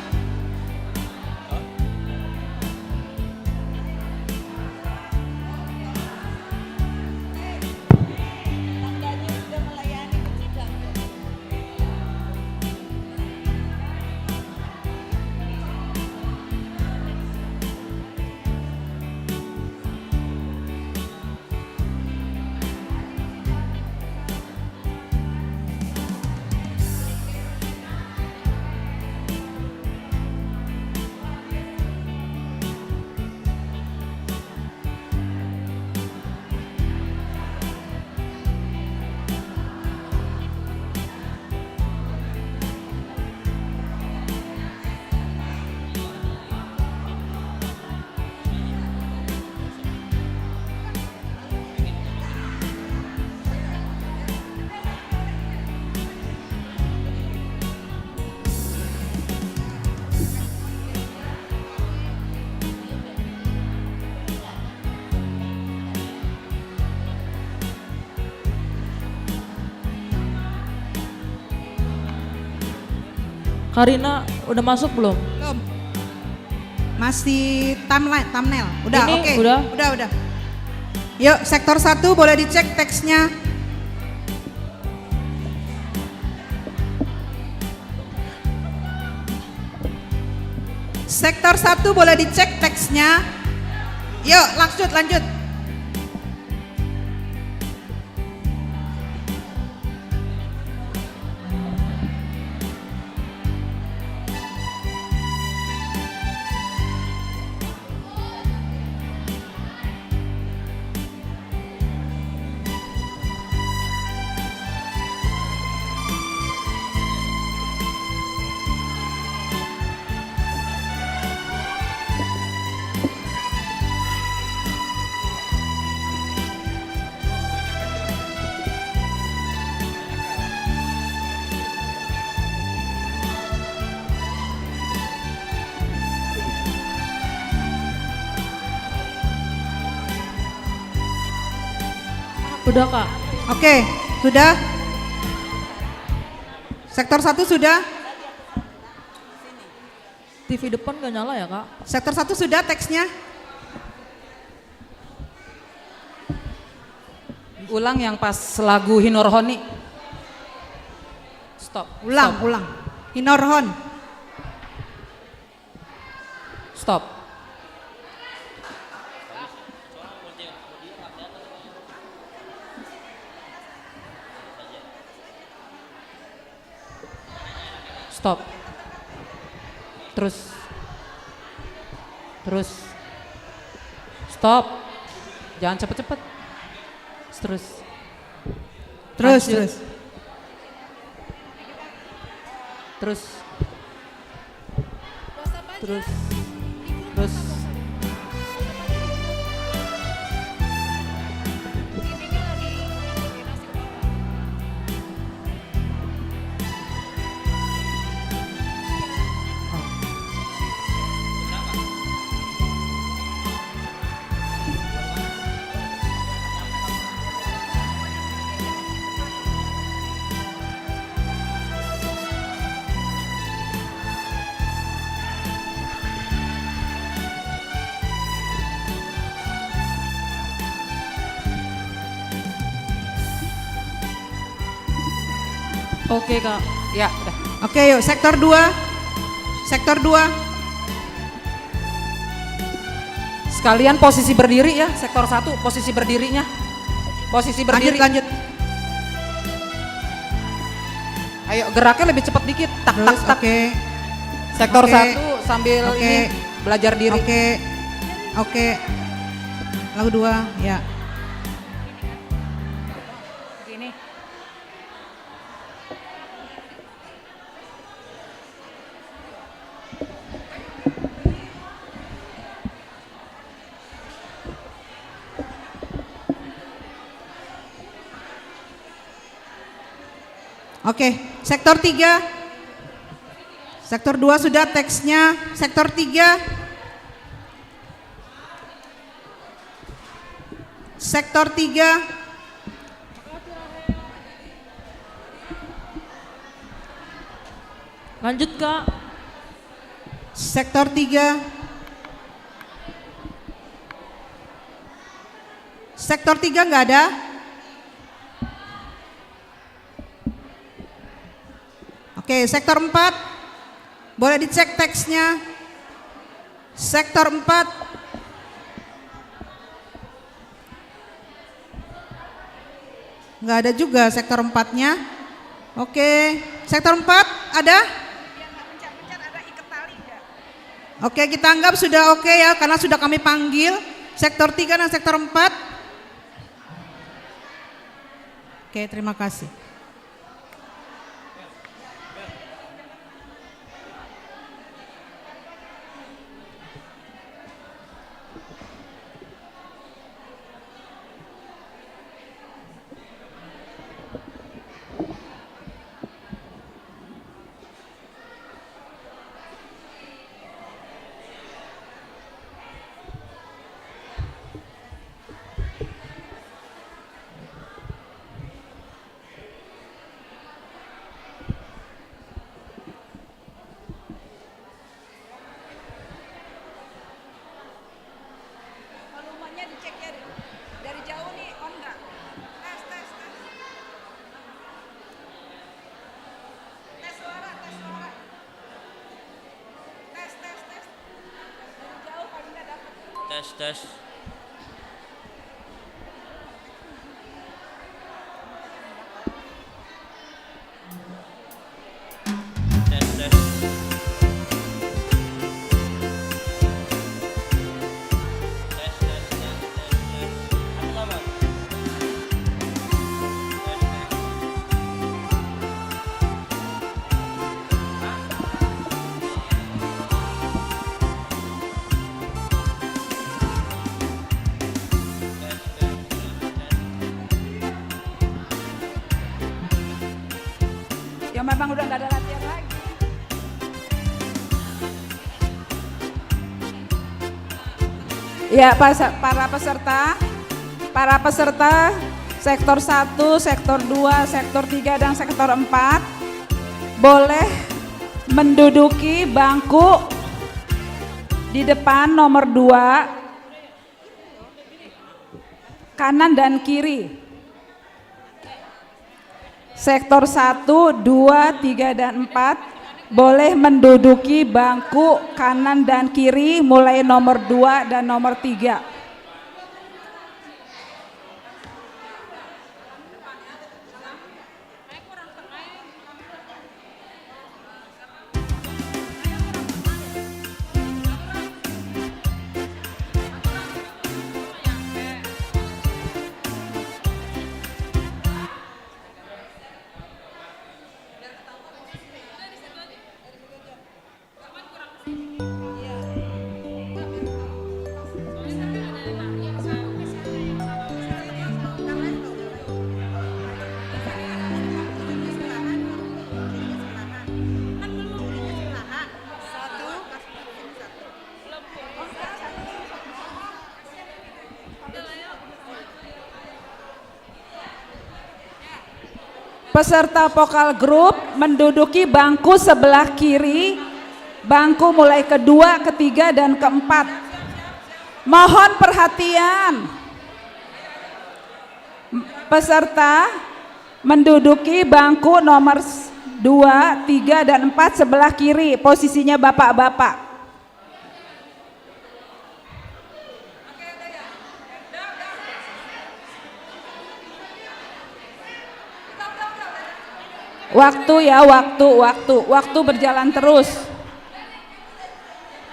Karina, udah masuk belum? Belum. Masih timeline, thumbnail. Udah, oke. Ini udah? Udah, udah. Yuk, sektor satu boleh dicek teksnya. Sektor satu boleh dicek teksnya. Yuk, lanjut, lanjut. Udah, Kak. Oke, sudah? Sektor satu sudah? T V depan gak nyala ya, Kak? Sektor satu sudah teksnya? Ulang yang pas lagu Hinorhoni. Stop. Ulang, Stop. ulang. Hinorhon. Stop. Stop. Terus. Terus. Stop. Jangan cepet-cepet. Terus. Terus, Lanjut. terus. Terus. Terus. Terus. Oke, Kak. Ya, udah. Oke, yuk, sektor dua. Sektor dua. Sekalian posisi berdiri ya, sektor satu posisi berdirinya. Posisi Lanjut, berdiri. Lanjut. Ayo, geraknya lebih cepat dikit. Tak, Terus, tak, tak. Oke. Sektor Oke. satu sambil Oke. Ini belajar diri. Oke. Oke. Lagu dua, ya. Begini. Oke, sektor tiga. Sektor dua sudah teksnya. Sektor tiga. Sektor tiga. Lanjut, Kak. Sektor tiga. Sektor tiga nggak ada? Oke, sektor empat. Boleh dicek teksnya. Sektor empat. Nggak ada juga sektor empatnya. Oke, sektor empat ada? Oke, kita anggap sudah oke ya, karena sudah kami panggil sektor tiga dan sektor empat. Oke, terima kasih. Volumenya dicek ya. Dari jauh nih on nggak? Tes, tes, tes. Tes suara, tes suara. Tes, tes, tes. Dari jauh kali nggak dapet. Tes, tes. Tes, tes. Tes, tes, tes, tes, tes. Aku lama. Tes, tes. Ya memang udah nggak ada latihan lagi. Ya, pas- para peserta, para peserta, Sektor satu, sektor dua, sektor tiga, dan sektor empat boleh menduduki bangku di depan nomor dua, kanan dan kiri. Sektor satu, dua, tiga, dan empat boleh menduduki bangku kanan dan kiri, mulai nomor dua dan nomor tiga. Peserta vokal grup menduduki bangku sebelah kiri, bangku mulai kedua, ketiga, dan keempat. Mohon perhatian. Peserta menduduki bangku nomor dua, tiga, dan empat sebelah kiri, posisinya bapak-bapak. Waktu ya, waktu, waktu, waktu berjalan terus.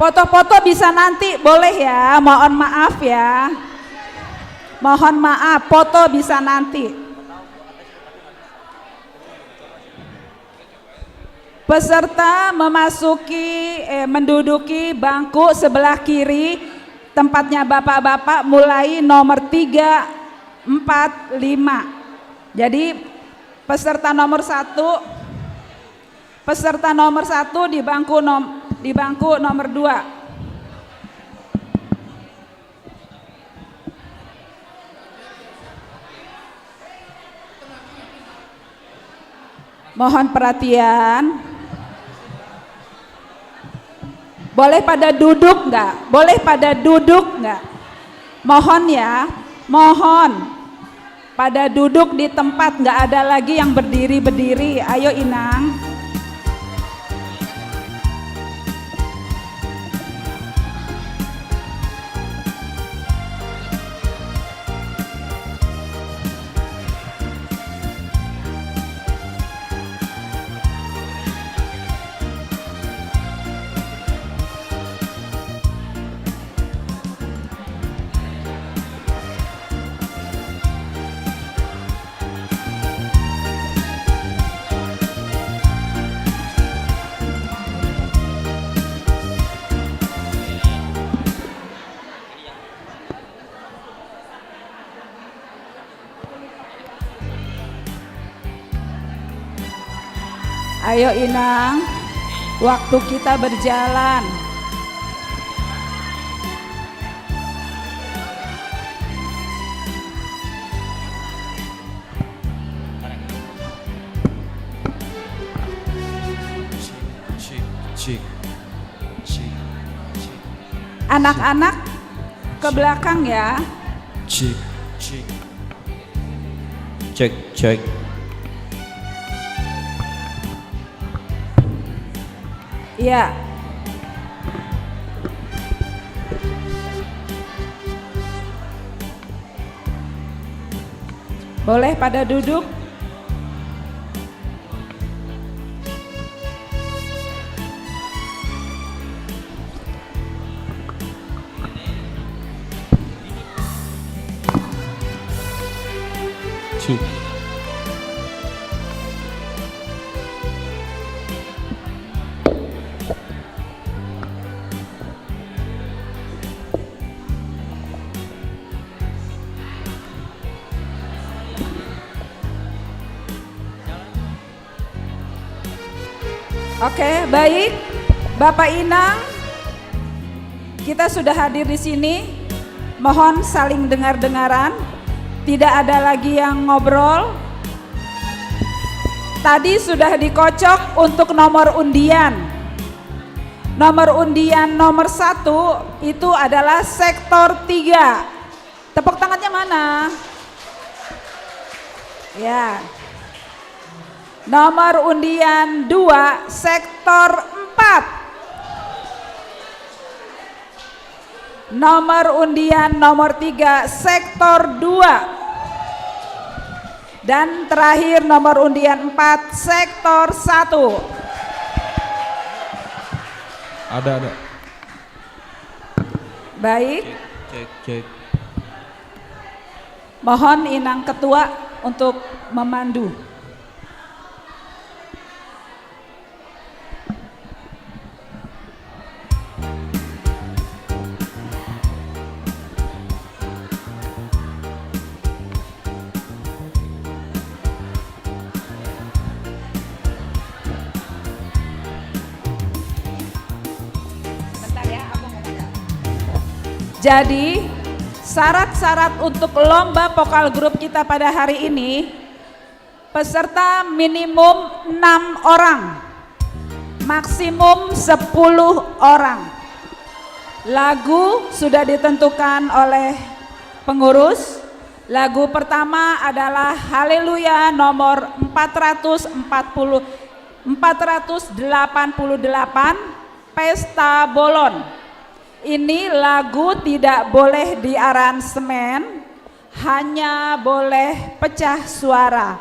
Foto-foto bisa nanti, boleh ya, mohon maaf ya. Mohon maaf, foto bisa nanti. Peserta memasuki, eh, menduduki bangku sebelah kiri, tempatnya bapak-bapak, mulai nomor tiga, empat, lima. Jadi peserta nomor satu, peserta nomor satu di bangku nom, di bangku nomor dua. Mohon perhatian. Boleh pada duduk nggak? Boleh pada duduk nggak? Mohon ya, mohon. Pada duduk di tempat, nggak ada lagi yang berdiri-berdiri. Ayo, Inang. Ayo, Inang, waktu kita berjalan. Anak-anak, ke belakang ya. Cek, cek. Cek, cek. Iya. Boleh pada duduk? Oke, baik. Bapak Inang, kita sudah hadir di sini. Mohon saling dengar-dengaran. Tidak ada lagi yang ngobrol. Tadi sudah dikocok untuk nomor undian. Nomor undian nomor satu itu adalah sektor tiga. Tepuk tangannya mana? Ya. Nomor undian dua, sektor empat. Nomor undian nomor tiga, sektor dua. Dan terakhir nomor undian empat, sektor satu. Ada, ada. Baik. Cek, cek. Mohon Inang Ketua untuk memandu. Sebentar ya, aku mau pegang. Jadi, syarat-syarat untuk lomba vokal grup kita pada hari ini, peserta minimum enam orang, maksimum sepuluh orang. Lagu sudah ditentukan oleh pengurus. Lagu pertama adalah Haleluya nomor empat ratus empat puluh, empat ratus delapan puluh delapan, Pesta Bolon. Ini lagu tidak boleh diaransemen, hanya boleh pecah suara.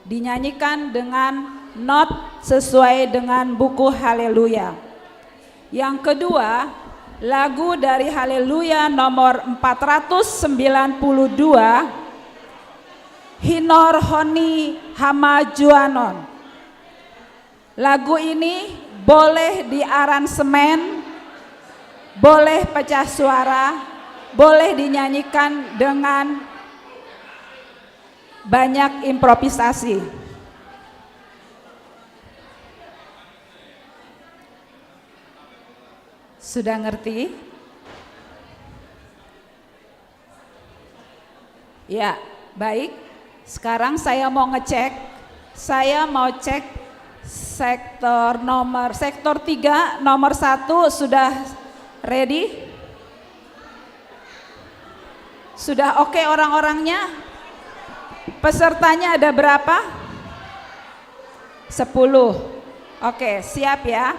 Dinyanyikan dengan not sesuai dengan buku Haleluya. Yang kedua, lagu dari Haleluya nomor empat ratus sembilan puluh dua, Hinor Honi Hamajuanon. Lagu ini boleh diaransemen, boleh pecah suara, boleh dinyanyikan dengan banyak improvisasi. Sudah ngerti? Ya, baik. Sekarang saya mau ngecek. Saya mau cek sektor nomor, sektor tiga, nomor satu sudah ready? Sudah oke orang-orangnya? Pesertanya ada berapa? Sepuluh. Oke, siap ya.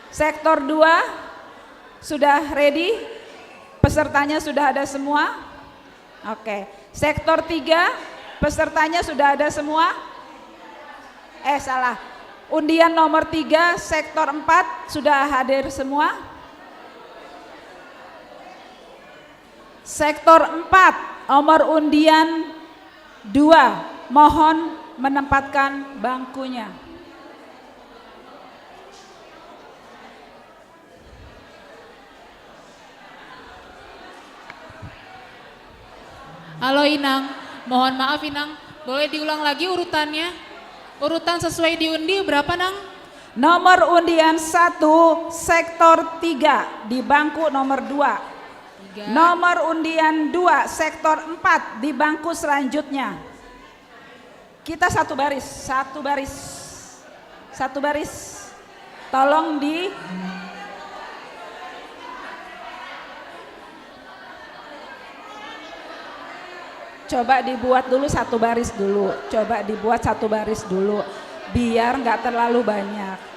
Sektor dua sudah ready? Pesertanya sudah ada semua? Oke. Sektor tiga, pesertanya sudah ada semua? Eh, salah. Undian nomor tiga, sektor empat sudah hadir semua? Sektor empat, nomor undian dua, mohon menempatkan bangkunya. Halo Inang, mohon maaf Inang, boleh diulang lagi urutannya? Urutan sesuai diundi berapa Nang? Nomor undian satu, sektor tiga, di bangku nomor dua. Tiga. Nomor undian dua, sektor empat, di bangku selanjutnya. Kita satu baris, satu baris, satu baris. Tolong di, coba dibuat dulu satu baris dulu. Coba dibuat satu baris dulu, biar nggak terlalu banyak.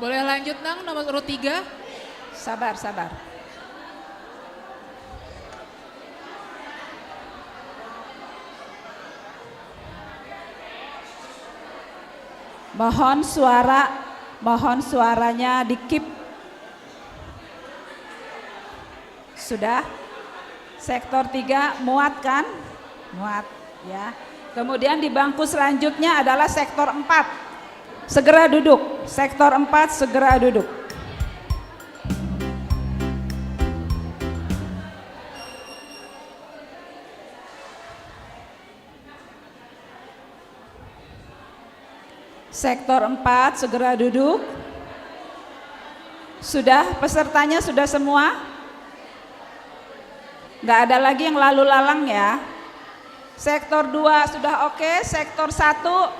Boleh lanjut Nang, nomor urut tiga. Sabar, sabar. Mohon suara, mohon suaranya di-keep. Sudah? Sektor tiga muat kan? Muat ya. Kemudian di bangku selanjutnya adalah sektor empat. Segera duduk. Sektor empat segera duduk. Sektor empat segera duduk. Sudah, pesertanya sudah semua? Nggak ada lagi yang lalu lalang ya. Sektor dua sudah oke, sektor satu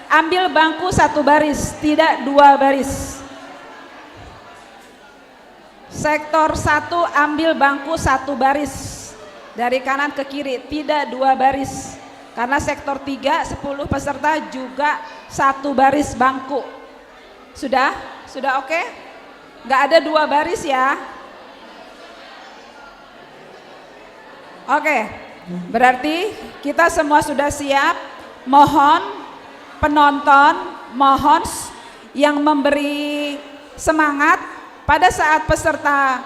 ambil bangku satu baris, tidak dua baris. Sektor satu ambil bangku satu baris, dari kanan ke kiri, tidak dua baris. Karena sektor tiga, sepuluh peserta juga satu baris bangku. Sudah? Sudah oke? Nggak ada dua baris ya? Oke, berarti kita semua sudah siap. Mohon penonton, mohon s-, yang memberi semangat pada saat peserta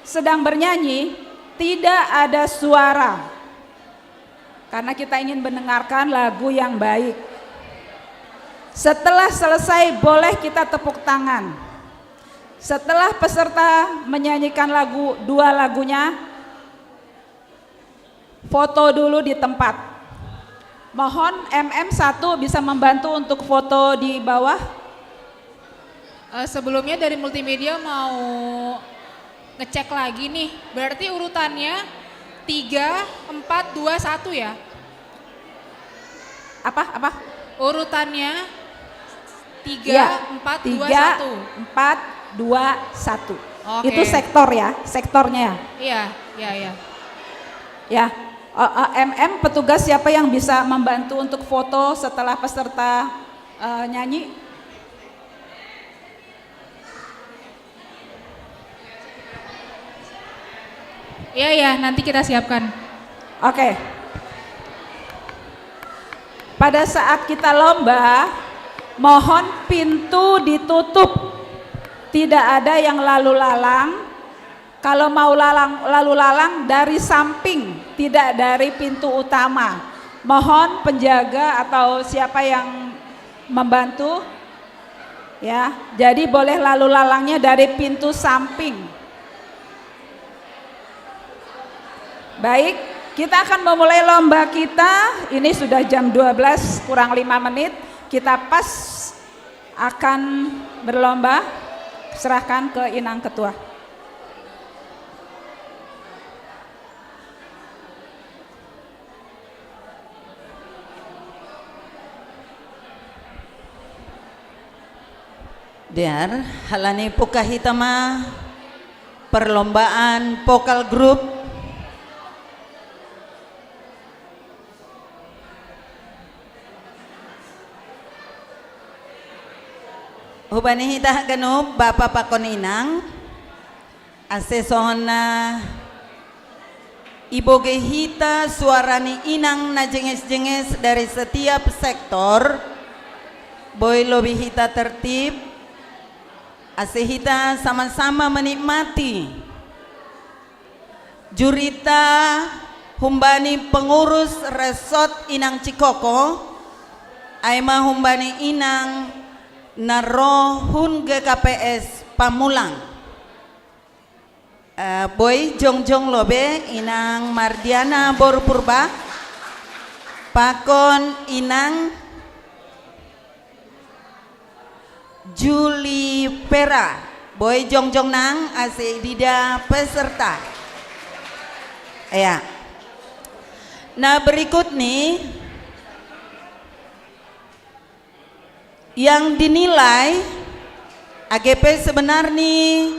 sedang bernyanyi, tidak ada suara. Karena kita ingin mendengarkan lagu yang baik. Setelah selesai, boleh kita tepuk tangan. Setelah peserta menyanyikan lagu, dua lagunya, foto dulu di tempat. Mohon M M satu bisa membantu untuk foto di bawah. Eh, sebelumnya dari multimedia mau ngecek lagi nih. Berarti urutannya tiga, empat, dua, satu ya? Apa? Apa? Urutannya tiga, Iya, empat, dua, tiga, satu. Empat, dua, satu. Oke. Itu sektor ya, sektornya ya. Iya, iya, iya. Ya, eh, eh, M M, petugas siapa yang bisa membantu untuk foto setelah peserta, eh, nyanyi? Iya, iya, nanti kita siapkan. Oke. Pada saat kita lomba, mohon pintu ditutup. Tidak ada yang lalu lalang. Kalau mau lalang, lalu lalang, dari samping, tidak dari pintu utama. Mohon penjaga atau siapa yang membantu, ya. Jadi boleh lalu lalangnya dari pintu samping. Baik, kita akan memulai lomba kita. Ini sudah jam dua belas kurang lima menit. Kita pas akan berlomba. Serahkan ke Inang Ketua. Diar, halani pukahita ma perlombaan vokal grup. Hubani hita haganup, Bapa pakon Inang, ase sohonna ibogei hita suara ni Inang na jenges-jenges dari setiap sektor, boi lobi hita tertib, ase hita sama-sama menikmati jurita humbani pengurus Resort Inang Cikoko, ai ma humbani Inang na ro hun G K P S Pamulang. Eh, boi jongjong lobe Inang Mardiana boru Purba, pakon Inang Juli Pera, boi jongjong nang ase idida peserta. Ya. Nah, berikut nih yang dinilai A G P sebenarnya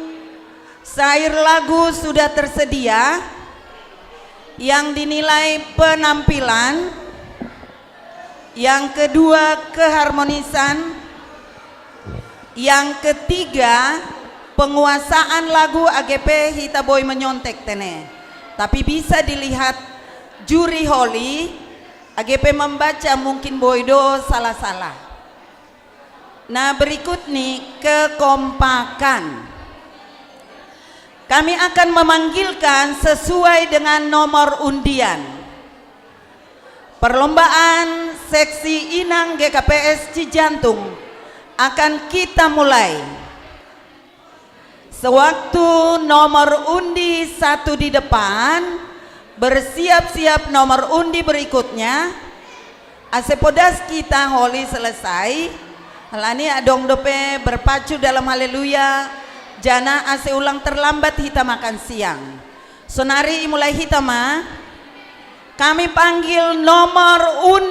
sair lagu sudah tersedia, yang dinilai penampilan, yang kedua keharmonisan, yang ketiga penguasaan lagu A G P hita boi menyontek tene. Tapi bisa dilihat juri holi, A G P membaca mungkin boi do salah-salah. Nah, berikut nih kekompakan. Kami akan memanggilkan sesuai dengan nomor undian. Perlombaan seksi Inang G K P S Cijantung akan kita mulai. Sewaktu nomor undi satu di depan, bersiap-siap nomor undi berikutnya, ase podas kita holi selesai, Alani adong dope berpacu dalam haleluya, jana ase ulang terlambat hita makan siang. Sonari imulai hita ma, kami panggil nomor un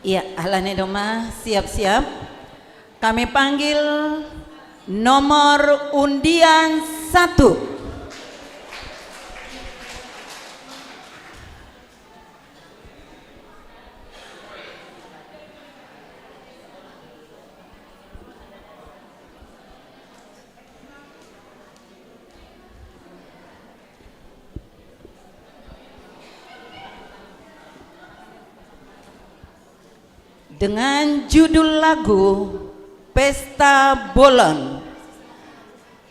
Iya, alani doma siap-siap. Kami panggil nomor undian satu. Dengan judul lagu Pesta Bolon.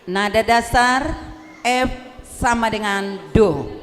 Nada dasar F sama dengan do.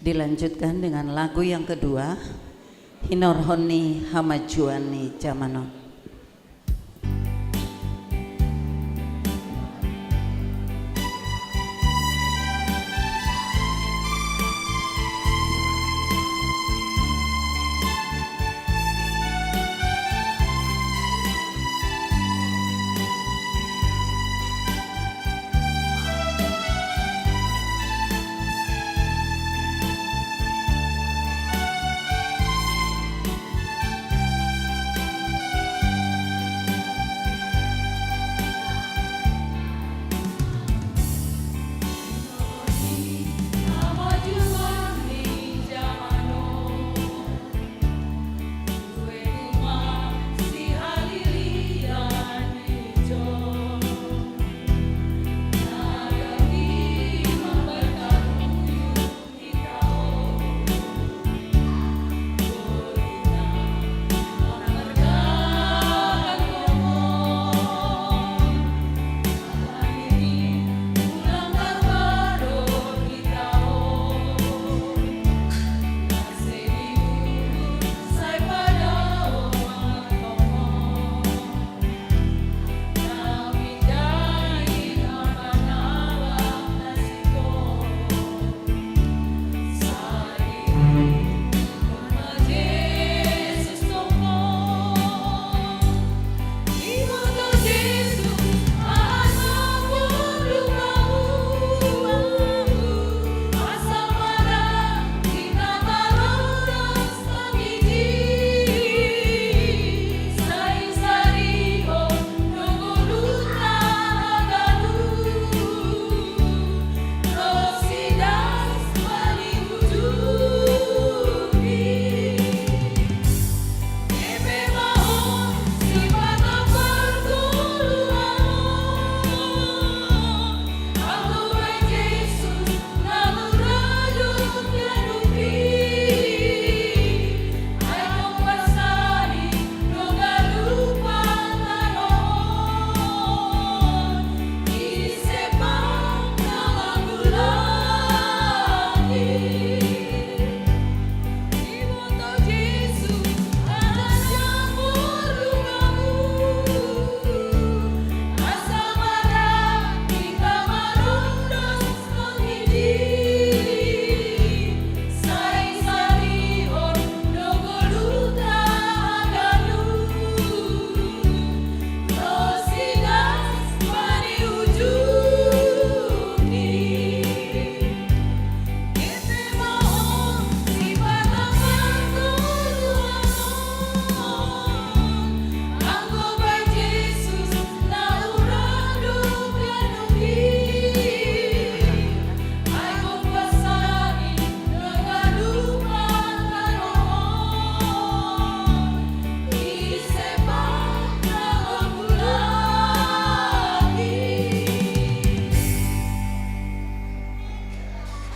Dilanjutkan dengan lagu yang kedua, Hinorhon ni Hamajuan ni Jamanon.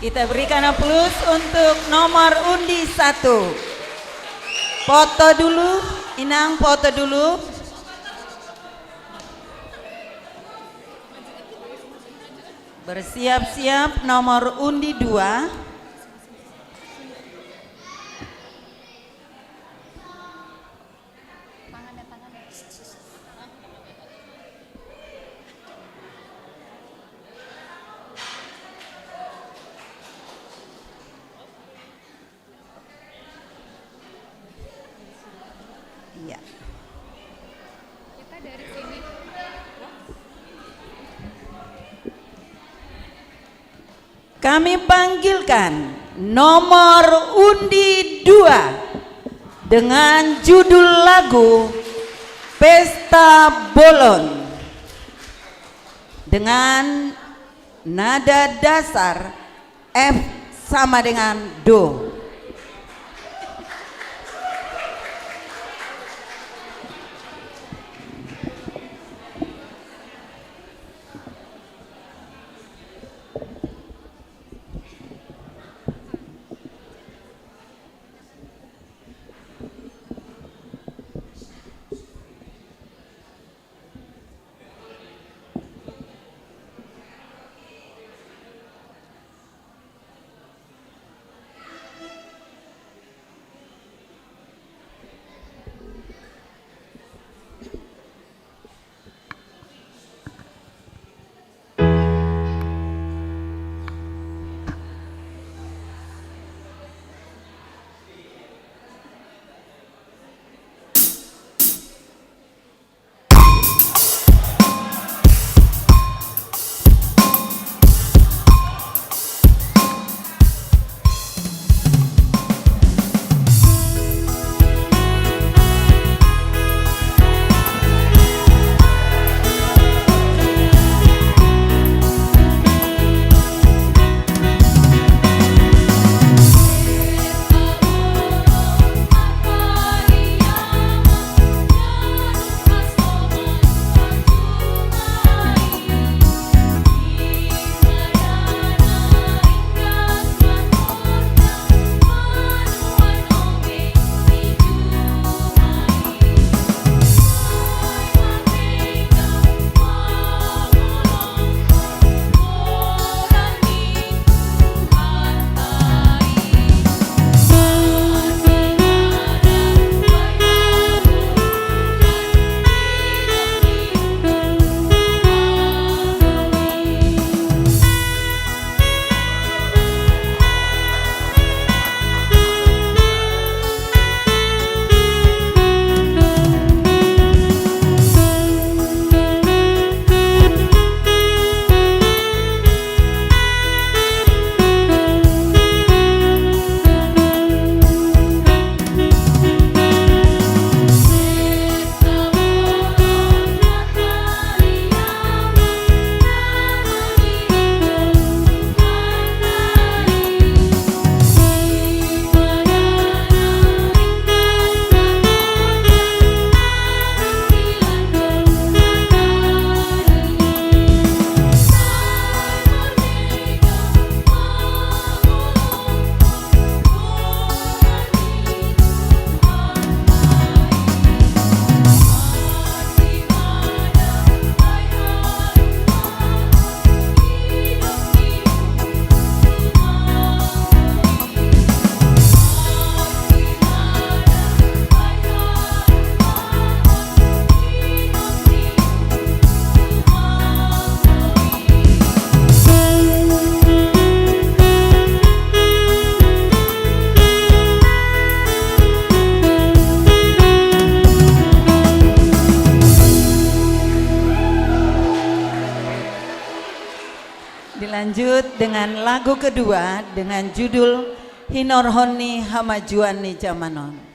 Kita berikan aplaus untuk nomor undi satu. Foto dulu, Inang, foto dulu. Bersiap-siap nomor undi dua. Iya. Kita dari sini. Kami panggilkan nomor undi dua dengan judul lagu Pesta Bolon, dengan nada dasar F sama dengan do. Dilanjut dengan lagu kedua dengan judul Hinorhon ni Hamajuan ni Jamanon.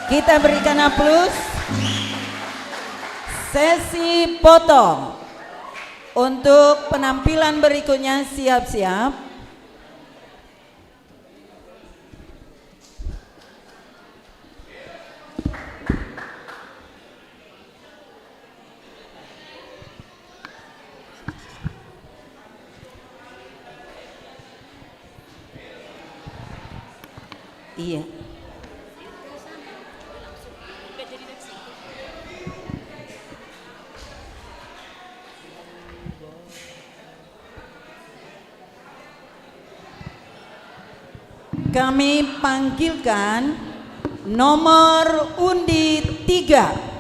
Kita berikan aplaus. Sesi foto. Untuk penampilan berikutnya, siap-siap. Iya. Kami panggilkan nomor undi tiga.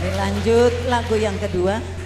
Dilanjut lagu yang kedua.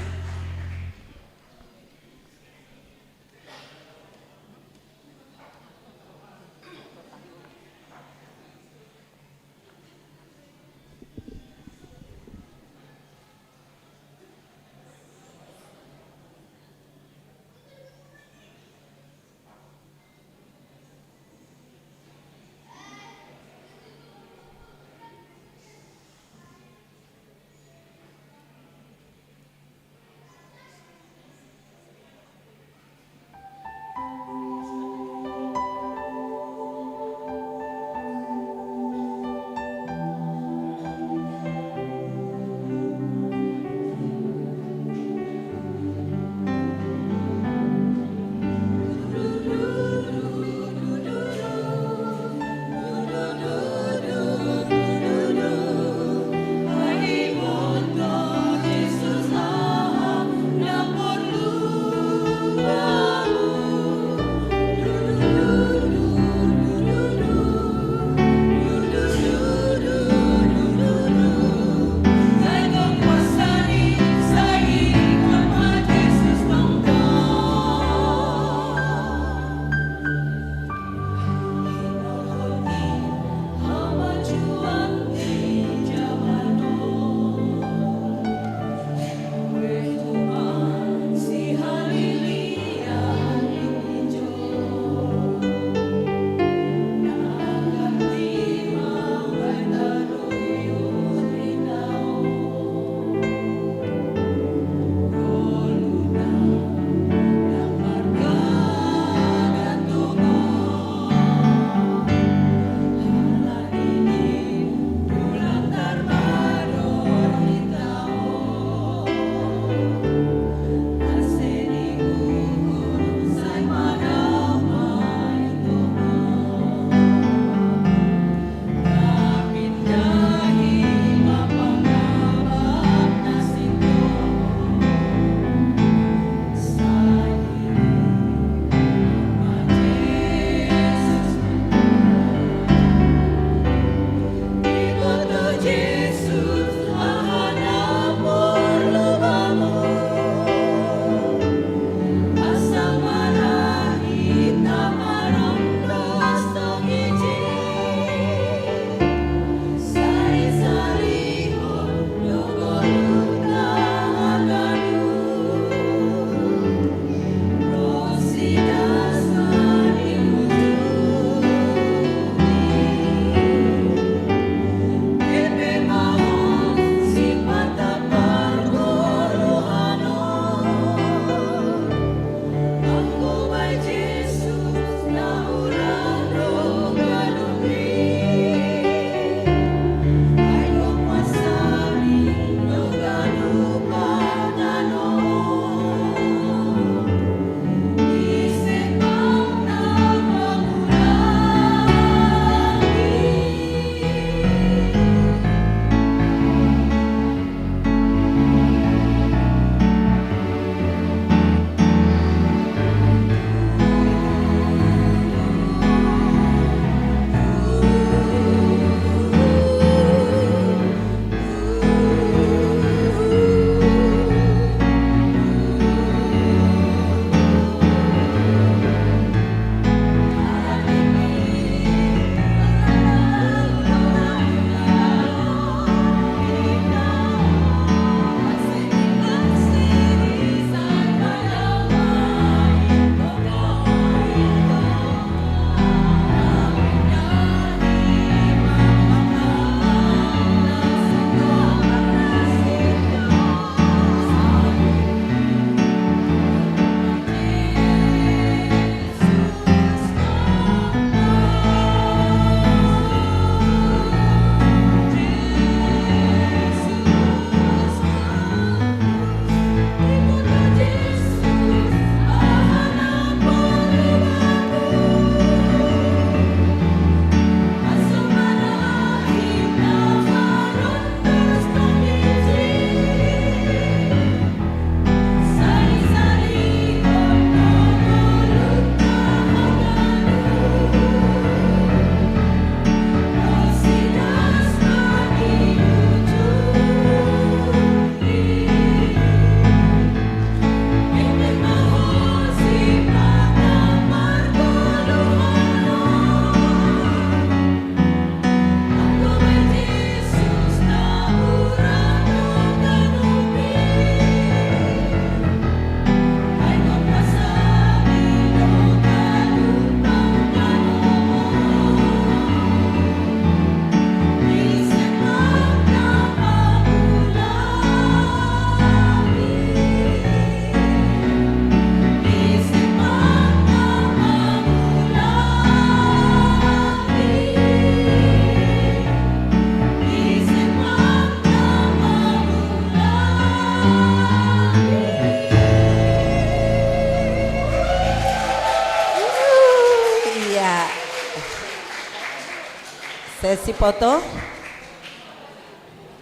Sipoto.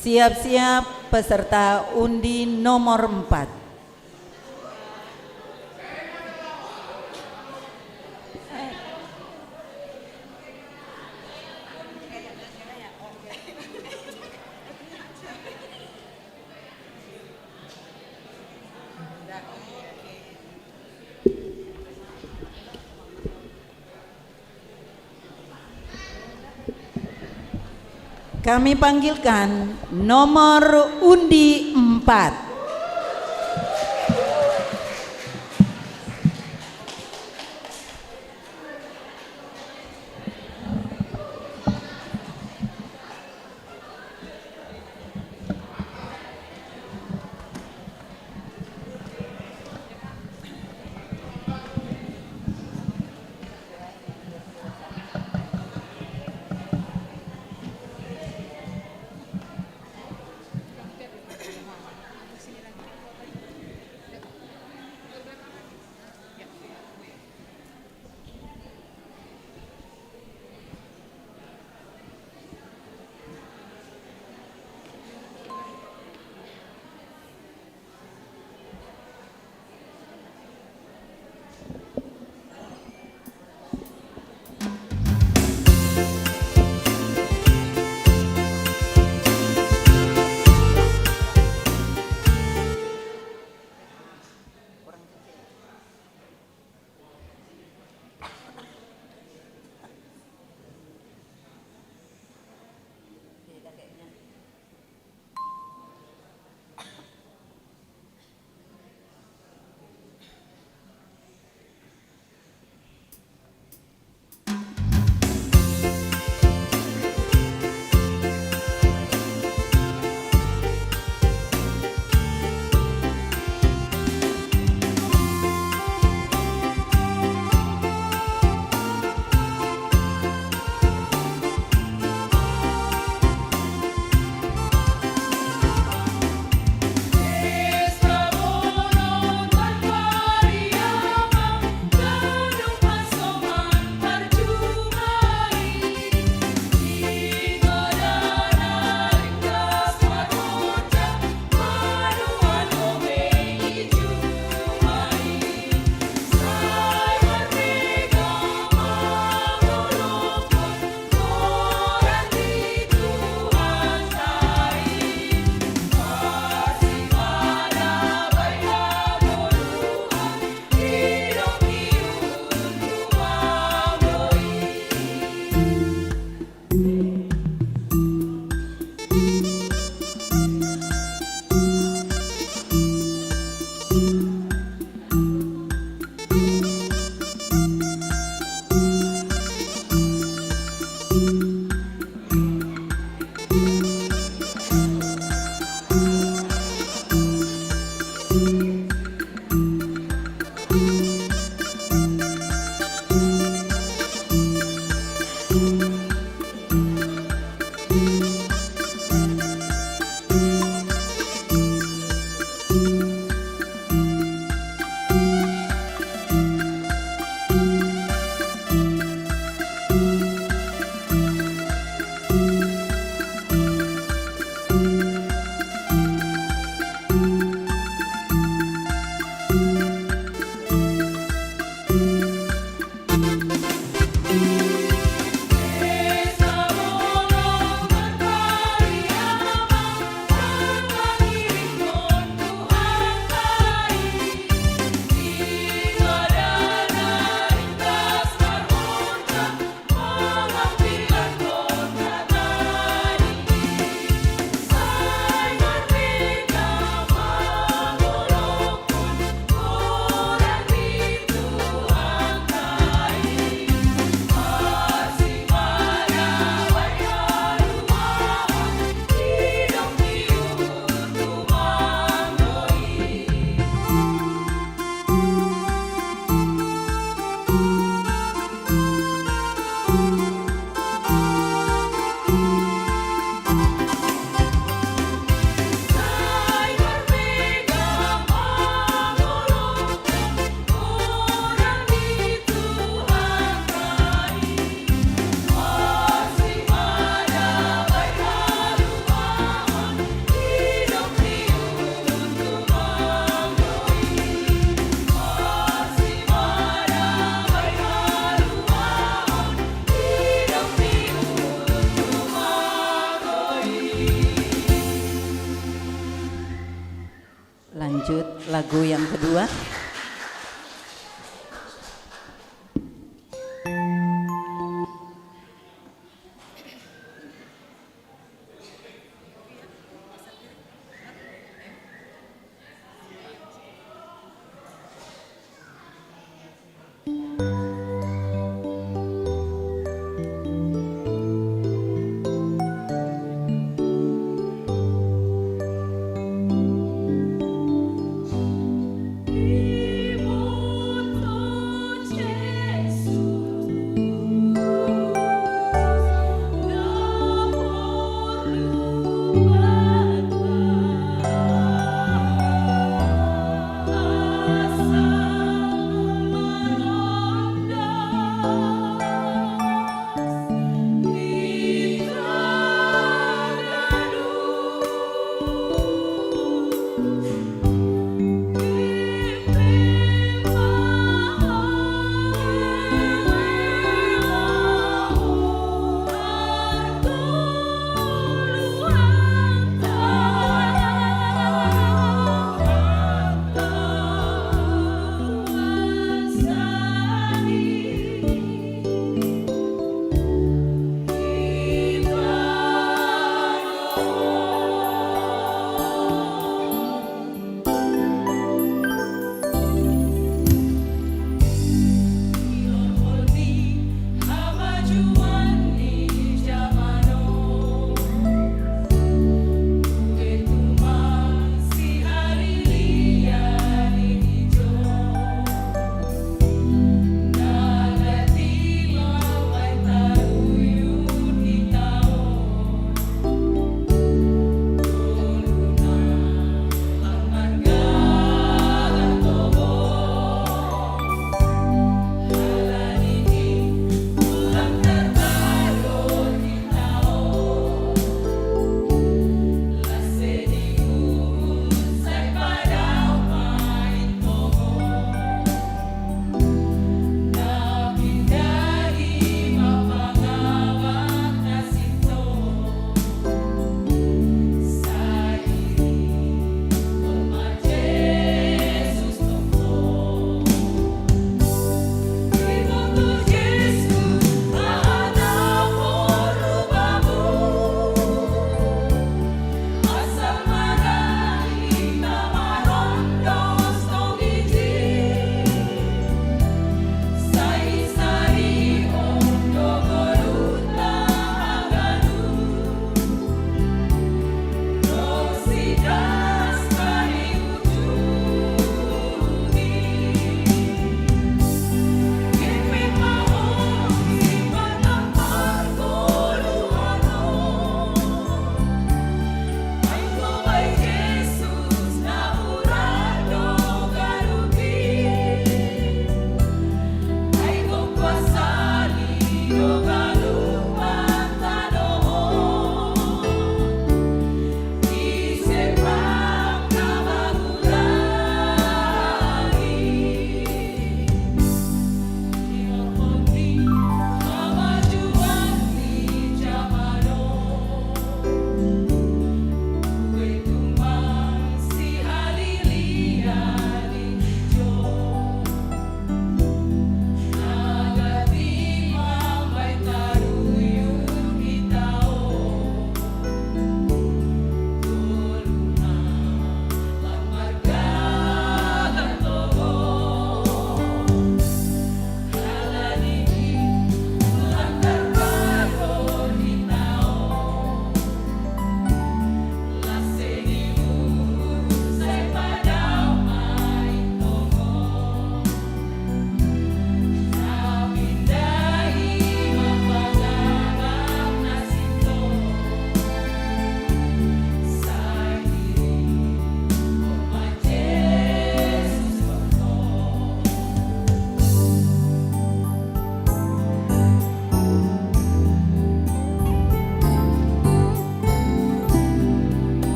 Siap-siap peserta undi nomor empat. Kami panggilkan nomor undi empat. Lanjut lagu yang kedua.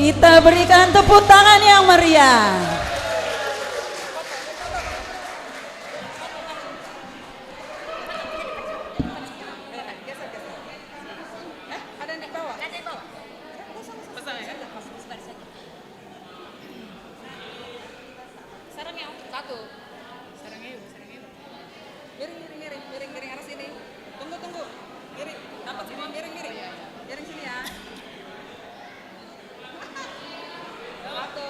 Kita berikan tepuk tangan yang meriah. Miring, miring, miring, miring, miring arah sini. Tunggu, tunggu. Miring, dapat sini, miring, miring. Miring sini ya. Satu,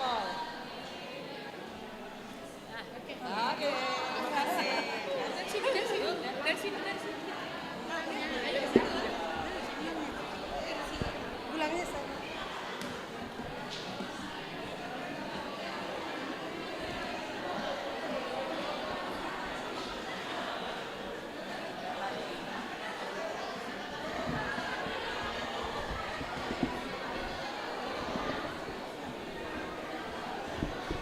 call. Oke, terima kasih. Pulangnya sana.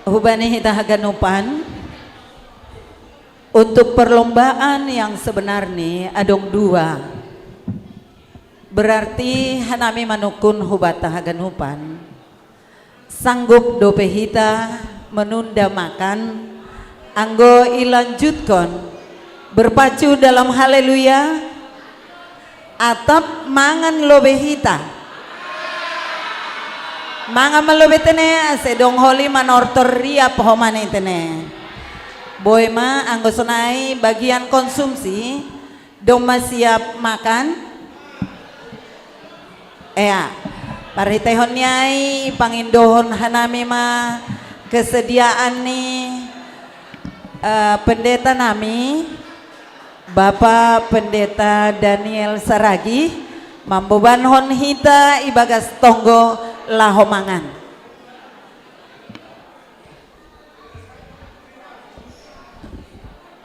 Hubani hita haganupan, untuk perlombaan yang sebenar ni adong dua. Berarti hanami manungkun hubata haganupan. Sanggup dope hita menunda makan, anggo ilanjutkon berpacu dalam haleluya, atap mangan lobe hita. Mangan ma lobe tene, ase dong holi manortor riap homa ni tene. Boi ma anggo sonai bagian konsumsi, dong ma siap makan. Ea, parhiteihon ni ai pangindohon hanami ma kesediaan ni, eh, pendeta nami, Bapa Pendeta Daniel Saragi, mambobankon hita ibagas tonggo laho mangan.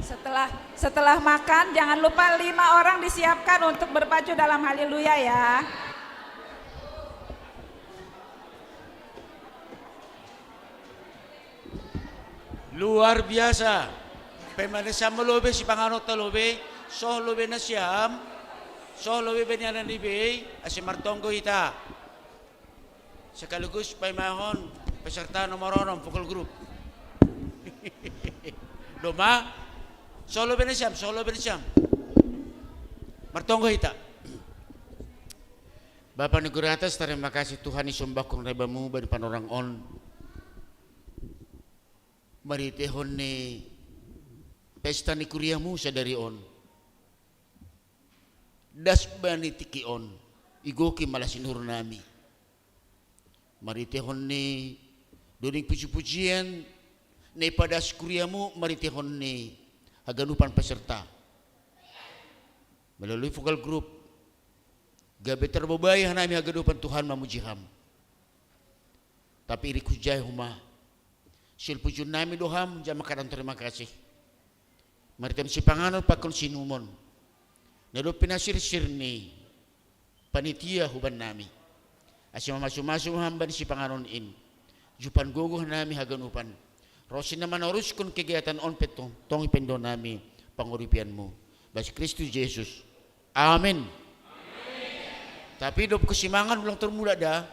Setelah, setelah makan, jangan lupa lima orang disiapkan untuk berpacu dalam haleluya ya. Luar biasa. Pemanesan lobe sipanganonta lobe, soh lobe nasiam, soh lobe banianan ni bei, ase martonggo hita. Sekaligus paimahon peserta nomor onom vokal grup. Doma, solo benesiam, solo benesiam. Martonggo hita. Bapa ni guru atas, tarima kasih Tuhan, isombahkon rebamu bani panorang on. Marhiteihon ni pesta ni kuriamu sadari on. Das bani tingki on, igoki ma las ni uhur nami. Marhiteihon ni doding puji-pujian na ipadas kuriamu marhiteihon ni haganupan peserta. Melalui vokal grup, gabe tarbobai hanami haganupan Tuhan mamuji Ham. Tapi irik hujai homa. Silpuju nami do Ham, jamakaran terima kasih. Marhiteihon sipanganon pakon sinumon. Na dob pinasirsir ni panitia huban nami. Ase mamasu-masu Ham bani sipanganon in. Jupan gogo hanami haganupan. Ronsi na manaruskon kegiatan on pe tong, tong ipen do nami panguripianmu. Bas Kristus Jesus. Amin. Tapi dob husimangan ulang termuda da.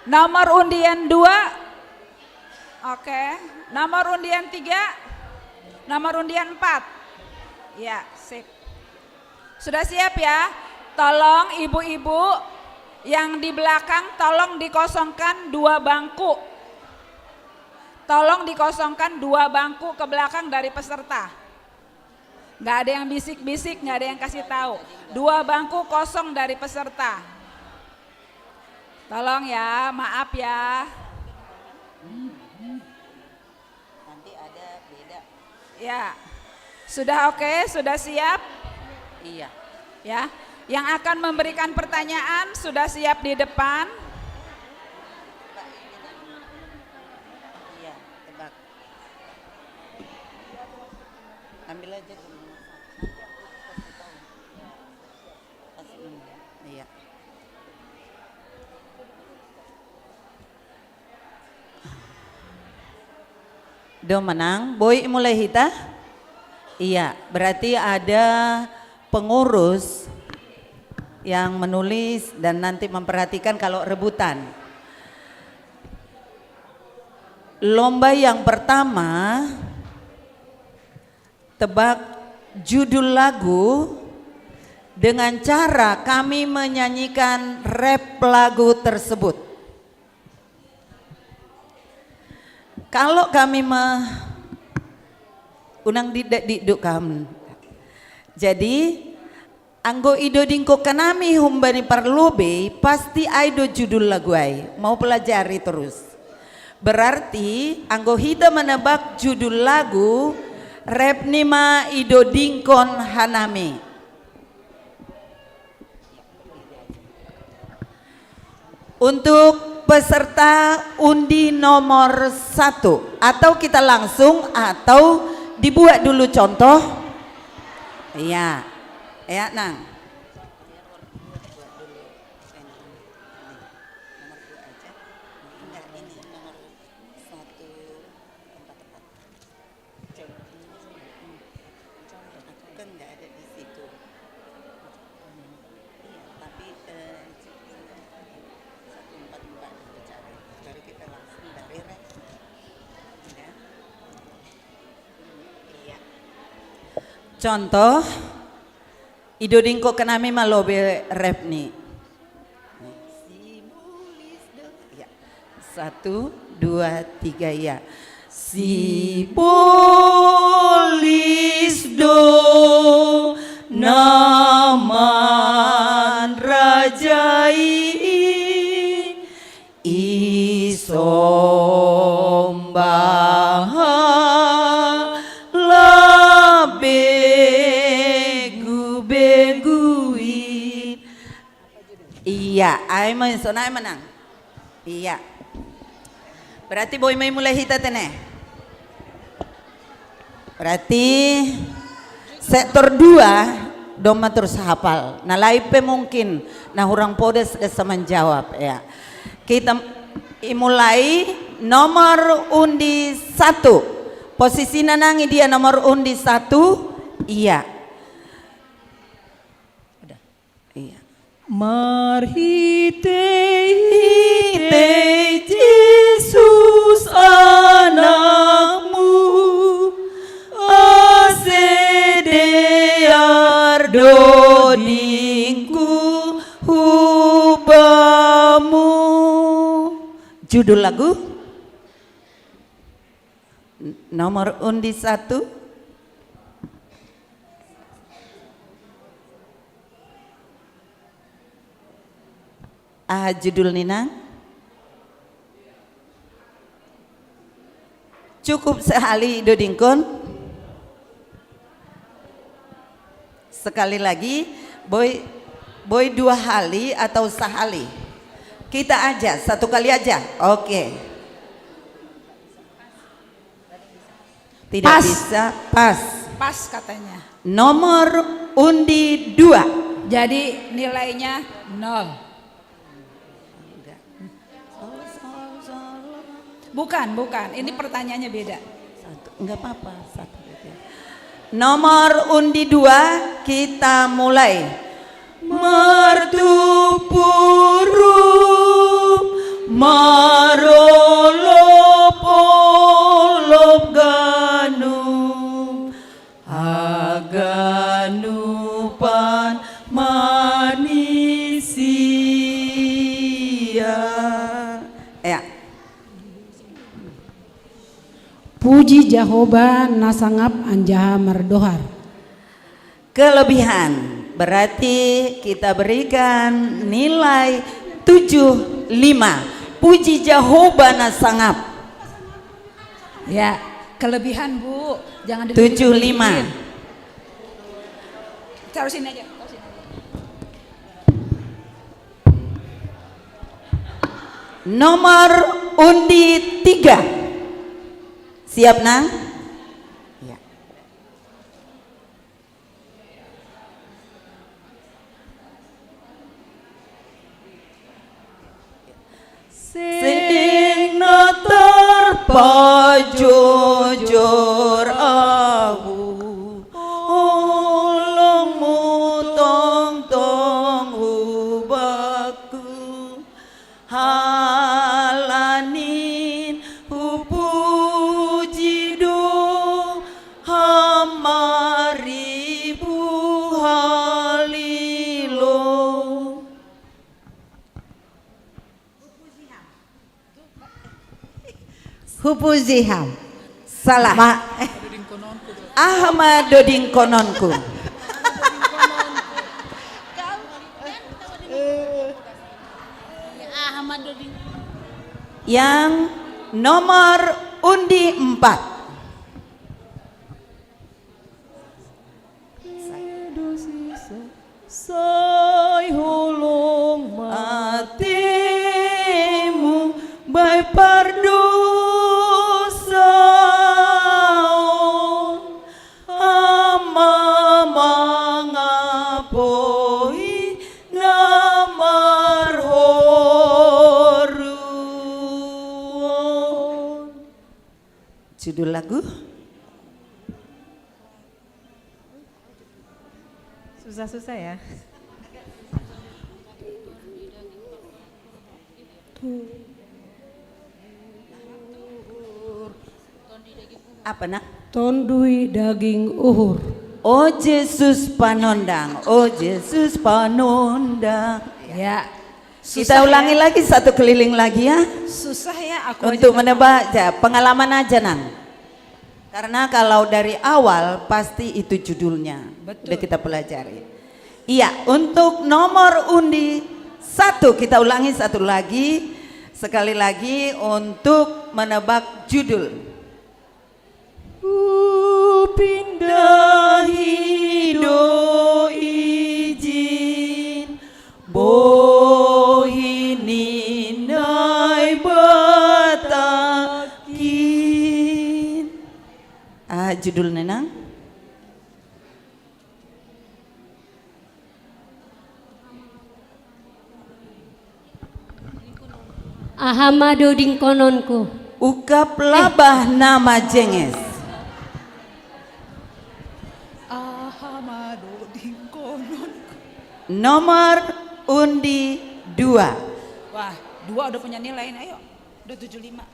Nomor undian dua. Oke. Nomor undian tiga. Nomor undian empat. Ya, sip. Sudah siap ya? Tolong ibu-ibu yang di belakang tolong dikosongkan dua bangku. Tolong dikosongkan dua bangku ke belakang dari peserta. Nggak ada yang bisik-bisik, nggak ada yang kasih tahu. Dua bangku kosong dari peserta. Tolong ya, maaf ya. Nanti ada beda. Ya. Sudah oke, sudah siap? Iya. Ya. Yang akan memberikan pertanyaan sudah siap di depan. Iya, tebak. Ambil aja dulu. Nanti aku kasih tahu. Kasih nomor. Iya. Do menang, boi mulai hita? Iya, berarti ada pengurus yang menulis dan nanti memperhatikan kalau rebutan. Lomba yang pertama, tebak judul lagu dengan cara kami menyanyikan rap lagu tersebut. Kalau kami me unang didek diduk kam. Jadi anggo ido dingko kanami humbani parlobei, pasti ai do judul lagu ai. Mau pelajari terus. Berarti anggo hita menebak judul lagu, rap nima ido dingkon hanami. Untuk peserta undi nomor satu, atau kita langsung atau dibuat dulu contoh. Iya. Ya, Nang. Aku kan nggak ada di situ. Iya, tapi eh, satu empat empat bicara. Baru kita langsung dari ref. Ya. Iya. Contoh, ido dingko kanami malobe ref ni. Satu, dua, tiga, ya. Si polis do naman rajai i sombaha la begu-beguin. Iya, ai mai sonai menang. Iya. Berarti boi mai mulai hita tene. Berarti sektor dua doma terus hafal. Nah, lain pe mungkin. Nah, hurang podes desa menjawab ya. Kita mulai nomor undi satu. Posisi nanangi dia nomor undi satu. Iya. Iya. Marhitei-hitei Jesus anakmu, ase dear dodingku hubamu. Judul lagu? Nomor undi satu. Ah, judul nina. Cukup sehali dodingkon. Sekali lagi, boi, boi dua hali atau sahali? Kita aja, satu kali aja. Oke. Tidak pas. Bisa, pas. Pas katanya. Nomor undi dua. Jadi nilainya nol. Bukan, bukan. Ini pertanyaannya beda. Satu. Enggak apa-apa. Satu. Nomor undi dua, kita mulai. Mertupurum Marolop-olop ganu, aganu pan manisia. Ya. Puji Jahoba nasangap anjaha mardohar. Kelebihan, berarti kita berikan nilai tujuh lima. Puji Jahoba nasangap. Ya, kelebihan Bu, jangan tujuh lima. Taruh sini aja, taruh sini aja. Nomor undi tiga. Siap, Nang? Ya. Sing na tarpajujur ahu, olongmu tongtong hubaku, halanin hupuji doh hamari buhalilo. Hupujiham. Salah. Ma Ahama doding kononku. Yang nomor undi empat. Sai holong matemu bai pardosaon, Ama mangapohi na marhoruon. Judul lagu? Susah-susah ya. Apa nak? Tondui daging uhur. Oh Jesus panondang, oh Jesus panondang. Ya. Kita ulangi ya. Lagi satu keliling lagi ya. Susah ya aku. Untuk menebak ya, pengalaman aja nang. Karena kalau dari awal pasti itu judulnya. Betul. Udah kita pelajari. Iya, untuk nomor undi satu kita ulangi satu lagi sekali lagi untuk menebak judul. Upindahi do ijin bohini nai batakin. Ah, judul nenang. Ahamado dingkononku. Ukap labah nama jenges. Ahamado dingkononku. Nomor undi dua. Wah, dua udah punya nilai, ayo. Udah tujuh lima.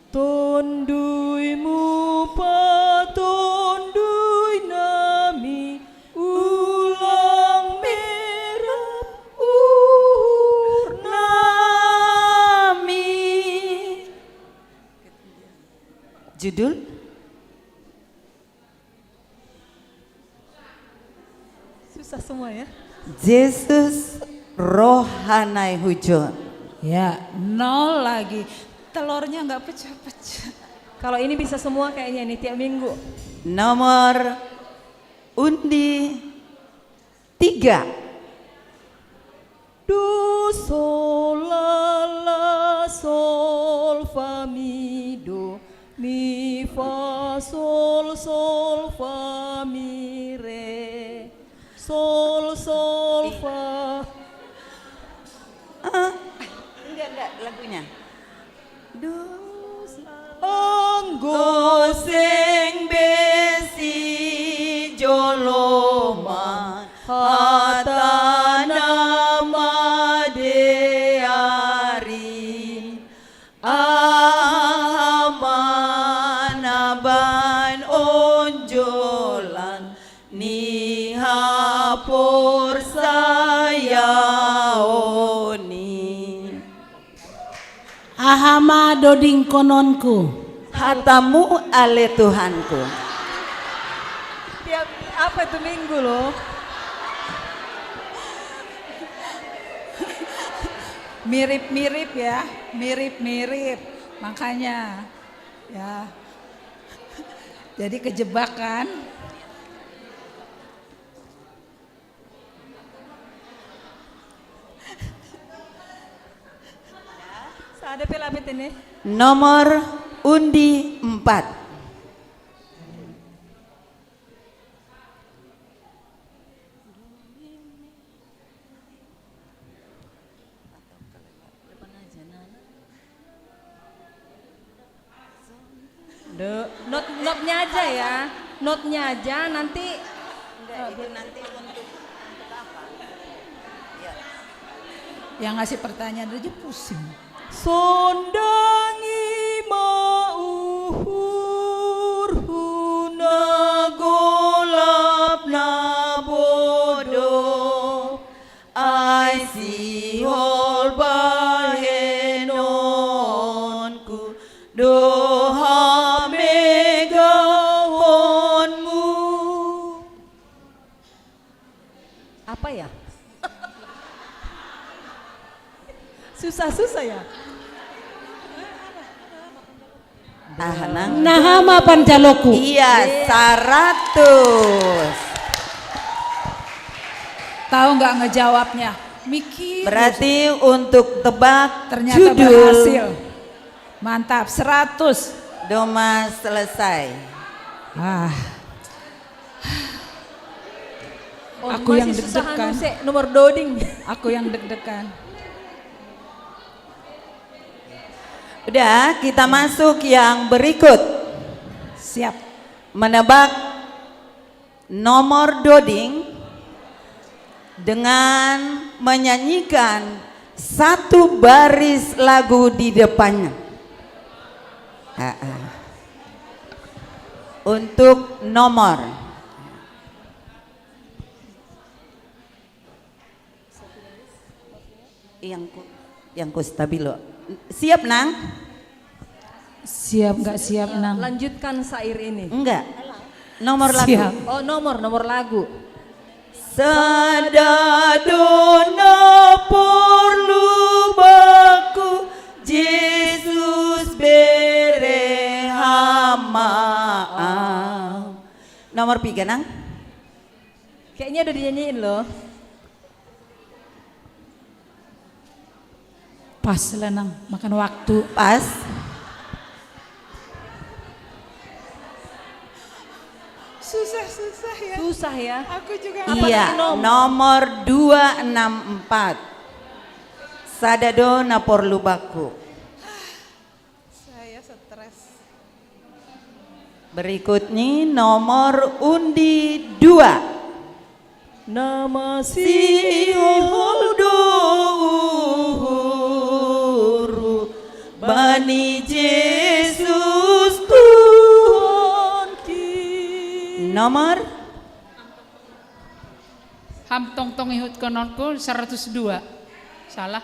Tondui mupa tondui nami ulang merap uhur nami. Judul? Susah semua ya. Jesus rohanai hujon. Ya, nol lagi. Telurnya nggak pecah-pecah. Kalau ini bisa semua kayaknya nih tiap minggu. Nomor undi tiga. Do sol la la sol fa mi do mi fa sol sol fa mi re sol sol fa. Ah, enggak enggak lagunya. Do anggo sing besi joloman hata Ahama doding kononku. Hatamu ale Tuhanku. Tiap apa itu minggu loh. Mirip-mirip ya, mirip-mirip. Makanya ya. Jadi kejebak kan? Saya ada pelapit ini. Nomor undi empat. Duh, not notnya aja ya, notnya aja nanti. Enggak, itu nanti untuk untuk apa? Yang ngasih pertanyaan aja pusing. Sondangi mauhur huna golap na bodo. Ai sihol bahenonku doha megahonmu. Apa ya? Susah-susah ya? Ah, nang. Nahama panjaloku. Iya, seratus. Tahu nggak ngejawabnya? Mikir. Berarti untuk tebak Ternyata judul berhasil. Mantap, seratus. Doma selesai. Ah, Oh, Aku yang masih susah deg-degan. Anu, sik, nomor doding. Aku yang deg-degan. Udah, kita masuk yang berikut. Siap. Menebak nomor doding dengan menyanyikan satu baris lagu di depannya. Ha-ha. Untuk nomor yang ku, yang ku stabilo. Siap, Nang? Siap nggak siap, Nang? Lanjutkan syair ini. Enggak. Nomor lagu. Siap. Oh, nomor nomor lagu. Sadadona porlu baku Jesus bere hamaam. Nomor tiga, Nang. Kayaknya udah dinyanyiin loh. Pas lah, Nang, makan waktu. Pas. Susah-susah ya. Susah ya. Aku juga Apa Iya, tadi, Nom? Nomor dua enam empat. Sadadona porlu baku. Saya stres. Berikutnya nomor undi dua. Nama Sihol do uhuru bani Jesus Tuhanki. Nomor Ham tong tong ihut kononku seratus dua. Salah.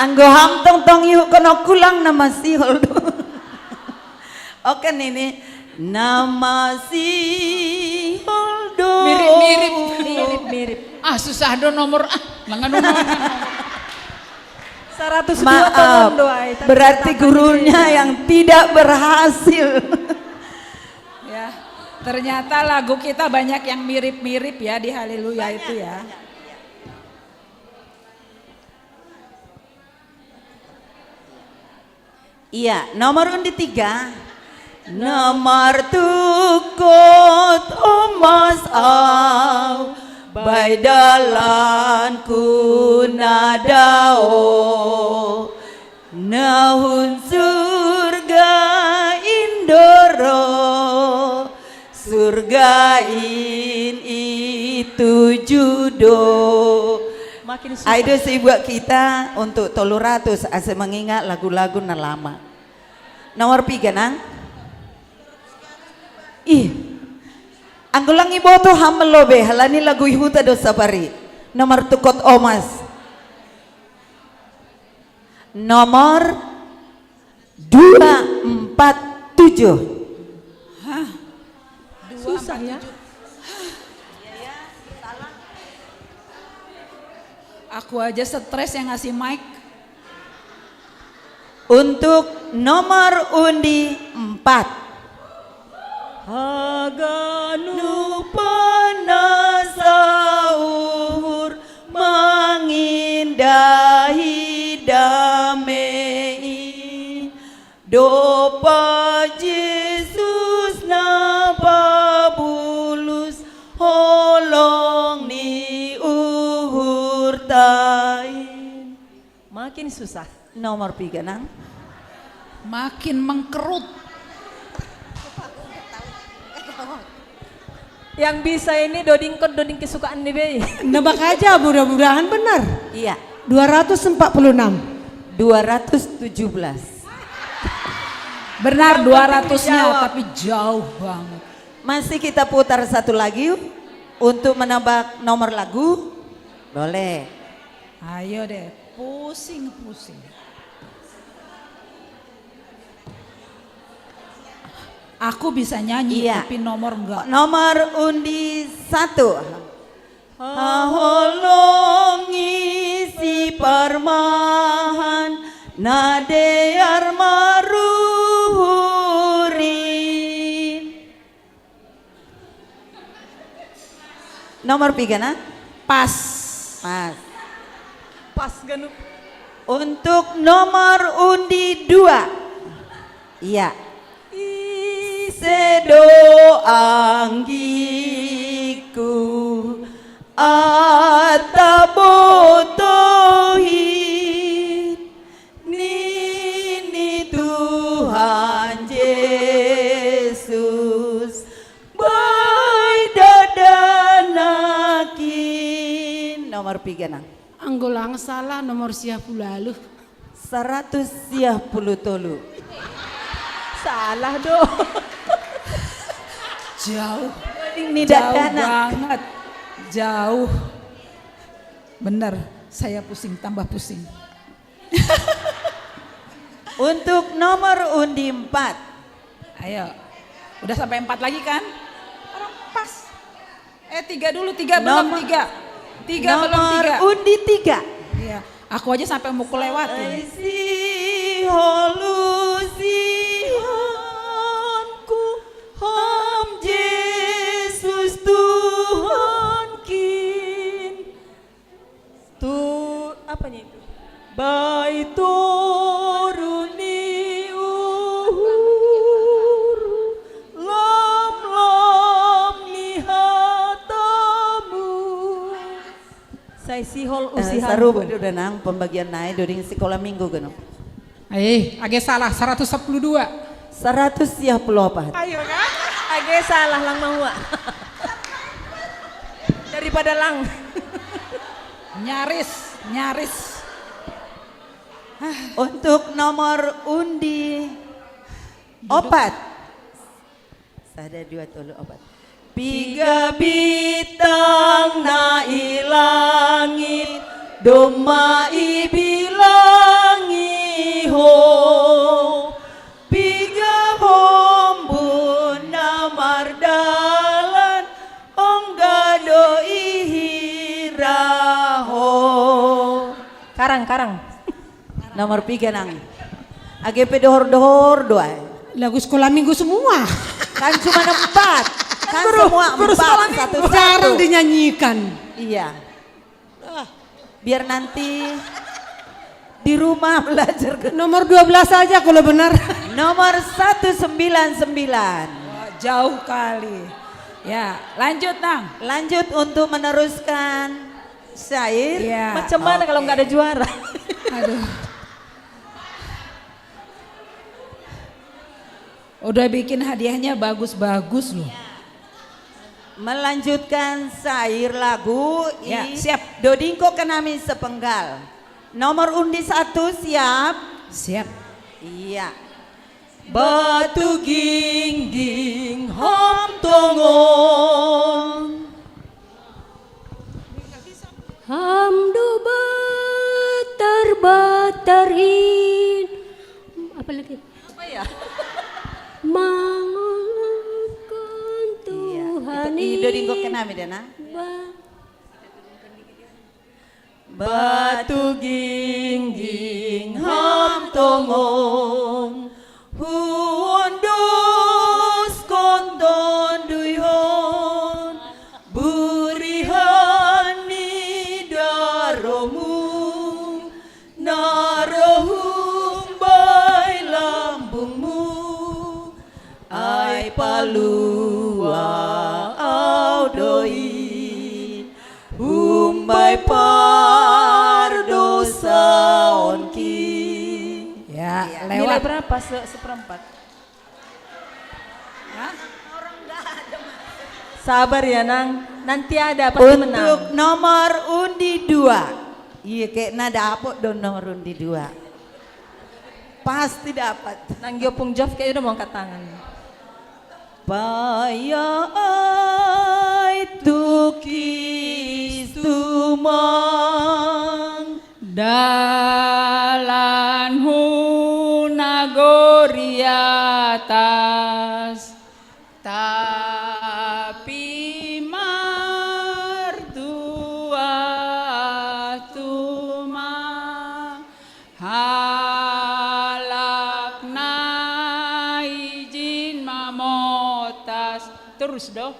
Anggo ham tong tong ihut kono kulang nama sihol do. Oke, Nini. Nama sihol do. Mirip-mirip. Mirip-mirip. Ah, susah do nomor ah. Manganu nomor. Seratus dua Maaf, tahun doa, tapi berarti katakan gurunya aja. Yang tidak berhasil. Ya, ternyata lagu kita banyak yang mirip-mirip ya di Haleluya itu ya. Iya, nomor undi tiga. Nomor tukut omas au bai dalan ku nadao. Nahun surga indoro, surga in itu judo. Makin susah. Aido sih buat kita untuk tolu ratus asa mengingat lagu-lagu na lama. Nomor tiga, Nang. Ih. Anggulangi boto hamelo be halani lagu ihuta dosa pari. Nomor tukot omas. Nomor dua empat tujuh. Hah? Susah ya. Aku aja stres yang ngasih mic. Untuk nomor undi empat. Haganu panasa uhur mangindahi damei. Dopa Jesus na pabulus holong ni uhur tain. Makin susah. Nomor piga nang? Makin mengkerut. Yang bisa ini doding kot doding kesukaan nih bei. Nebak aja, mudah-mudahan benar. Iya. Dua ratus empat puluh enam. Dua ratus tujuh belas. Benar dua ratus-nya tapi jauh banget. Masih kita putar satu lagi yuk, untuk menebak nomor lagu. Boleh. Ayo deh, pusing-pusing. Aku bisa nyanyi Iya. Tapi nomor enggak. Nomor undi satu. Haholongi si parmahan nadear maruhurin. Nomor piga nang? Pas. Pas. Pas ganu. Untuk nomor undi dua. Iya. Isedo anggiku atabotohin nini Tuhan Jesus bai dadanakin. Nomor piga nang? Anggolang salah nomor siah puluh lalu. Saratus siah puluh tolu. Salah dong. Jauh. Ini Jauh dadana. Banget. Jauh. Bener, saya pusing tambah pusing. Untuk nomor undi empat. Ayo. Udah sampai empat lagi kan? Orang pas. Eh tiga dulu, tiga belum Nomor- tiga. Tiga belum Nomor tiga. Undi tiga. Iya. Aku aja sampai mukul lewatin. Sihol usihanku ham Jesus Tuhankin. Tuh apanya itu? Bai turuni uhur lam lam ni hatamu. Saya sihol Eh, usihan. Saru udah nang pembagian naik doding sekolah minggu geno. Eh, age salah seratus sepuluh dua. Seratus siah puluh apa? Ayo kan? Age salah lang mahua. Daripada lang. Nyaris, nyaris. Untuk nomor undi opat. Sada dua tolu opat. Piga bitang na i langit doma i bilangi ho. Piga hombun na mardalan ongga do i hira ho. Karang karang. Nomor piga nang. Age pe dohor-dohor doa. Lagu sekolah minggu semua. Kan cuma empat. Kan Guru- semua guru empat sekolah satu minggu. Jarang dinyanyikan. Iya. Ah, biar nanti di rumah belajar. Nomor dua belas aja kalau benar. Nomor satu sembilan sembilan. Wah, jauh kali. Ya, lanjut Nang. Lanjut untuk meneruskan syair. Iya. Macam mana kalau nggak ada juara? Aduh. Udah bikin hadiahnya bagus-bagus loh. Melanjutkan syair lagu. Ya, I siap. Dodingko kenami sepenggal. Nomor undi satu siap? Siap. Iya. Batu gingging ham tongon. Ham do batar-batar i Tinggo kenami dena. Ba. Batu gingging ham tongong, huondus konton duihon, burihan ni daromu, narohum bai lambungmu, ai palua au doi, hum bai pardosaonki. Ya, lewat. Nilai berapa? Se-, seperempat. Hah? Sabar ya, Nang. Nanti ada, pasti menang. Untuk nomor undi dua. Iya, kek nada apa dong nomor undi dua? Pasti dapat. Nang Giopung Jof kayak udah mau angkat tangan. Paya ai tukis tumang. Dalan hu nagori atas, tapi martuah tumang. Halak na ijin mamotas. Terus doh.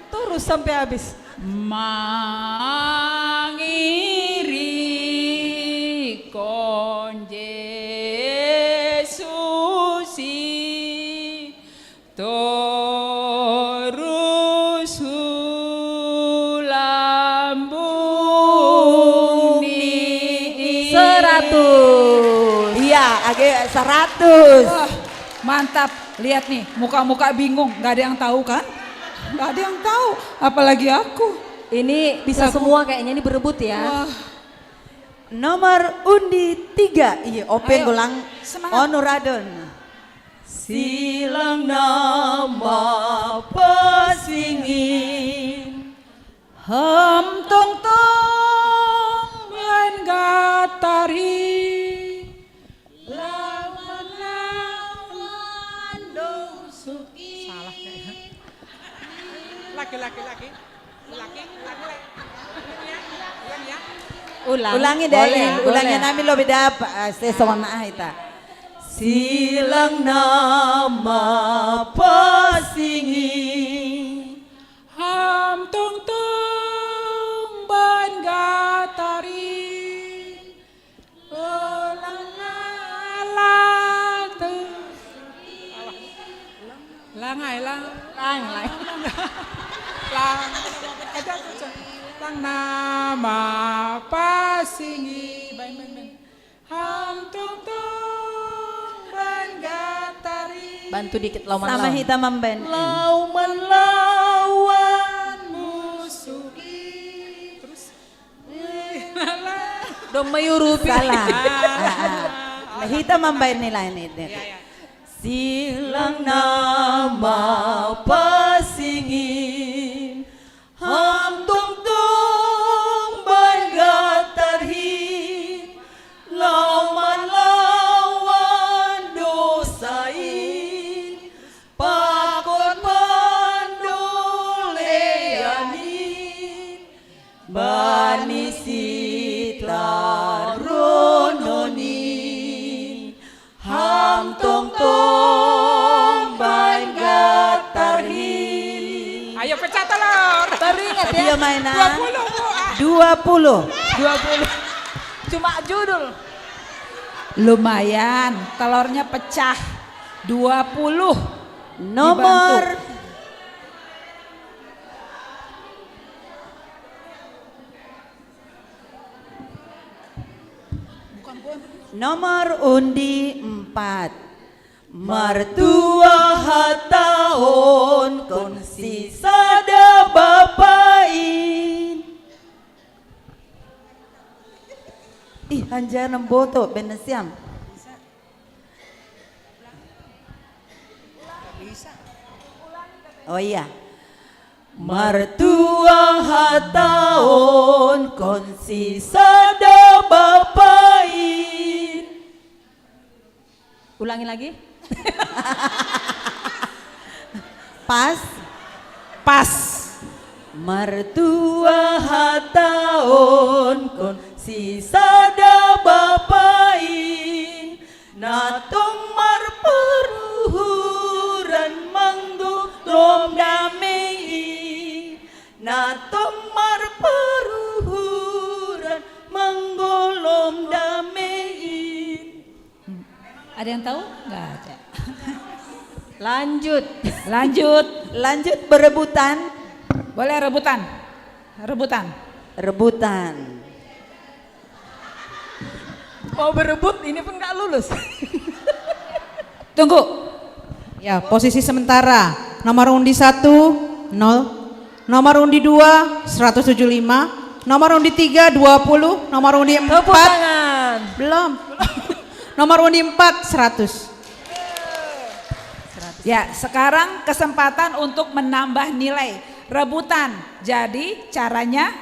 Terus sampai habis. Mangirikon Yesus i, torus hu lambung ni. Seratus. Iya, age seratus. Wah, mantap. Lihat nih, muka-muka bingung. Nggak ada yang tahu kan? Nggak ada yang tahu. Apalagi aku. Ini bisa semua kayaknya, ini berebut ya. Wah. Nomor undi tiga, iya, Openg Golang, semangat. Onuradon. Silang nama pasingin. Ham tongtong ban gatar hi. Lawan-lawan dong suki. Salah kayaknya. Lagi, lagi, lagi. Ulangi, ulangi, ulangi. Ulang. Ulangi deh, boleh, ulangi boleh. Nami lo beda apa? Ah, saya sama Mak Aita. Silang nama pasingin. Ham tongtong ban gatar hi. Langai lang. Lang, lang. Lang. Ada tuh, Cak. Lang nama pasingin. Bain, bain, bain. Ham tongtong ban gatar hi. Bantu dikit, Lauman. Sama Lawan. Hita mamben. Lauman lawan musuh i. Terus. Dong mayurupi. Salah. Ah, ah. Nah, hita mambaen nilai ni. Iya, iya. Silang nama pasingin, ham tongtong ban gatar hi, lauman lawan dosa i, pakon pandolean i, bani sitaronon i, ham tongtong ban gatar hi. Ayo pecah telur. Baru ingat ya. Dia mainan. Dua puluh, Bu. Ah. Dua puluh. Dua puluh. Cuma judul. Lumayan, telurnya pecah. Dua puluh. Nomor. Dibantu. Nomor undi empat. Martua hataon kon sisada bapa in. Ih, hanjana boto, bene siam. Oh iya. Martua hataon kon sisada bapa in. Ulangi lagi. Pas. Pas. Mertua hataon kon sisada bapain, natong marparuhuran manggo lom damein, natong marparuhuran manggo lom damein. Ada yang tahu? Nggak ada. Lanjut. Lanjut. Lanjut berebutan. Boleh rebutan. Rebutan. Rebutan. Mau berebut, ini pun nggak lulus. Tunggu. Ya, posisi sementara. Nomor undi satu, nol. Nomor undi dua, seratus tujuh puluh lima. Nomor undi tiga, dua puluh. Nomor undi empat, belum. Nomor undi empat, seratus. Ya, sekarang kesempatan untuk menambah nilai. Rebutan. Jadi caranya,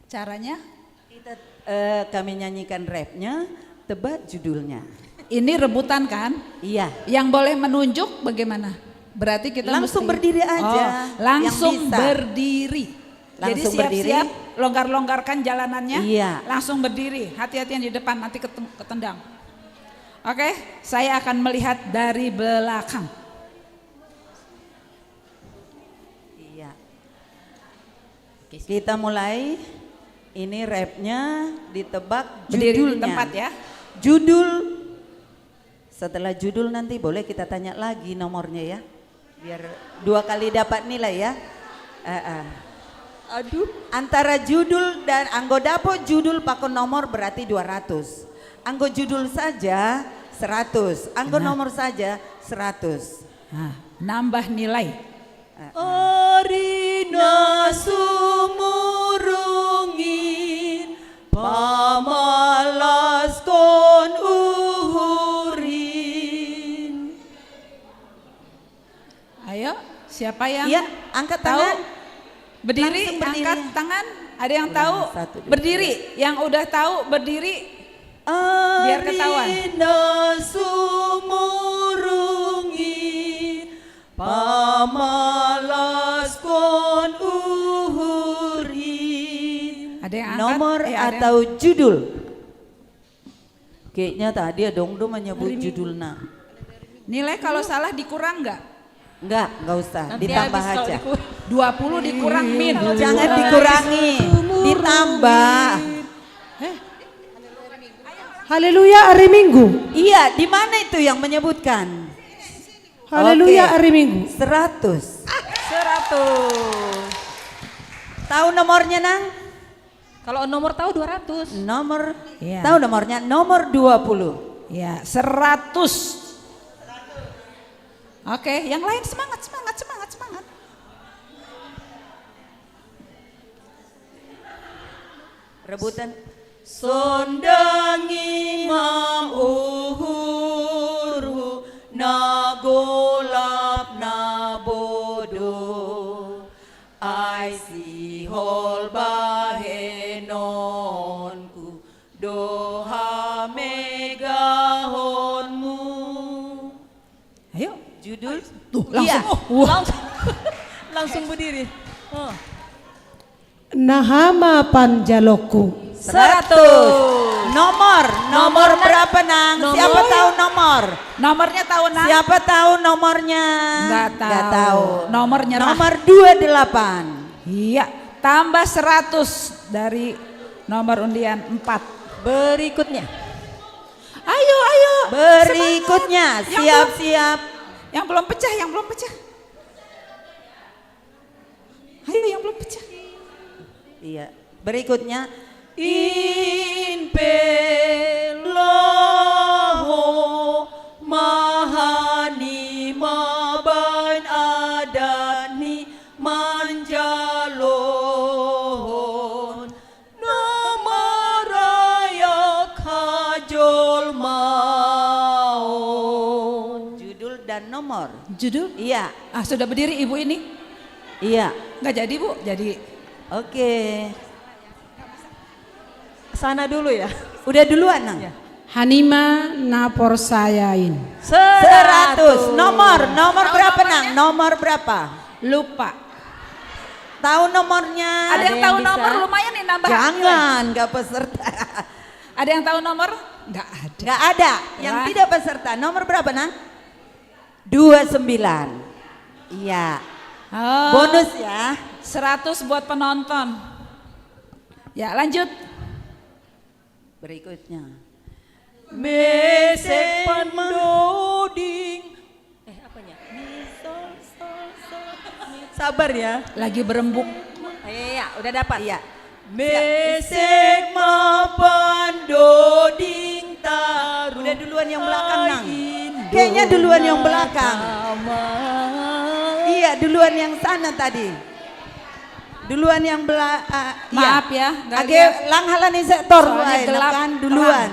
caranya? Kita, eh, kami nyanyikan refnya, tebak judulnya. Ini rebutan kan? Iya. Yang boleh menunjuk bagaimana? Berarti kita langsung mesti berdiri aja. Oh, langsung yang bisa berdiri. Jadi langsung berdiri. Siap-siap, longgar-longgarkan jalanannya. Iya. Langsung berdiri. Hati-hati yang di depan, nanti ketem-, ketendang. Oke, saya akan melihat dari belakang. Iya. Oke, kita mulai. Ini refnya, ditebak judulnya. Berdiri di tempat ya. Judul, setelah judul nanti boleh kita tanya lagi nomornya ya. Biar dua kali dapat nilai ya. Eh, eh. Aduh. Antara judul dan anggo dapo judul pakon nomor berarti dua ratus. Anggo judul saja seratus. Anggo nomor saja seratus. Nah, nambah nilai. Arina sumurungin pamalas kon uhurin. Ayo, siapa yang, iya, angkat tangan. Berdiri, langsung berdiri, angkat tangan. Ada yang tahu? Satu, dua, berdiri. Tiga. Yang udah tahu berdiri. Biar ketahuan. Arina sumurungi pamalas kon uhurin. Ada yang angkat? Nomor, eh, ada yang atau judul? Kayaknya tadi ada dong menyebut judulnya. Nilai kalau salah dikurang nggak? Nggak, nggak usah. Nanti ditambah habis kalau aja. Dikur-, dua puluh dikurang min. Jangan dikurangi, ditambah. Haleluya hari Minggu. Iya, di mana itu yang menyebutkan? Haleluya hari Minggu. Seratus. Seratus. Tahu nomornya, Nang? Kalau nomor tahu dua ratus. Nomor, iya, tahu nomornya, nomor dua puluh. Ya, seratus. Oke, yang lain semangat, semangat, semangat, semangat. Rebutan. Sondangi mam uhuru na golap na bodo. Ai sihol bahenonku doha megahonmu. Ayo. Judul? Tuh, langsung. Iya. Oh, wah. Langsung, langsung berdiri. Oh. Nahama panjaloku. Seratus. Nomor, nomor berapa, Nang? Siapa tahu nomor? Nomornya tahu, Nang? Siapa tahu nomornya? Nggak tahu. Nggak tahu. Nomor nyerah. Nomor dua delapan. Iya, tambah seratus dari nomor undian empat. Berikutnya. Ayo, ayo. Berikutnya, semangat. Yang belum, siap-siap. Yang belum pecah, yang belum pecah. Ayo, yang belum pecah. Iya. Berikutnya. Inpe loho mahani mabain adatni manjalohon namaraya kajol maon. Judul dan nomor. Judul? Iya. Ah, sudah berdiri ibu ini? Iya. Nggak jadi, Bu? Jadi. Oke. Sana dulu ya. Udah duluan, Nang? Iya. Hanima naporsayain. Seratus. Nomor, nomor Tahu berapa nomornya? Nang? Nomor berapa? Lupa. Tahu nomornya? Ada yang Ada yang tahu bisa? Nomor lumayan nih nambah. Jangan, nggak peserta. Ada yang tahu nomor? Nggak ada. Nggak ada. Yang Wah. Tidak peserta. Nomor berapa, Nang? Dua sembilan. Iya. Oh, Bonus ya. Seratus buat penonton. Ya, lanjut. Berikutnya. Mesek pandoding. Eh, apanya? Mi, sol, sol, sol. Sabar ya. Lagi berembuk. Iya, iya, udah dapat. Iya. Mesek mapan doding taruh. Udah duluan yang belakang, Nang. Kayaknya duluan yang belakang. Iya, duluan yang sana tadi. Duluan yang bela ah, iya. Maaf ya, nggak Age lihat. Lang halan isek tor Soalnya lain, gelap, kan duluan.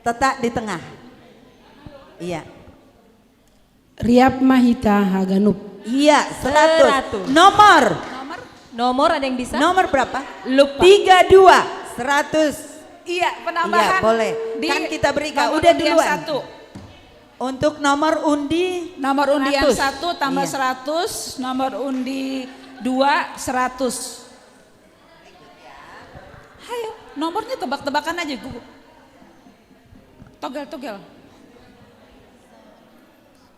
Tetak di tengah. Iya. Riap mahita haganup. Iya, seratus. Seratus. Nomor. Nomor? Nomor ada yang bisa? Nomor berapa? Lupa. Tiga dua, seratus. Iya, penambahan. Iya, boleh. Di Kan kita berikan. nomor Udah undi yang duluan. Satu. Untuk nomor undi Nomor undi yang seratus. Satu tambah Iya. Seratus, nomor undi dua seratus. Ayo, nomornya tebak-tebakan aja, gugu. Togel-togel.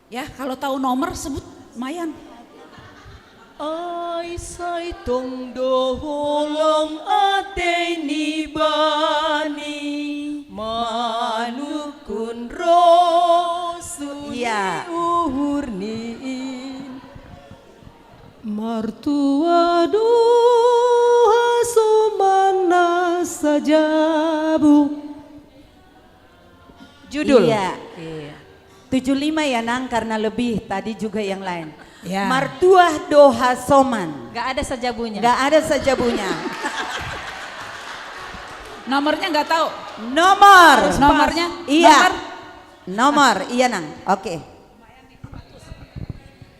Ya, kalau tahu nomor sebut, Mayan. Ai sai tong doholong atei ni bani manukun rosu Iya. Uhur niin. Martua doha somana sajabu. Judul. Iya. Tujuh lima ya, Nang, karena lebih tadi juga yang lain. Ya. Martuah doha soman. Gak ada sajabunya. Nggak ada sajabunya. Nomornya nggak tahu. Nomor. Nomornya? Iya. Nomor? Nomor. Iya, Nang. Oke.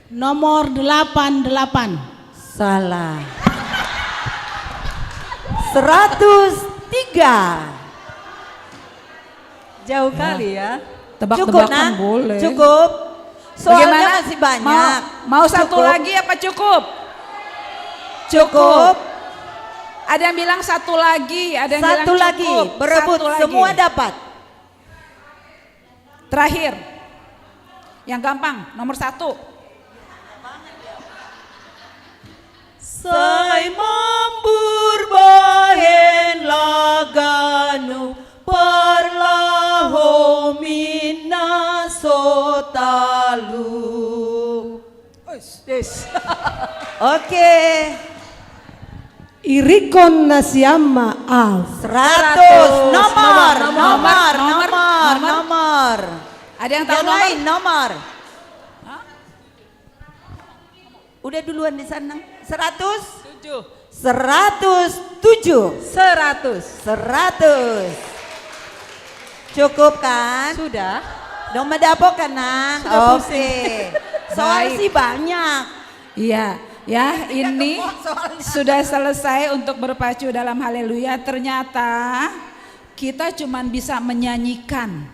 Nomor delapan delapan. Salah. Seratus tiga. Jauh kali ya. Tebak-tebakan Cukup, Nang? Boleh. Cukup. Soalnya Bagaimana? Masih banyak. Mau, mau satu Cukup. Lagi apa cukup? Cukup. Ada yang bilang satu lagi, ada yang Satu bilang lagi. Cukup. Berebut. Satu lagi. Semua dapat. Terakhir. Yang gampang, nomor satu. Sai mambur bahen laganu parlaho minna sotalu. Oke. Irikon nasiama au. Seratus. Nomor, Nomor, nomor, nomor, nomor, nomor. nomor. Ada yang tahu Yang nomor? Lain nomor. Udah duluan di sana. Seratus? Tujuh. Seratus tujuh. Seratus. Seratus. Cukup kan? Sudah. Dong medapo kan, Nang? Sudah Oke. pusing. Soal Baik. Sih banyak. Iya, ya, ini Soalnya. Sudah selesai untuk berpacu dalam haleluya. Ternyata kita cuman bisa menyanyikan,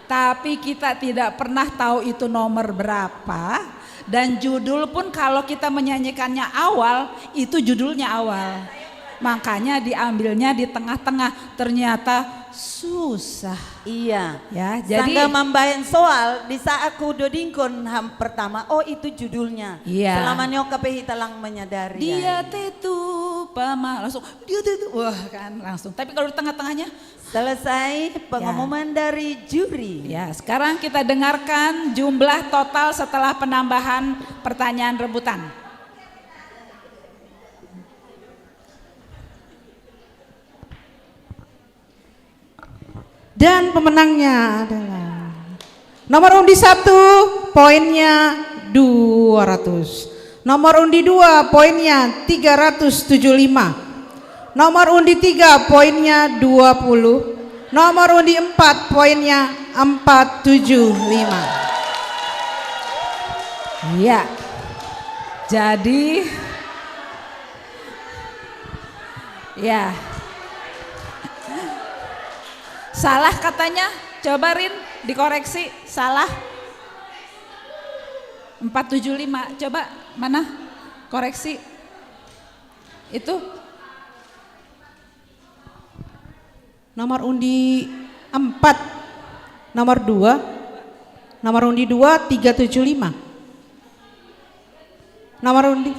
tapi kita tidak pernah tahu itu nomor berapa. Dan judul pun kalau kita menyanyikannya awal, itu judulnya awal. Makanya diambilnya di tengah-tengah. Ternyata susah. Iya. Ya, jadi Sangga mambaen soal di saat ku dodingkon ham pertama, oh, itu judulnya. Iya. Selama nyoka pe hita lang menyadari. Dia tetu pama langsung dia tetu, wah, kan langsung. Tapi kalau di tengah-tengahnya, Selesai pengumuman dari juri. Ya, sekarang kita dengarkan jumlah total setelah penambahan pertanyaan rebutan. Dan pemenangnya adalah nomor undi satu, poinnya dua ratus. Nomor undi dua, poinnya tiga ratus tujuh lima. Nomor undi tiga, poinnya dua puluh. Nomor undi empat, poinnya empat tujuh lima. Iya. Jadi ya. Salah katanya, coba Rin dikoreksi, salah. Empat tujuh lima, coba mana? Koreksi. Itu Nomor undi empat, nomor dua, nomor undi dua, tiga tujuh lima. Nomor undi.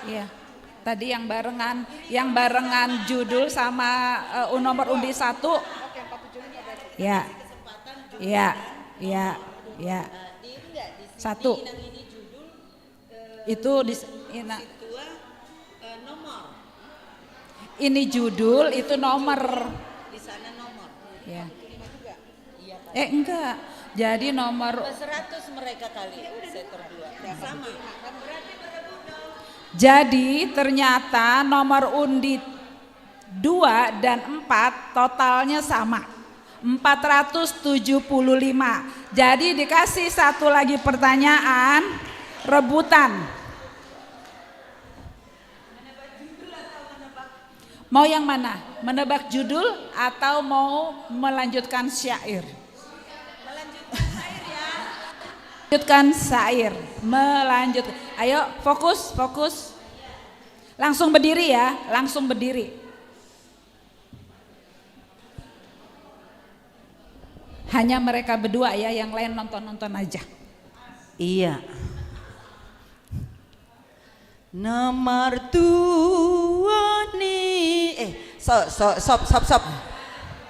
Iya. Tadi yang barengan, yang barengan judul sama uh, nomor undi satu. Ya, ya, ya, ya. Satu. Itu di ina, ini judul, itu nomor. Di sana nomor. Ya. Eh enggak. Jadi nomor seratus mereka kali setor dua. Sama. Jadi ternyata nomor undi dua dan empat totalnya sama. Empat ratus tujuh puluh lima. Jadi dikasih satu lagi pertanyaan, rebutan. Mau yang mana? Menebak judul atau mau melanjutkan syair? Melanjutkan syair ya. Melanjutkan syair. Melanjut. Ayo fokus, fokus. Langsung berdiri ya, langsung berdiri. Hanya mereka berdua ya, yang lain nonton-nonton aja. Iya. Nomor dua nih, eh, so, so, sop, sop, sop.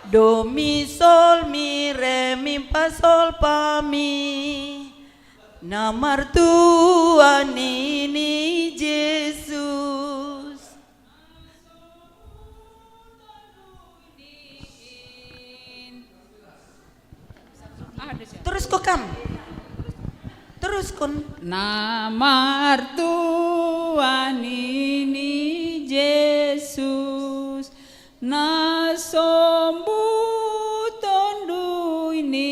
Do, mi, sol, mi, re, mi, fa, sol, fa, mi. Nomor dua nih, nih, Yesus. Terus kok kam. Terus kun. Nama Tuhan ini Yesus. Na sombu tondu ini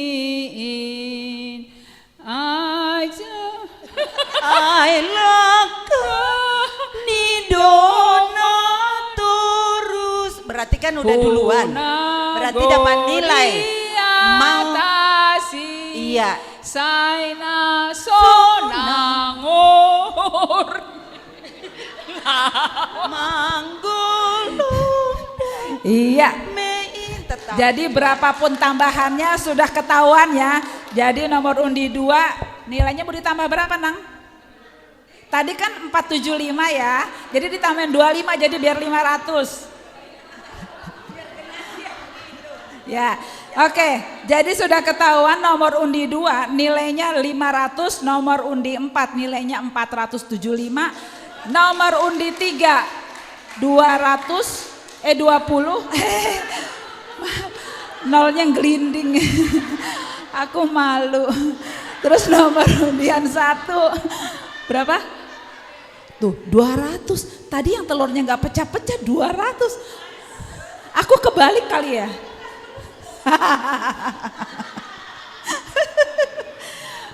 in aja. Ai laka ni dona terus. Berarti kan udah duluan. Berarti dapat nilai. Mau. Iya. Saina sonangor. Manggulung. Iya. Jadi berapapun tambahannya sudah ketahuan ya. Jadi nomor undi dua nilainya mau ditambah berapa, Nang? Tadi kan empat tujuh lima ya. Jadi ditambahin dua lima jadi biar lima ratus. Ya. Oke, jadi sudah ketahuan nomor undi dua nilainya lima ratus, nomor undi empat nilainya empat ratus tujuh lima, nomor undi tiga dua ratus eh dua puluh. Nolnya gelinding. Aku malu. Terus nomor undian satu berapa? Tuh, dua ratus. Tadi yang telurnya nggak pecah-pecah dua ratus. Aku kebalik kali ya.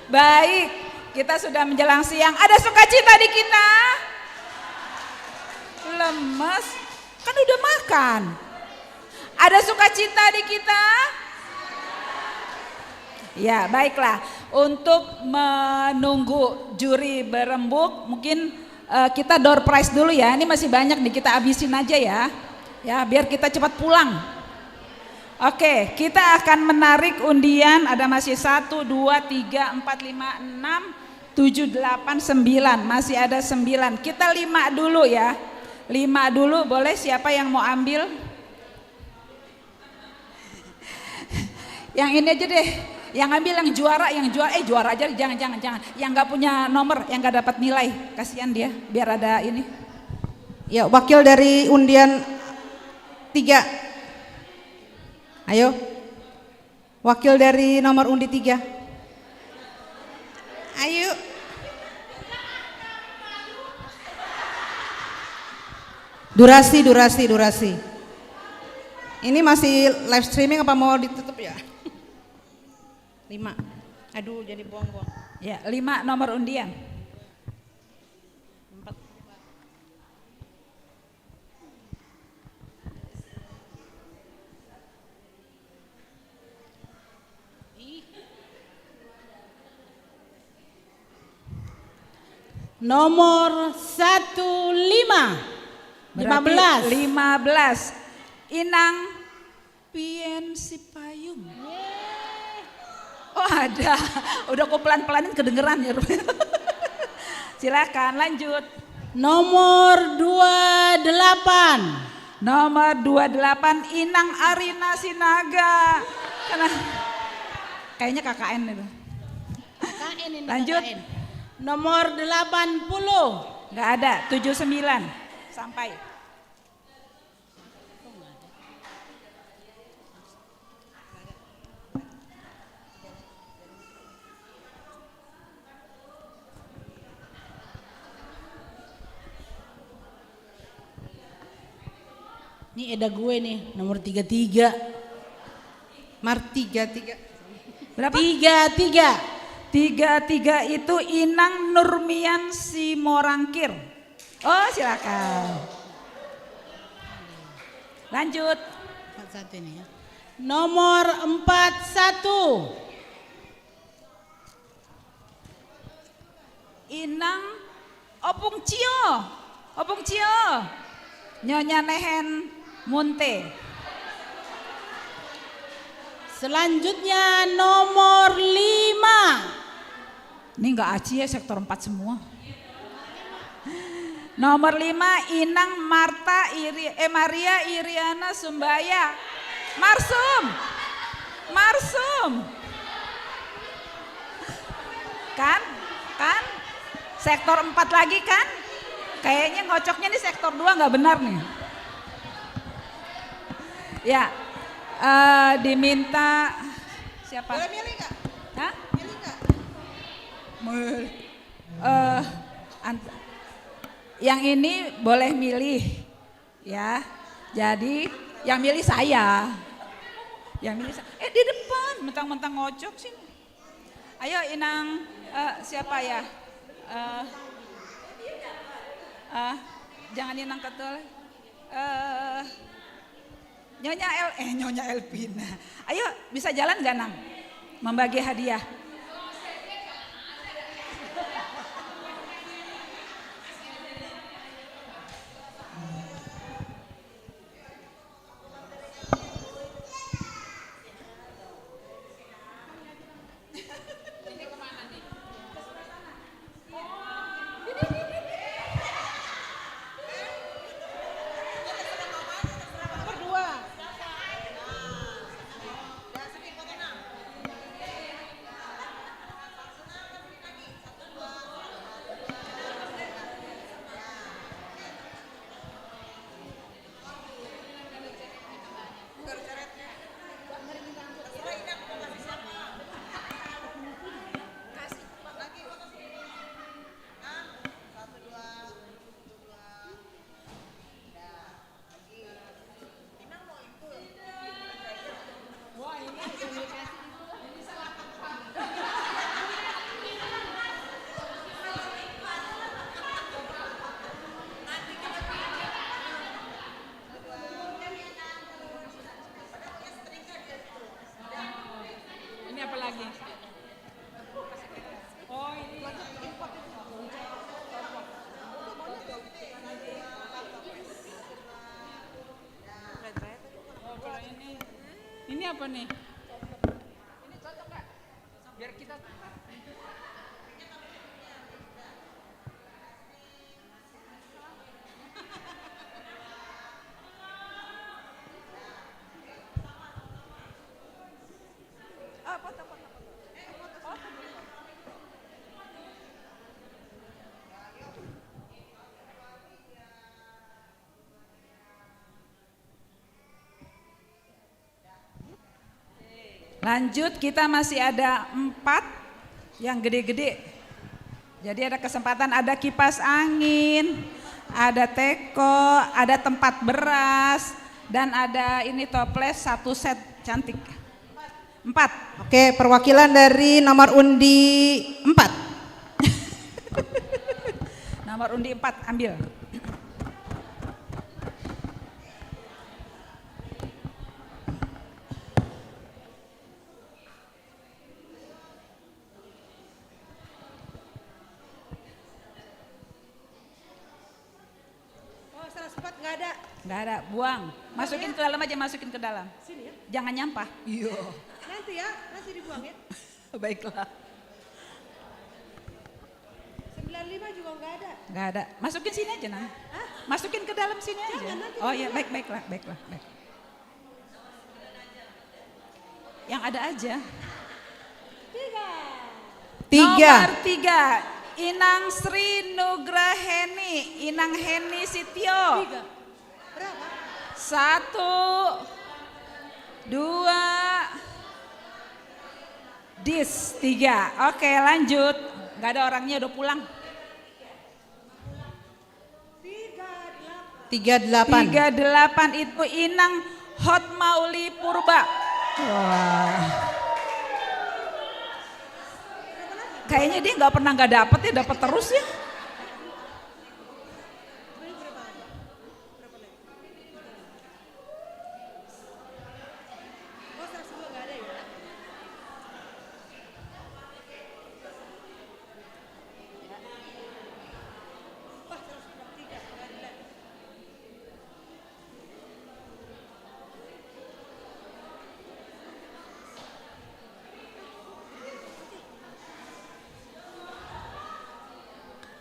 Baik, kita sudah menjelang siang. Ada sukacita di kita? Lemes. Kan udah makan. Ada sukacita di kita? Ya, baiklah. Untuk menunggu juri berembuk, mungkin uh, kita door prize dulu ya. Ini masih banyak nih, kita habisin aja ya. Ya, biar kita cepat pulang. Oke, kita akan menarik undian. Ada masih satu, dua, tiga, empat, lima, enam, tujuh, delapan, sembilan. Masih ada sembilan. Kita lima dulu ya. Lima dulu, boleh, siapa yang mau ambil? Yang ini aja deh. Yang ambil yang juara, yang juara, eh juara aja, jangan, jangan, jangan. Yang nggak punya nomor, yang nggak dapat nilai, kasihan dia. Biar ada ini. Ya, wakil dari undian tiga. Ayo. Wakil dari nomor undi tiga. Ayo. Durasi, durasi, durasi. Ini masih live streaming apa mau ditutup ya? Lima. Aduh, jadi buang-buang. Ya, lima nomor undian. Nomor satu lima. Lima belas. Lima belas. Inang Pien Sipayung. Oh, ada. Udah aku pelan-pelanin, kedengeran ya. Silakan lanjut. Nomor dua delapan. Nomor dua delapan, Inang Arina Sinaga. Karena kayaknya K K N itu. K K N ini, Lanjut. K K N. Nomor delapan puluh. Nggak ada, tujuh sembilan. Sampai. Ini ada gue nih, nomor tiga tiga. Mar tiga tiga. Berapa? Tiga tiga. Tiga tiga itu Inang Nurmian Simorangkir. Oh, silakan. Lanjut. Empat satu ini ya. Nomor empat satu. Inang Opung Cio. Opung Cio. Nyonya Nehen Munte. Selanjutnya nomor lima. Ini nggak aci ya, sektor empat semua. Nomor lima, Inang Marta Iri, eh, Maria Iriana Sumbaya. Marsum. Marsum. Kan? Kan? Sektor empat lagi kan? Kayaknya ngocoknya di sektor dua nggak benar nih. Ya, eh, diminta siapa? Boleh milih nggak? Hah? Milih nggak? Mul- eh, ant- yang ini boleh milih, ya. Jadi yang milih saya. Yang milih saya. Eh, di depan, mentang-mentang ngocok sih. Ayo, Inang, eh, siapa ya? Eh, eh, jangan Inang Ketul. Eh, Nyonya El, eh, Nyonya Elvina. Ayo, bisa jalan gak, Nang? Membagi hadiah. Ini apa lagi? Oh, ini. Oh, kalau ini. Ini apa nih? Ini cocok nggak? Biar kita Lanjut, kita masih ada empat yang gede-gede. Jadi ada kesempatan, ada kipas angin, ada teko, ada tempat beras, dan ada ini toples satu set, cantik. Empat. Oke, perwakilan dari nomor undi empat. Nomor undi empat, ambil. Oh, seratus empat nggak ada. Nggak ada, buang. Masukin ke dalam aja, masukin ke dalam. Sini ya. Jangan nyampah. Iya. Nanti ya, nanti dibuang ya. Baiklah. Sembilan lima juga nggak ada. Nggak ada. Masukin sini aja, Nang. Hah? Masukin ke dalam sini aja. Jangan, nanti. Oh iya, baik, baiklah, baiklah, baik. Yang ada aja. Tiga. Tiga. Nomor tiga, Inang Sri Nugraheni, Inang Heni Sitio. Tiga. Berapa? Satu, dua, dis, tiga. Oke, lanjut. Nggak ada orangnya, udah pulang. Tiga delapan. Tiga delapan itu Inang Hot Mauli Purba. Wah. Kayaknya dia nggak pernah nggak dapet ya, dapat terus ya.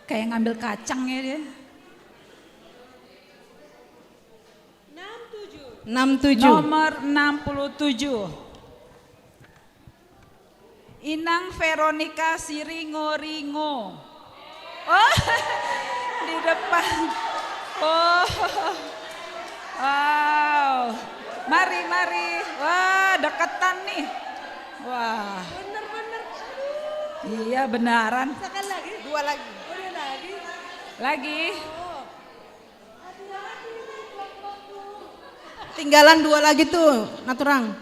Kayak ngambil kacang ya dia. Enam tujuh. Nomor enam puluh tujuh. Inang Veronica Siringo-ringo. Oh, di depan. Oh. Wow. Mari, mari. Wah, deketan nih. Wah. Bener-bener. Iya, benaran. Sekali lagi, dua lagi. Udah lagi. Lagi. Oh. Tinggalan dua lagi tuh, naturang.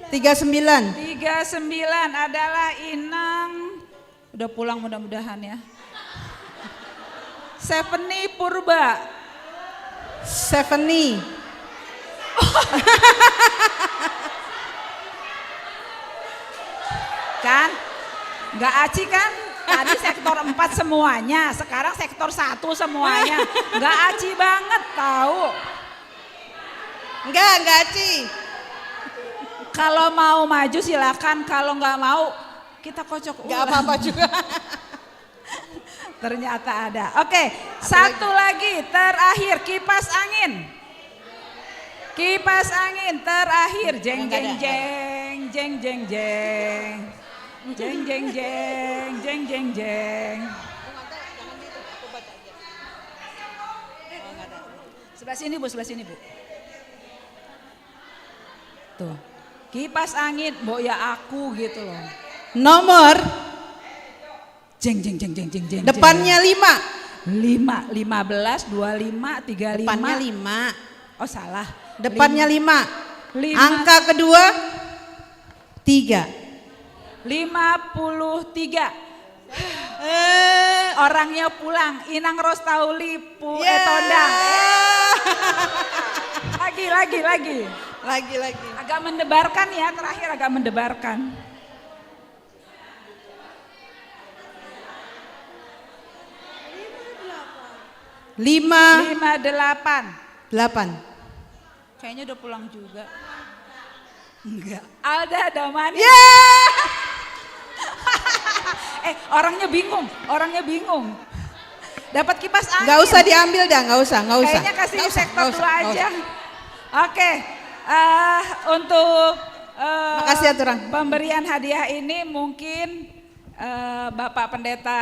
Tiga sembilan. Tiga sembilan adalah Inang. Udah pulang mudah-mudahan ya. Seventy Purba. Seventy. Kan? Nggak aci kan? Tadi sektor empat semuanya, sekarang sektor satu semuanya. Nggak aci banget tahu. Enggak, enggak aci. Kalau mau maju silakan, kalau nggak mau kita kocok ulang. Nggak apa-apa juga. Ternyata ada. Oke, satu lagi, terakhir, kipas angin. Kipas angin terakhir, jeng jeng jeng, jeng jeng jeng. Jeng jeng jeng, jeng jeng jeng. Sebelah sini, Bu, sebelah sini, Bu. Tuh. Kipas angin, mbok ya aku gitu loh. Nomor. Jeng jeng jeng jeng jeng jeng. Depannya lima. Lima, lima belas, dua lima, tiga lima. Depannya lima. Oh, salah. Depannya lima. Lima. Angka kedua tiga. Lima puluh tiga. Eh. Orangnya pulang, Inang Rostauli Pu eh, Tondang. Lagi, lagi, lagi. Lagi, lagi. Agak mendebarkan ya, terakhir agak mendebarkan. Lima. Lima delapan. Delapan. Kayaknya udah pulang juga. Enggak. Alda Damani. Yeah! Eh, orangnya bingung, orangnya bingung. Dapat kipas angin. Nggak usah diambil dah, nggak usah, nggak usah. Kayaknya kasih sektor dua aja. Oke, uh, untuk uh, makasih, Aturang. Pemberian hadiah ini mungkin uh, Bapak Pendeta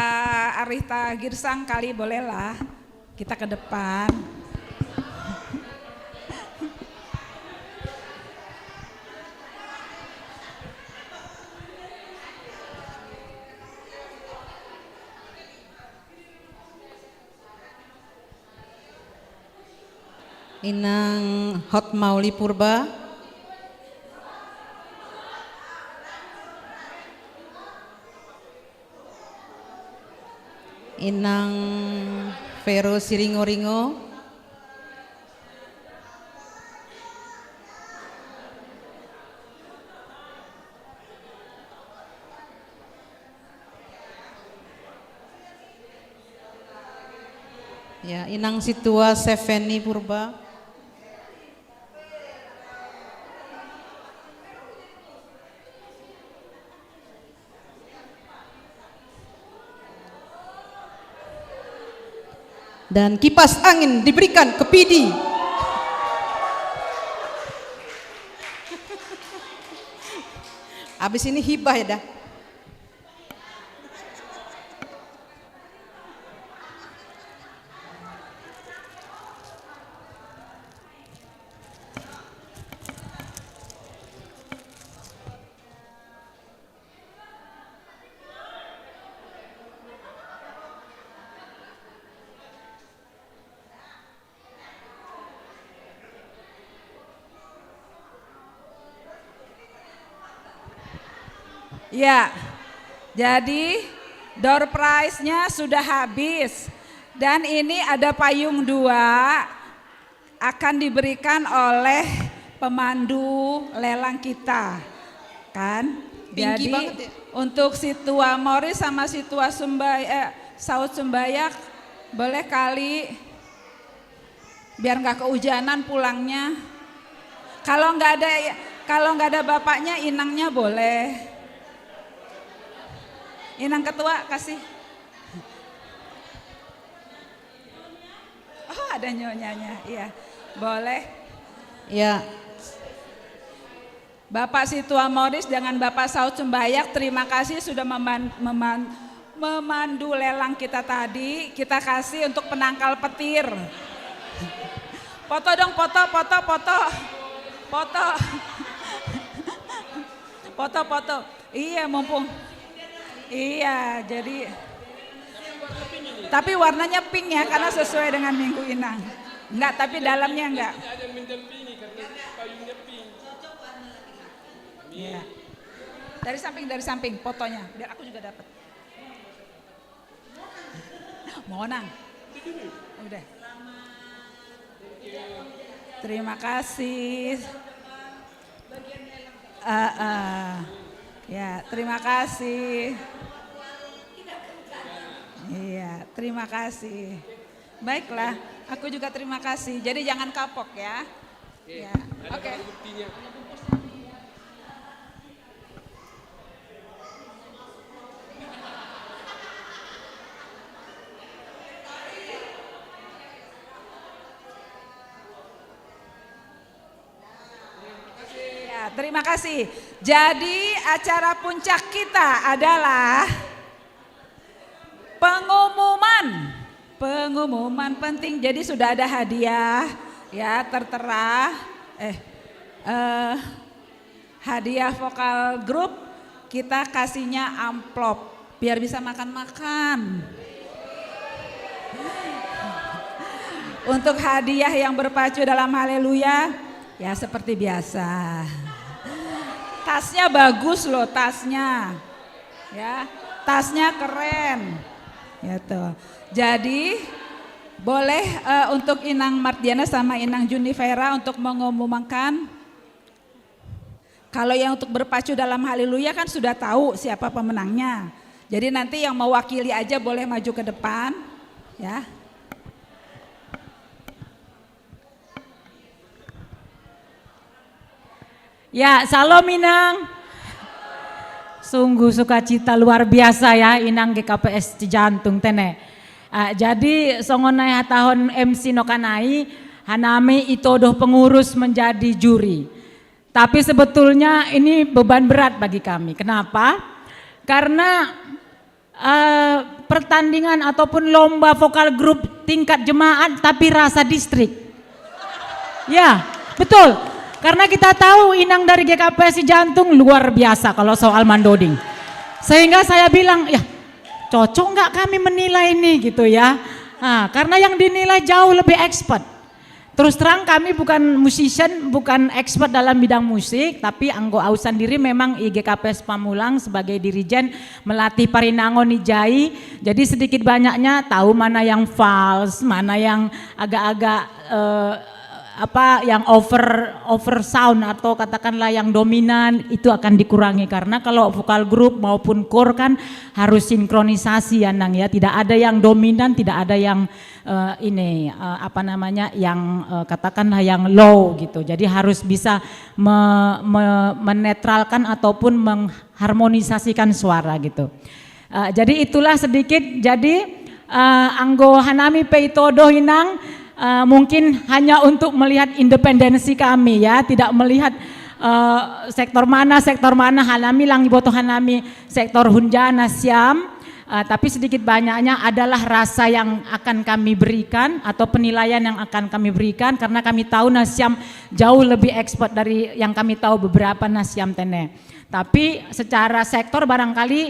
Arista Girsang kali bolehlah. Kita ke depan. Inang Hot Mauli Purba. Inang Vero Siringo-ringo. Ya, Inang Situa Seveni Purba. Dan kipas angin diberikan ke Pidi. Habis ini hibah ya dah. Ya, jadi door prize-nya sudah habis. Dan ini ada payung dua akan diberikan oleh pemandu lelang kita. Kan? Tinggi Jadi banget ya. Untuk si tua Mori sama si tua Sumbai, eh, Saud Sumbayak, boleh kali biar nggak kehujanan pulangnya. Kalau nggak ada kalau nggak ada bapaknya, inangnya boleh. Inang ketua kasih. Oh, ada nyonyanya, iya. Boleh. Ya. Bapak Situa Moris dengan Bapak Saud Sumbayak, terima kasih sudah meman- meman- memandu lelang kita tadi. Kita kasih untuk penangkal petir. Foto dong, foto, foto, foto. Foto. Foto, foto. Iya, mumpung. Iya, jadi tapi warnanya pink ya, karena sesuai dengan Minggu Inang. Enggak, tapi dalamnya enggak. Ada yang mendampingi karena payungnya pink. Iya. Dari samping, dari samping fotonya, biar aku juga dapat. Monang. Udah. Terima kasih. Ah, ah. Ya, terima kasih. Iya, terima kasih. Baiklah, aku juga terima kasih. Jadi jangan kapok ya. Ya, oke. Ya, terima kasih. Jadi acara puncak kita adalah pengumuman. Pengumuman penting. Jadi sudah ada hadiah, ya, tertera. Eh, eh, hadiah vokal grup, kita kasihnya amplop biar bisa makan-makan. Untuk hadiah yang berpacu dalam haleluya, ya seperti biasa. Tasnya bagus loh, tasnya. Ya, tasnya keren. Gitu. Jadi boleh, eh, untuk Inang Mardiana sama Inang Junifera untuk mengumumkan. Kalau yang untuk berpacu dalam haleluya kan sudah tahu siapa pemenangnya. Jadi nanti yang mewakili aja boleh maju ke depan, ya. Ya, salam Inang. Sungguh sukacita luar biasa ya, Inang G K P S Cijantung tene. Ah, jadi songon na hatahon M C nokanai, hanami itodoh pengurus menjadi juri. Tapi sebetulnya ini beban berat bagi kami. Kenapa? Karena eh, pertandingan ataupun lomba vokal grup tingkat jemaat tapi rasa distrik. Ya, betul. Karena kita tahu Inang dari G K P S Cijantung luar biasa kalau soal mandoding. Sehingga saya bilang, ya cocok nggak kami menilai ini gitu ya. Nah, karena yang dinilai jauh lebih expert. Terus terang kami bukan musician, bukan expert dalam bidang musik, tapi anggo au sandiri memang i G K P S Pamulang sebagai dirijen melatih parinangon ni jai. Jadi sedikit banyaknya tahu mana yang false, mana yang agak-agak eh, apa yang over over sound atau katakanlah yang dominan itu akan dikurangi karena kalau vokal group maupun core kan harus sinkronisasi ya Nang ya, tidak ada yang dominan, tidak ada yang eh, ini eh, apa namanya yang eh, katakanlah yang low gitu. Jadi harus bisa me- me- menetralkan ataupun mengharmonisasikan suara gitu. Eh, jadi itulah sedikit. Jadi eh, anggo hanami pe ito do Inang eh, mungkin hanya untuk melihat independensi kami ya, tidak melihat eh, sektor mana, sektor mana. Hanami lang iboto hanami sektor hunja na siam. Eh, tapi sedikit banyaknya adalah rasa yang akan kami berikan atau penilaian yang akan kami berikan karena kami tahu na siam jauh lebih expert dari yang kami tahu beberapa na siam tene. Tapi secara sektor barangkali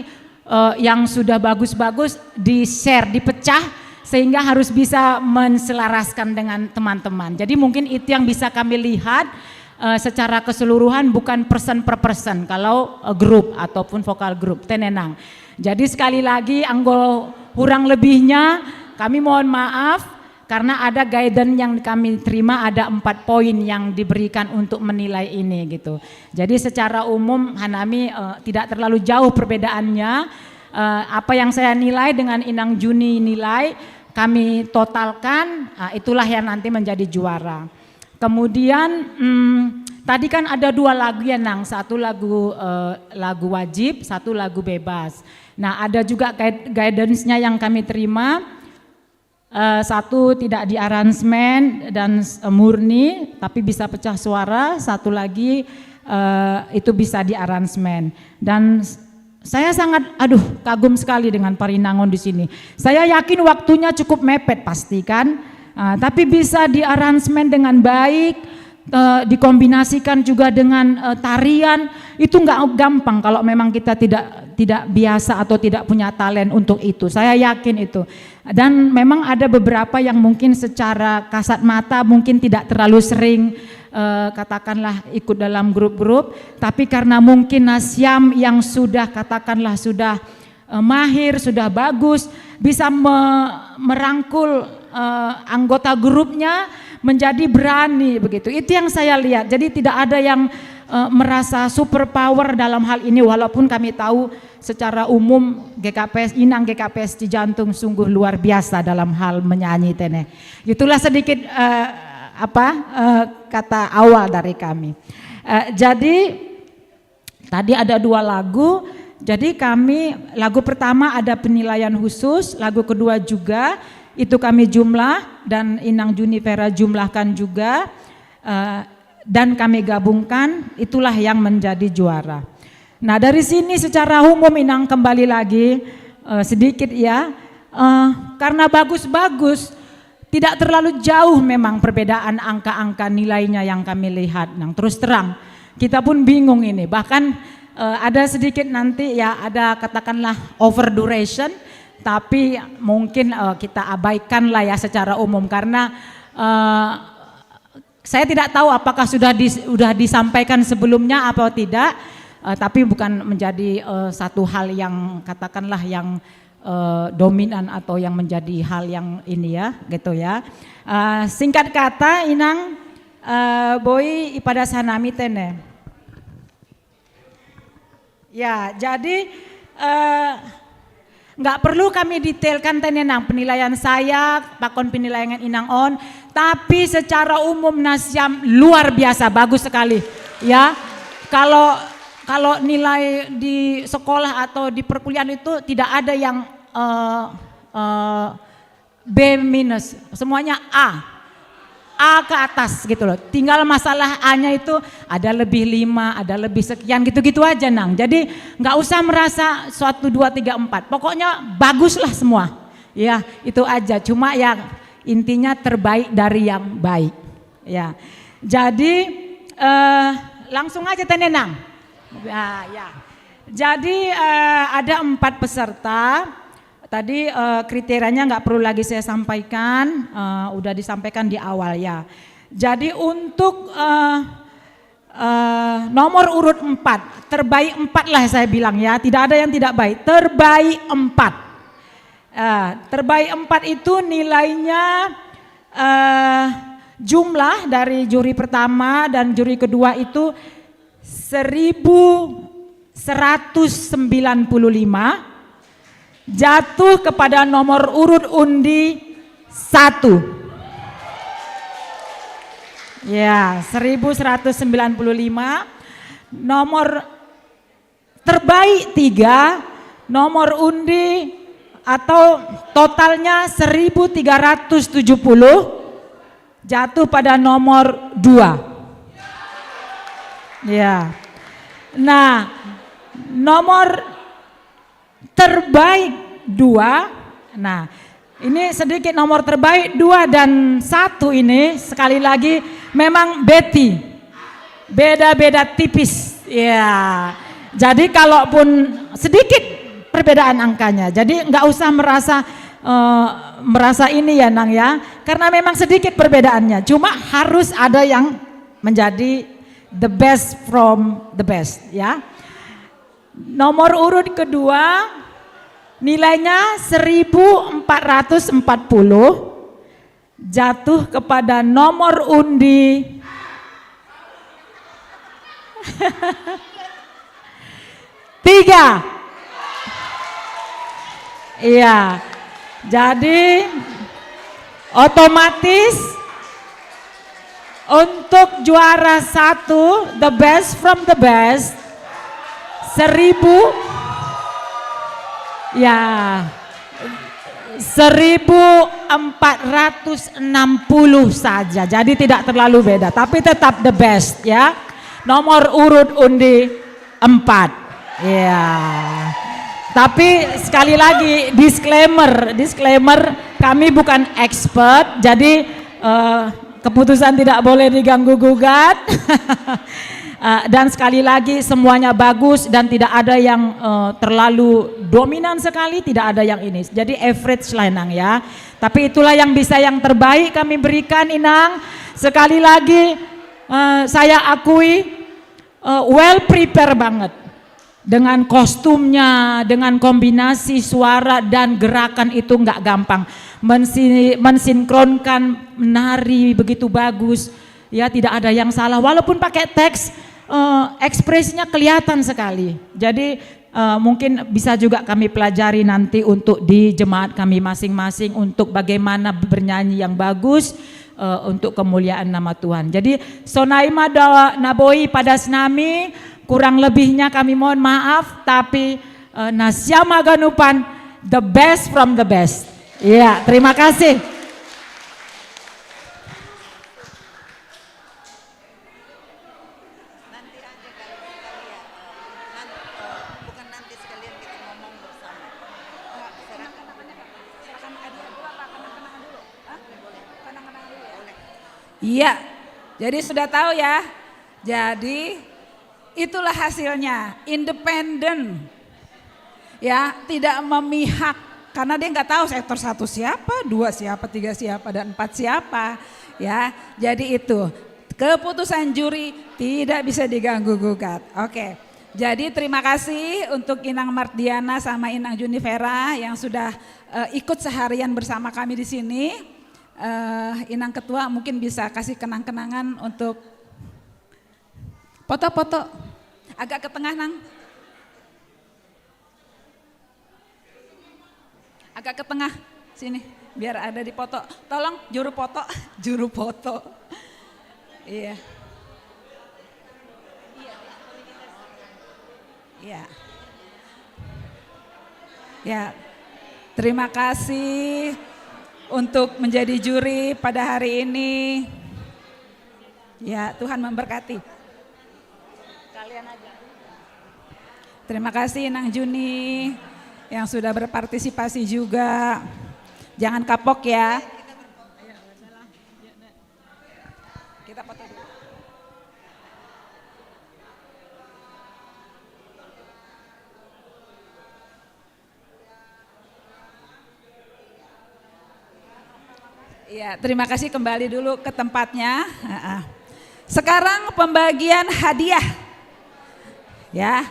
eh, yang sudah bagus-bagus di-share, dipecah sehingga harus bisa menselaraskan dengan teman-teman. Jadi mungkin itu yang bisa kami lihat eh, secara keseluruhan bukan person per person kalau eh, grup ataupun vokal grup tene Nang. Jadi sekali lagi anggo kurang lebihnya kami mohon maaf karena ada guidance yang kami terima ada empat poin yang diberikan untuk menilai ini gitu. Jadi secara umum hanami eh, tidak terlalu jauh perbedaannya. Eh, apa yang saya nilai dengan Inang Juni nilai kami totalkan, eh, itulah yang nanti menjadi juara. Kemudian hmm, tadi kan ada dua lagu ya Nang, satu lagu eh, lagu wajib, satu lagu bebas. Nah ada juga guide- guidance-nya yang kami terima. Eh, satu tidak di aransemen dan eh, murni, tapi bisa pecah suara. Satu lagi eh, itu bisa di aransemen. Dan s- saya sangat, aduh, kagum sekali dengan Parinangon di sini. Saya yakin waktunya cukup mepet pasti kan, ah, tapi bisa di aransemen dengan baik, eh, dikombinasikan juga dengan eh, tarian, itu nggak gampang kalau memang kita tidak tidak biasa atau tidak punya talent untuk itu. Saya yakin itu. Dan memang ada beberapa yang mungkin secara kasat mata mungkin tidak terlalu sering eh, katakanlah ikut dalam grup-grup, tapi karena mungkin na siam yang sudah katakanlah sudah eh, mahir, sudah bagus, bisa me- merangkul eh, anggota grupnya menjadi berani begitu. Itu yang saya lihat. Jadi tidak ada yang eh, merasa super power dalam hal ini walaupun kami tahu secara umum G K P S Inang G K P S Cijantung sungguh luar biasa dalam hal menyanyi tene. Itulah sedikit eh, apa eh, kata awal dari kami. Eh, jadi tadi ada dua lagu. Jadi kami lagu pertama ada penilaian khusus, lagu kedua juga itu kami jumlah dan Inang Junifera jumlahkan juga eh, dan kami gabungkan itulah yang menjadi juara. Nah dari sini secara umum Inang kembali lagi eh, sedikit ya, eh, karena bagus-bagus tidak terlalu jauh memang perbedaan angka-angka nilainya yang kami lihat. Nah terus terang kita pun bingung ini. Bahkan eh, ada sedikit nanti ya ada katakanlah over duration, tapi mungkin eh, kita abaikan lah ya secara umum karena eh, saya tidak tahu apakah sudah di, sudah disampaikan sebelumnya atau tidak, eh, tapi bukan menjadi eh, satu hal yang katakanlah yang eh, dominan atau yang menjadi hal yang ini ya, gitu ya. Eh, singkat kata, Inang eh, Boy ipada sanami tene. Ya, jadi eh, nggak perlu kami detailkan tene Nang penilaian saya, pakon penilaian Inang On, tapi secara umum na siam luar biasa bagus sekali. Ya, kalau kalau nilai di sekolah atau di perkuliahan itu tidak ada yang eh, eh, B minus, semuanya A. A ke atas gitu loh. Tinggal masalah A-nya itu ada lebih lima, ada lebih sekian gitu-gitu aja Nang. Jadi nggak usah merasa suatu dua tiga empat. Pokoknya baguslah semua. Ya itu aja. Cuma ya intinya terbaik dari yang baik. Ya. Jadi eh, langsung aja tene Nang. Ya, ya. Jadi eh, ada empat peserta. Tadi eh, kriterianya nggak perlu lagi saya sampaikan, eh, udah disampaikan di awal ya. Jadi untuk eh, eh, nomor urut empat, terbaik empat lah saya bilang ya, tidak ada yang tidak baik, terbaik empat. Eh, terbaik empat itu nilainya eh, jumlah dari juri pertama dan juri kedua itu seribu seratus sembilan puluh lima, jatuh kepada nomor urut undi satu. Ya, seribu seratus sembilan puluh lima. Nomor terbaik tiga, nomor undi atau totalnya seribu tiga ratus tujuh puluh, jatuh pada nomor dua. Ya. Nah, nomor terbaik dua. Nah, ini sedikit nomor terbaik dua dan satu ini sekali lagi memang Betty. Beda-beda tipis. Ya. Jadi kalaupun sedikit perbedaan angkanya. Jadi nggak usah merasa eh, merasa ini ya, Nang, ya. Karena memang sedikit perbedaannya. Cuma harus ada yang menjadi the best from the best, ya. Nomor urut kedua nilainya seribu empat ratus empat puluh, jatuh kepada nomor undi tiga. Iya. Jadi otomatis untuk juara satu, the best from the best, seribu, ya, seribu empat ratus enam puluh saja. Jadi tidak terlalu beda, tapi tetap the best, ya. Nomor urut undi empat. Ya. Tapi sekali lagi disclaimer, disclaimer, kami bukan expert, jadi eh, keputusan tidak boleh diganggu gugat. Eh, dan sekali lagi semuanya bagus dan tidak ada yang eh, terlalu dominan sekali, tidak ada yang ini. Jadi average lah, Inang, ya. Tapi itulah yang bisa, yang terbaik kami berikan, Inang. Sekali lagi eh, saya akui eh, well prepare banget. Dengan kostumnya, dengan kombinasi suara dan gerakan itu nggak gampang. Mensi- mensinkronkan menari begitu bagus. Ya, tidak ada yang salah. Walaupun pakai teks, eh, ekspresinya kelihatan sekali. Jadi eh, mungkin bisa juga kami pelajari nanti untuk di jemaat kami masing-masing untuk bagaimana bernyanyi yang bagus eh, untuk kemuliaan nama Tuhan. Jadi sonai mada naboi pada senami, kurang lebihnya kami mohon maaf, tapi eh, nasiama ganupan, the best from the best. Iya, terima kasih. Nanti aja kali sekali ya, eh, nan- eh, bukan nanti, sekalian kita ngomong bersama. Silakan. Silakan hadiah dulu apa kenang-kenangan dulu? Hah? Boleh. Kenang-kenangan dulu ya? Boleh. Iya. Jadi sudah tahu ya. Jadi itulah hasilnya, independen. Ya, tidak memihak karena dia nggak tahu sektor satu siapa, dua siapa, tiga siapa, dan empat siapa. Ya, jadi itu keputusan juri tidak bisa diganggu gugat. Oke, jadi terima kasih untuk Inang Mardiana sama Inang Junifera yang sudah eh, ikut seharian bersama kami di sini. Eh, Inang Ketua mungkin bisa kasih kenang-kenangan untuk foto-foto. Agak ke tengah, Nang. Agak ke tengah sini, biar ada di foto. Tolong juru foto, juru foto. Iya. Iya. Ya. Terima kasih untuk menjadi juri pada hari ini. Ya, Tuhan memberkati. Kalian aja. Terima kasih Nang Juni yang sudah berpartisipasi juga. Jangan kapok ya. Kita foto dulu. Ya, terima kasih, kembali dulu ke tempatnya. Heeh. Sekarang pembagian hadiah. Ya.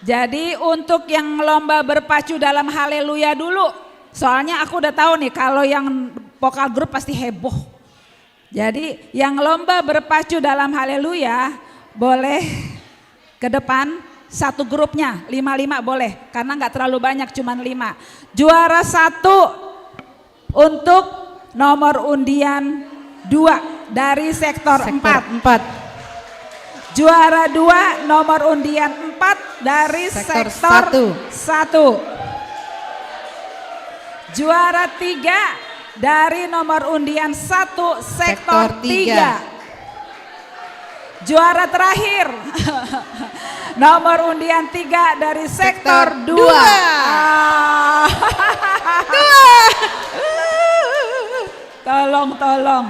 Jadi untuk yang lomba berpacu dalam haleluya dulu. Soalnya aku udah tahu nih kalau yang vokal grup pasti heboh. Jadi yang lomba berpacu dalam haleluya boleh ke depan satu grupnya, lima-lima boleh. Karena nggak terlalu banyak, cuman lima. Juara satu untuk nomor undian dua dari sektor Sektor empat. empat. Juara dua nomor undian empat dari Sektor sektor satu. satu. Juara tiga dari nomor undian satu sektor Sektor tiga. tiga. Juara terakhir nomor undian tiga dari sektor Sektor dua. dua. Ah. Tolong, tolong.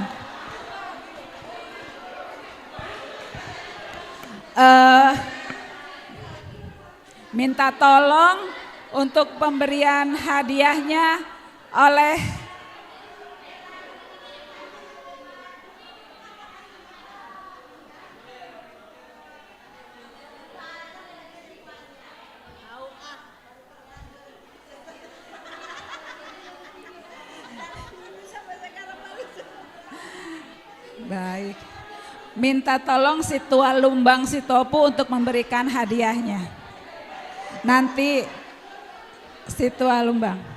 Eh, minta tolong untuk pemberian hadiahnya oleh Baik. Minta tolong si Tua Lumbang Sitopu untuk memberikan hadiahnya. Nanti si Tua Lumbang.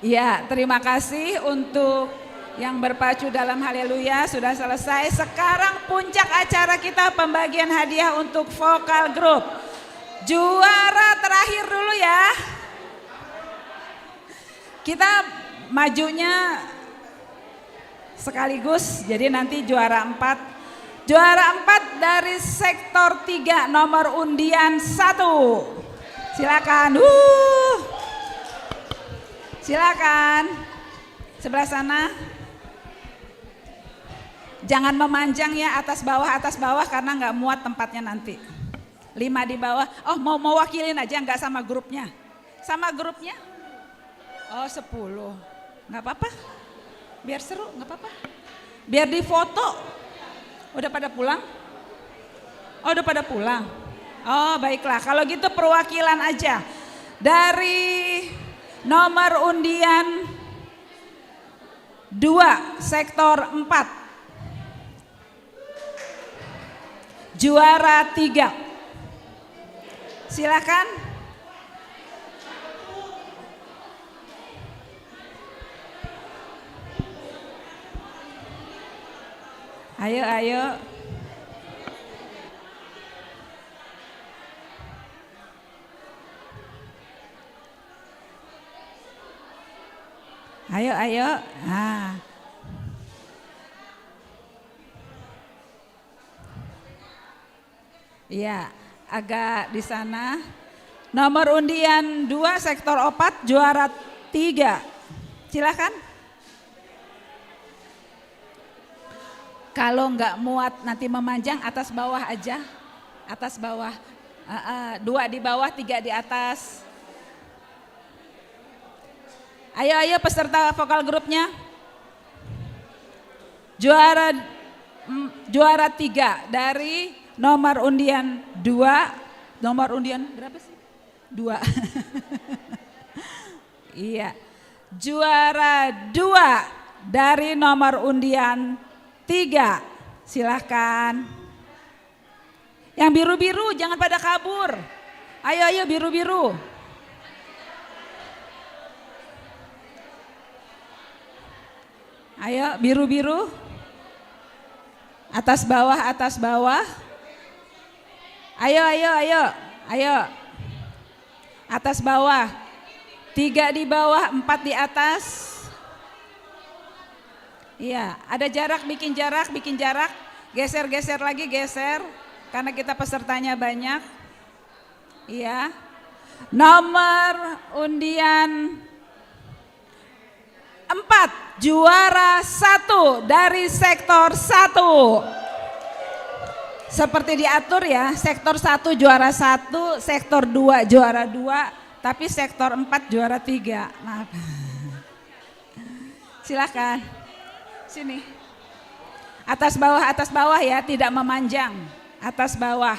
Ya, terima kasih untuk yang berpacu dalam haleluya sudah selesai. Sekarang puncak acara kita pembagian hadiah untuk vokal group. Juara terakhir dulu ya. Kita majunya sekaligus, jadi nanti juara empat. Juara empat dari sektor tiga, nomor undian satu. Silakan. Uh. Silakan. Sebelah sana. Jangan memanjang ya, atas bawah, atas bawah, karena nggak muat tempatnya nanti. Lima di bawah. Oh, mau mewakilin aja, nggak sama grupnya. Sama grupnya? Oh, sepuluh. Nggak apa-apa. Biar seru, nggak apa-apa. Biar difoto. Udah pada pulang? Oh, udah pada pulang. Oh, baiklah. Kalau gitu perwakilan aja. Dari nomor undian dua, sektor empat. Juara tiga. Silakan. Ayo, ayo. Ayo, ayo. Ah. Iya, agak di sana. Nomor undian dua, sektor opat, juara tiga. Silakan. Kalau nggak muat nanti memanjang, atas bawah aja. Atas bawah. Eh, eh, dua di bawah, tiga di atas. Ayo, ayo peserta vokal grupnya. Juara, mm, juara tiga dari nomor undian dua. Nomor undian berapa sih? Dua. Iya. Juara dua dari nomor undian tiga. Silahkan. Yang biru-biru jangan pada kabur. Ayo, ayo, biru-biru. Ayo, biru-biru. Atas bawah, atas bawah. Ayo, ayo, ayo. Ayo. Atas bawah. Tiga di bawah, empat di atas. Iya, ada jarak, bikin jarak, bikin jarak. Geser, geser lagi, geser. Karena kita pesertanya banyak. Iya. Nomor undian empat, juara satu dari sektor satu. Seperti diatur ya, sektor satu juara satu, sektor dua juara dua, tapi sektor empat juara tiga. Maaf. Silahkan. Sini. Atas bawah, atas bawah ya, tidak memanjang. Atas bawah.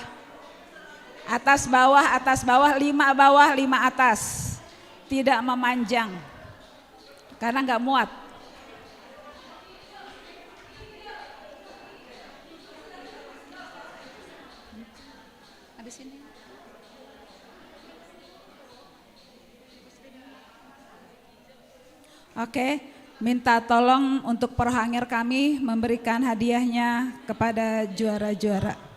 Atas bawah, atas bawah, lima bawah, lima atas. Tidak memanjang. Karena nggak muat. Ada sini. Oke, minta tolong untuk Pro Hanger kami memberikan hadiahnya kepada juara-juara.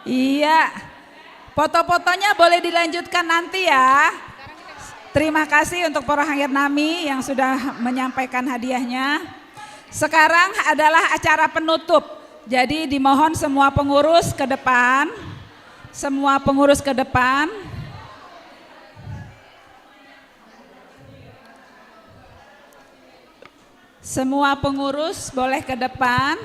Iya. Foto-fotonya boleh dilanjutkan nanti ya. Terima kasih untuk para hangir nami yang sudah menyampaikan hadiahnya. Sekarang adalah acara penutup. Jadi dimohon semua pengurus ke depan. Semua pengurus ke depan. Semua pengurus boleh ke depan.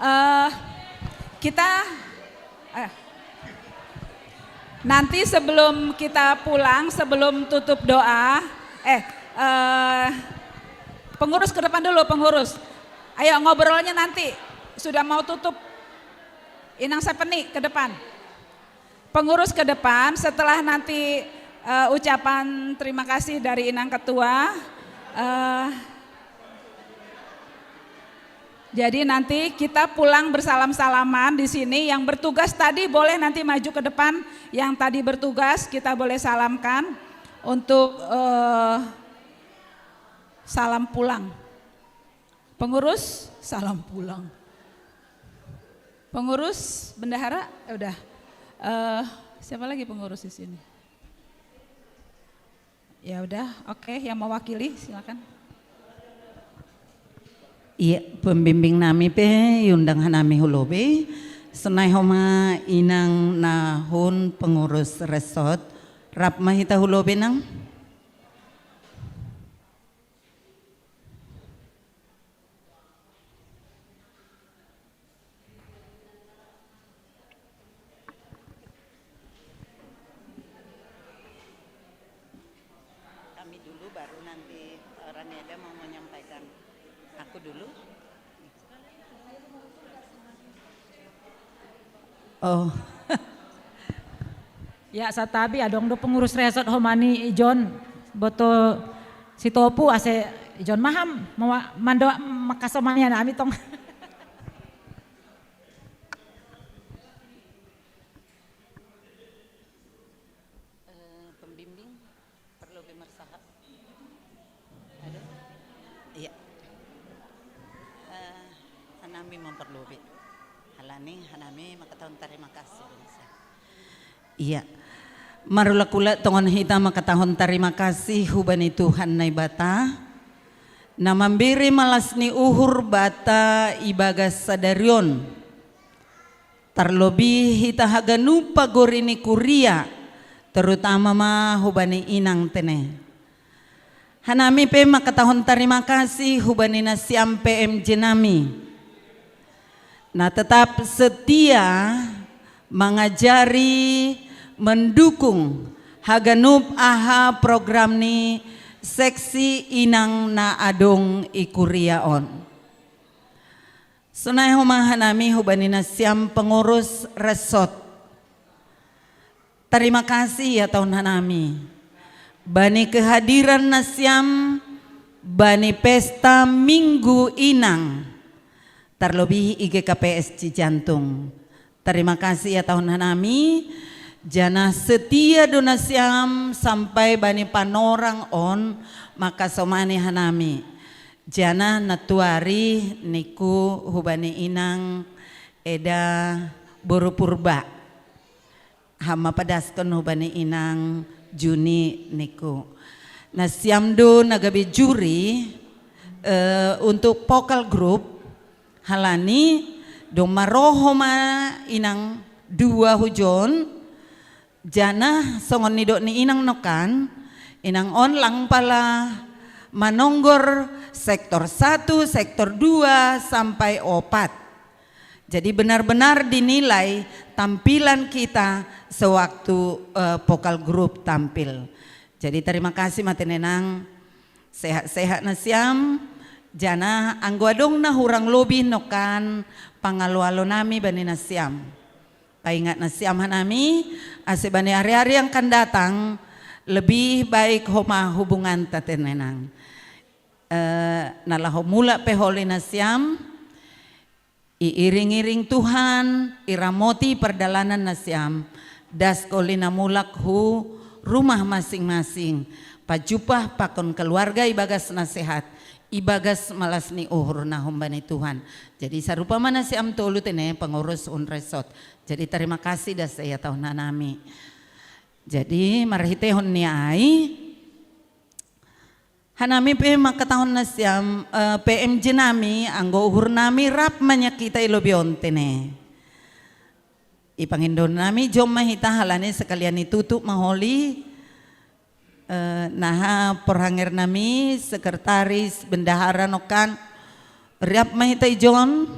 Eh, kita eh, nanti sebelum kita pulang, sebelum tutup doa, eh, eh, pengurus ke depan dulu, pengurus. Ayo ngobrolnya nanti sudah mau tutup. Inang Sepeni ke depan. Pengurus ke depan, setelah nanti eh, ucapan terima kasih dari Inang Ketua, eh, jadi nanti kita pulang bersalam-salaman di sini. Yang bertugas tadi boleh nanti maju ke depan. Yang tadi bertugas kita boleh salamkan untuk eh, salam pulang. Pengurus, salam pulang. Pengurus, bendahara, eh, udah. Eh, siapa lagi pengurus di sini? Ya udah, oke, yang mewakili silakan. Iya, pembimbing nami pe, undang hanami hulobi. Sonai homa inang nahun pengurus resort. Rap ma hita hulobi nang. Kami dulu, baru nanti orang Eda mau menyampaikan. Aku dulu. Oh. Ya, satabi adong do pengurus resort homani ijon boto si Topu ase ijon maham mawa mando makasomania nami tong. Eh, pembimbing perlu mersahak. Ada? Iya. Eh, hanami memperlu bi. Halani hanami makatahon tarima kasih. Iya. Marulak-ulak tongon hita makatahon tarima kasih hubani Tuhan Naibata na mambere malas ni uhur bata ibagas sadarion. Tarlobi hita haganup pagori ni kuria, terutama ma hubani inang tene. Hanami pe makatahon tarima kasih hubani nasiam P M J nami. Na tetap setia mangajari, mendukung haganup aha program ni seksi inang na adong i kuria on. Sonai homa hanami hubani nasiam pengurus resort. Tarima kasih ya tahun hanami. Bani kehadiran nasiam bani pesta Minggu Inang. Terlebih I G K P S Cijantung. Tarima kasih ya tahun hanami. Janah setia do nasiam sampai bani panorang on makasomani hanami. Janah natuari niku hubani inang eda boru Purba. Hama padaskon hubani inang Juni niku. Nasiam do nagabe juri eh, untuk vokal group halani do maroho ma inang dua hujon. Janah songon nidok ni inang nokan, inang on lang pala manonggor sektor satu, sektor dua sampai opat. Jadi benar-benar dinilai tampilan kita sewaktu uh, vokal group tampil. Jadi terima kasih matenenang, sehat-sehat nasiam. Janah anggo adong na hurang lobi nokan pangalo-alo nami bani nasiam. Paingat nasiam hanami, ase bani ari-ari yang akan datang lebih baik homa hubungan tatenenang. Uh, na laho mulak pe holi nasiam, iiring-iring Tuhan, iramoti pardalanan nasiam, das holi na mulak hu rumah masing-masing, pajupah pakon keluarga ibagas nasehat, ibagas malas ni uhur na humbani Tuhan. Jadi sarupa ma nasiam tolu tene pengurus Unresort. Jadi terima kasih dasa ia tahun hanami. Jadi marhitehon ni ai hanami pe mangkatahon nasiam, eh, P M J nami, anggo uhur nami rap manyakita i lobion tene. Ipangindo nami jom ma hita halani sekalian ni tutup maholi, eh, naha porhanger nami, sekretaris, bendahara nokan, rap ma hita ijon.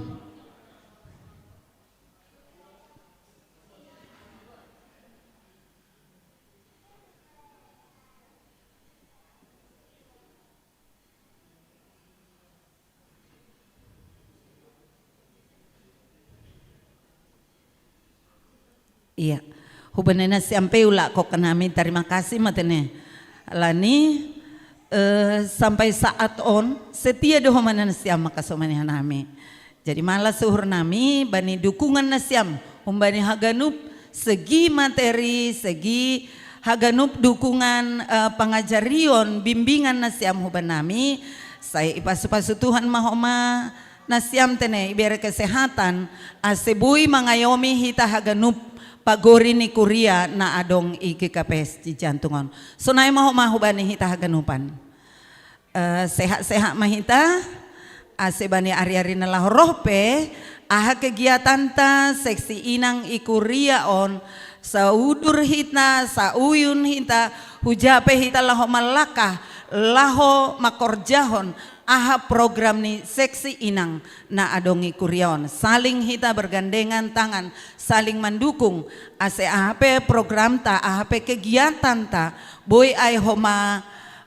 Iya. Hubanena siampe ula kokan nami terima kasih matene. Lani, eh, sampai saat on setia doho manena siam makasomani hanami. Jadi malas uhur nami bani dukungan nasiam humbani haganup segi materi, segi haganup dukungan, eh, pangajarion, bimbingan nasiam hubanami. Sai ipasu-pasu Tuhan ma homa nasiam tene ibere kesehatan, ase boi mangayomi hita haganup pagori ni kuria na adong i G K P S Cijantung on. Sonai ma homa hubani hita haganupan. Eh, sehat-sehat ma hita, ase bani ari-ari na laho roh pe, aha kegiatanta seksi inang i kuria on, saudur hita, sauyun hita, hujape hita laho mallakah, laho makorjahon, aha program ni seksi inang na adong i kuria on. Saling hita bergandengan tangan, saling mandukung, ase aha pe programta, aha pe kegiatanta, boi ai homa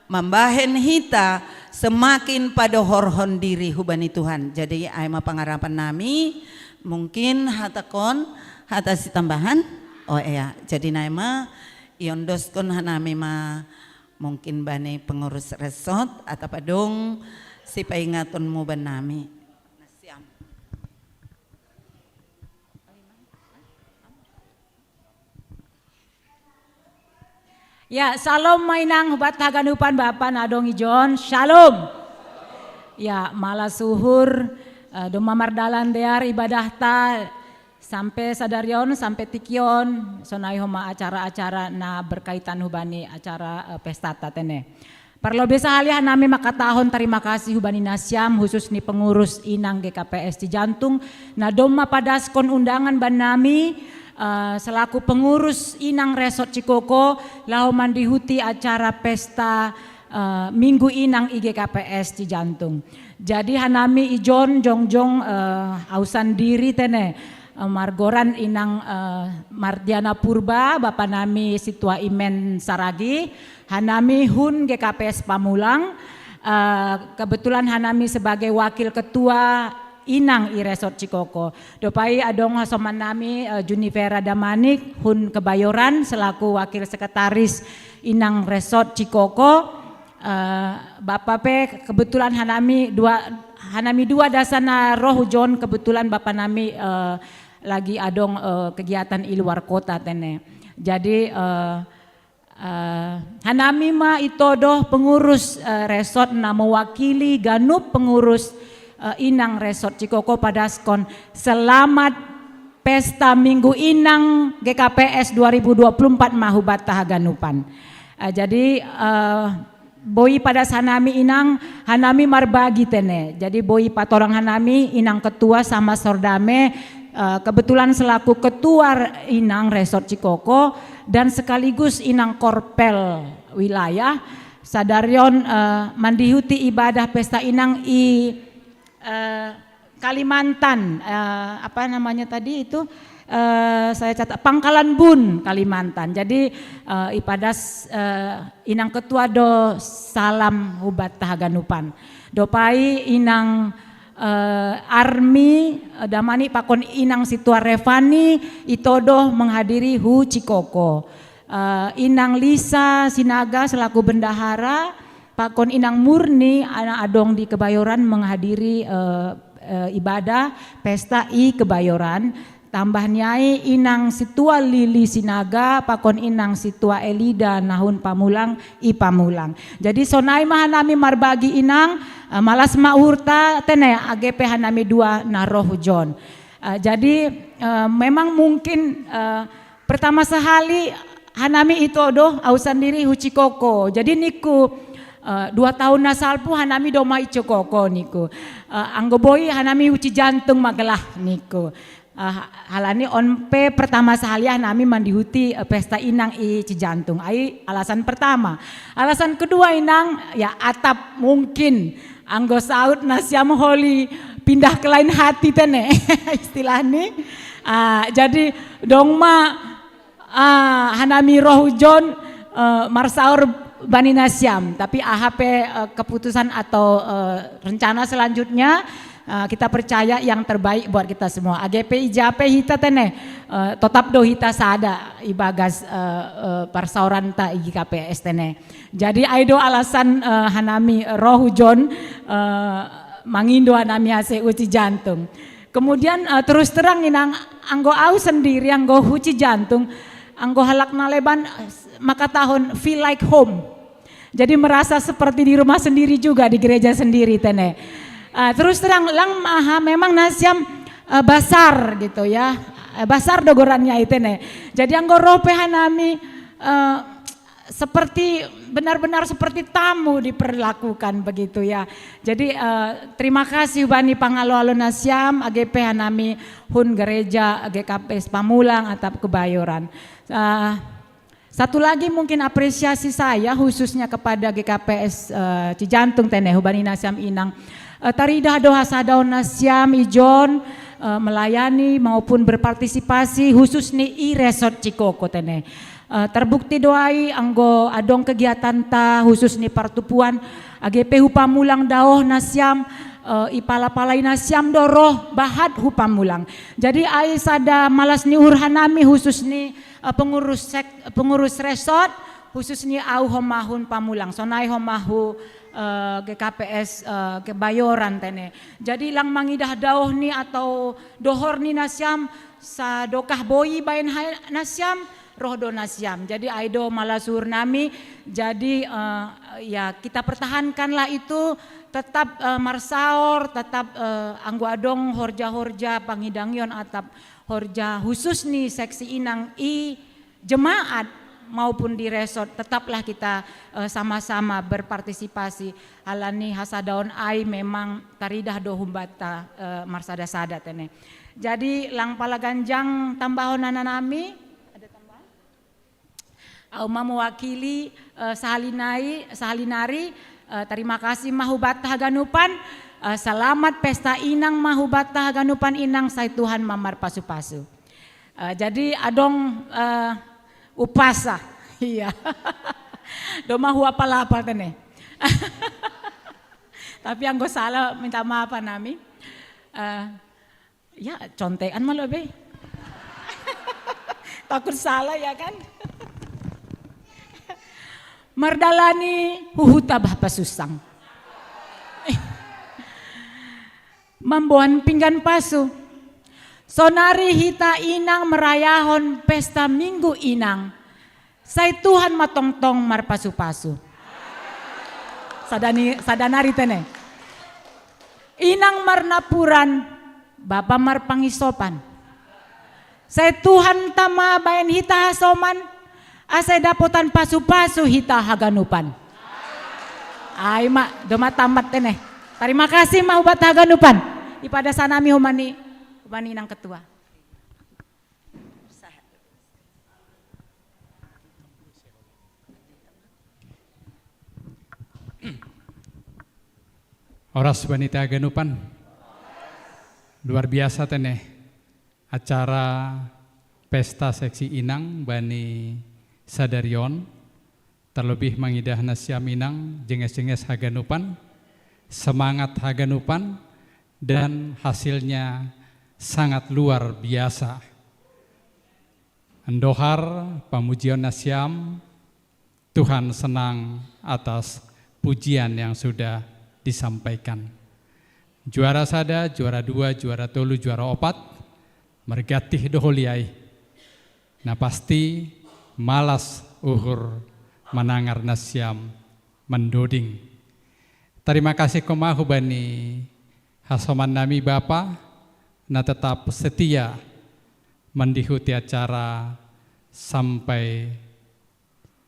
mambahen hita semakin padohorhon diri hubani Tuhan. Jadi ai ma pangarapan nami, mungkin hata kon, hata sitambahan. Oh iya, jadi nai ma iondoskon hanami ma mungkin bani pengurus resort atau padong sipaingaton mu banami. Ya, shalom mainang hubat haganupan bapa na adong ijon. Shalom. Ya, malas uhur, eh, domma mardalan dear ibadahta sampe sadarion, sampe tikion, sonai homa acara-acara na berkaitan hubani acara, eh, pestata tene. Parlobei sahali hanami mangkatahon tarima kasih hubani nasiam khusus ni pengurus inang G K P S Cijantung na domma padaskon undangan banami, eh, selaku pengurus inang Resort Cikoko laho mandihuti acara pesta, eh, Minggu Inang i G K P S Cijantung. Jadi hanami ijon jongjong, eh, au sandiri tene, eh, margoran inang, eh, Mardiana Purba, bapa nami situa imen Saragi, hanami hun G K P S Pamulang, eh, kebetulan hanami sebagai wakil ketua inang i Resort Cikoko. Dopai adong hasoman nami, eh, Junivera Damanik hun Kebayoran selaku wakil sekretaris inang Resort Cikoko. Eh, bapa pe kebetulan hanami dua, hanami dua dasa na roh jon kebetulan bapa nami, eh, lagi adong, eh, kegiatan i luar kota tene. Jadi, eh, eh, hanami ma itodo pengurus, eh, resort na mewakili ganup pengurus, eh, inang Resort Cikoko padaskon selamat pesta Minggu Inang G K P S dua ribu dua puluh empat ma hubata haganupan. Eh, jadi, eh, boi padas hanami inang, hanami marbagi tene. Jadi boi patorang hanami inang ketua sama sordame, eh, kebetulan selaku ketua inang Resort Cikoko dan sekaligus inang korpel wilayah. Sadarion, eh, mandihuti ibadah pesta inang i, eh, Kalimantan, eh, apa namanya tadi itu, eh, saya catat, Pangkalan Bun, Kalimantan. Jadi, eh, ipadas, eh, inang ketua do salam hubat haganupan. Dopai inang, eh, Armi, eh, Damanik pakon inang situa Revani itodo menghadiri hu Cikoko. Eh, inang Lisa Sinaga selaku bendahara, pakon inang Murni anak adong di Kebayoran menghadiri, eh, eh, ibadah pesta i Kebayoran. Tambah ni ai inang situa Lili Sinaga, pakon inang situa Elida nahun Pamulang, i Pamulang. Jadi sonai ma hanami marbagi inang, eh, malas ma uhurta tene age pe hanami dua na roh hu John. Eh, jadi, eh, memang mungkin, eh, pertama sahali hanami ito do, au sandiri hu Cikoko. Jadi niku, eh, dua tahun na salpu hanami do ma i Cikoko niku. Eh, anggo boi hanami hu Cijantung ma gelah niku. Eh, halani on pe pertama sahali hanami mandihuti, eh, pesta inang i Cijantung. Ai alasan pertama. Alasan kedua inang, ya atap mungkin anggo saut nasiam holi pindah ke lain hati tene istilahni. Ah, jadi dong ma, ah, hanami roh hu John, eh, marsaor bani nasiam, tapi aha pe, eh, keputusan atau, eh, rencana selanjutnya, eh, kita percaya yang terbaik buat kita semua. Age pe ija pe hita tene, eh, totap do hita sada ibagas, eh, eh, parsaoranta i G K P S tene. Jadi ai do alasan, eh, hanami roh hu John, eh, mangindo hanami ase hu Cijantung. Kemudian, eh, terus terang inang, anggo au sendiri anggo hu Cijantung, anggo halak na leban, eh, makatahon feel like home. Jadi merasa seperti di rumah sendiri juga, di gereja sendiri tene. Eh, terus terang lang maha memang nasiam, eh, basar gitu ya. Eh, basar do gorannya i tene. Jadi anggo roh pe hanami, eh, seperti benar-benar seperti tamu diperlakukan begitu ya. Jadi, eh, terima kasih bani pangalo-alo nasiam age pe hanami hun gereja G K P S Pamulang atap Kebayoran. Eh, satu lagi mungkin apresiasi saya khususnya kepada G K P S, eh, Cijantung tene hu bani nasiam inang. Eh, taridah do hasadaon nasiam i John, eh, melayani maupun berpartisipasi khusus ni i resort Cikoko tene. Eh, terbukti do ai anggo adong kegiatanta khusus ni partupuan age pe hu Pamulang daoh nasiam, eh, ipala-palai nasiam do roh bahat hu Pamulang. Jadi ai sada malas ni uhur hanami khusus ni, eh, pengurus sek-, pengurus resort khusus ni au homa hun Pamulang. Sonai homa hu, eh, G K P S, eh, Kebayoran tene. Jadi lang mangidah daoh ni atau dohor ni nasiam, sadokah boi baen ha-, nasiam, roh do nasiam. Jadi ai do malas uhur nami. Jadi, eh, ya kita pertahankanlah itu, tetap, eh, marsaor, tetap, eh, anggo adong horja-horja pangidangion atap horja khusus ni seksi inang i jemaat maupun di resort, tetaplah kita, eh, sama-sama berpartisipasi. Alani hasadaon ai memang taridah do humbanta, eh, marsada-sada tene. Jadi lang pala ganjang tambahon nanami. Au ma mewakili, eh, sahalinai, sahalinari, eh, terima kasih ma hubatta haganupan, eh, selamat pesta inang ma hubatta haganupan inang, sai Tuhan ma marpasu-pasu. Eh, jadi adong, eh, upasa. Iya. Doma huapal-apal tene. Tapi anggo salah minta maaf nami. Eh, ya, contekan ma lo be. Takut salah ya kan? Mardalani huhuta bah pasusang. Mamboan pinggan pasu. Sonari hita inang merayahon pesta Minggu Inang. Sai Tuhan ma tongtong marpasu-pasu. Sadani, sadanari tene. Inang marnapuran, bapa marpangisopan. Sai Tuhan ta ma baen hita hasoman, asa dapotan pasu-pasu hita haganupan. Ai ma, doma tambat tene. Terima kasih ma hubatta haganupan. Ipadasanami homa ni, homa ni inang ketua. Horas bani hita haganupan. Luar biasa tene acara pesta seksi inang bani sadari on. Terlebih mangidah nasiam inang, jenges-jenges haganupan, semangat haganupan, dan hasilnya sangat luar biasa. Andohar pamujion nasiam, Tuhan senang atas pujian yang sudah disampaikan. Juara sada, juara dua, juara tolu, juara opat, Mergatih do holiai. Na pasti malas uhur manangar nasiam mandoding. Tarima kasih koma hubani hasoman nami Bapa na tetap setia mandihuti acara sampai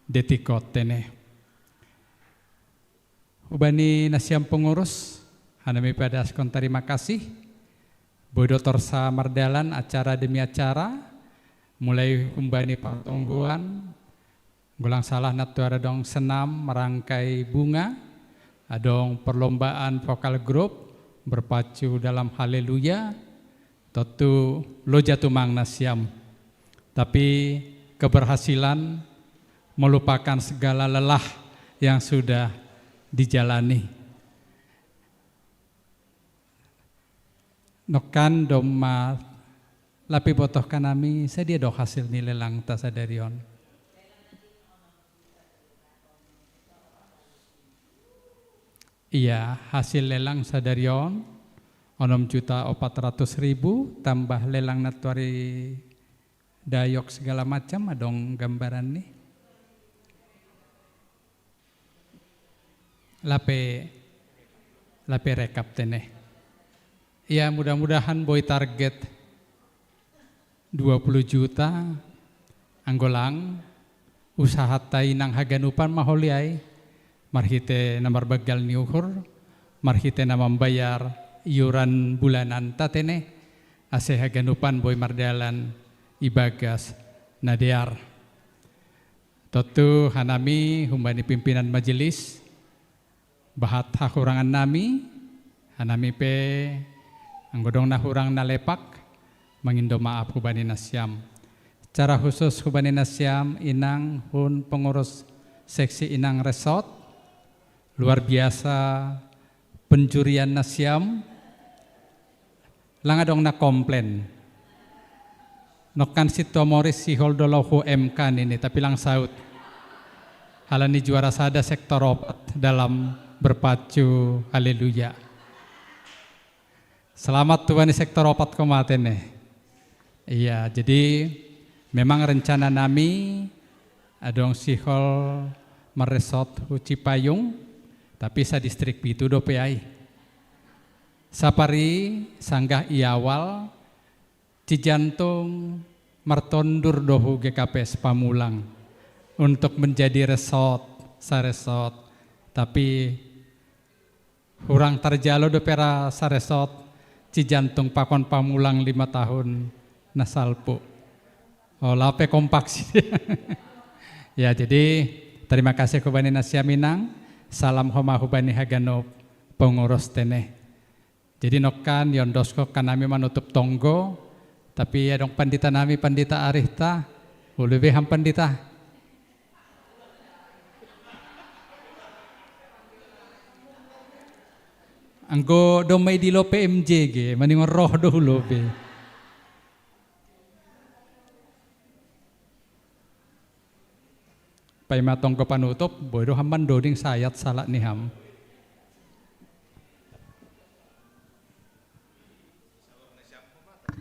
detikot tene. Hubani nasiam pengurus, hanami padaskon tarima kasih. Boi do torsa mardalan acara demi acara, mulai humbani partonggoan, golang salah na tuara dong senam merangkai bunga, adong perlombaan vokal grup berpacu dalam haleluya, totu loja tumang nasiam. Tapi keberhasilan melupakan segala lelah yang sudah dijalani. Nokan domma lape botoh kanami sadia do hasil ni lelang ta sadarion. Iya, hasil lelang sadarion onom juta opat ratus ribu tambah lelang na tuari dayok segala macam adong gambaran ni. Lape, lape rekap tene. Ya, mudah-mudahan boi target dua puluh juta anggolang usaha tai nang haganupan maholiai marhite na marbagal ni uhur, marhite na mambayar iuran bulanan ta tene, ase haganupan boi mardalan ibagas na dear. Totu hanami humbani pimpinan majelis, bahat hahurangan nami, hanami pe anggo dong na hurang na lepak, mangindo maaf hubani nasiam. Cara khusus hubani nasiam inang hun pengurus seksi inang resort, luar biasa penjurian nasiam, lang adong na komplain. Nokan si Tomoris si Holdolohu M K nini, tapi lang saut. Halani juara sada sektor opat dalam berpacu haleluya. Selamat tuan di sektor opat koma tene. Iya, jadi memang rencana nami adong sihol meresot hu Cipayung, tapi sa distrik pitu dope ai. Sapari sanggah i awal Cijantung martondur do hu G K P S Pamulang untuk menjadi resort, saresort. Tapi hurang tarjalo dope ra saresort Cijantung pakon Pamulang lima tahun na salpu. Ola pe kompak si. Ya, jadi terima kasih hubani nasiam inang. Salam homa hubani haganup pengurus tene. Jadi nokan iondosko kanami manutup tonggo, tapi adong pandita nami, pandita Arihta, ulu be ham pandita. Anggo domma idilo P M J ge, maningon roh do hulo be. Paima tonggo panutup, boi do ham mandoding sayat salat ni ham.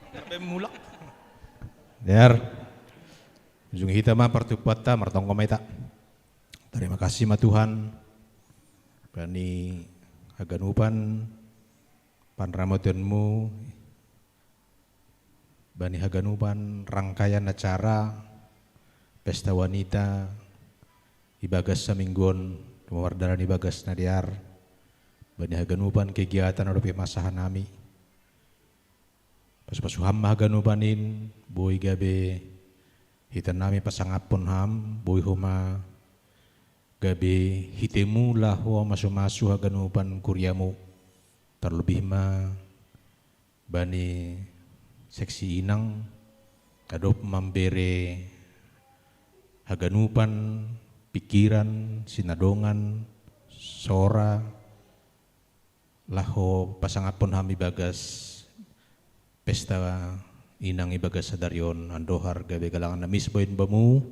Sampai mulak. Der. Ujung hita ma partupuatta, martonggo ma ita. Terima kasih ma Tuhan. Bani haganupan panramotionmu, bani haganupan rangkaian acara pesta wanita ibagas samingguon, mardalan ibagas na dear, bani haganupan kegiatan dope masa hanami. Pasu-pasu ham ma haganupan in, boi gabe hita nami pasangaphon ham, boi homa gabe hitemu laho masu-masu haganupan kuriamu, terlebih ma bani seksi inang, adop mambere haganupan pikiran, sinadongan, sora, laho pasangaphon ham ibagas pesta inang ibagas sadari on, andohar gabe galangan na mis baen bamu.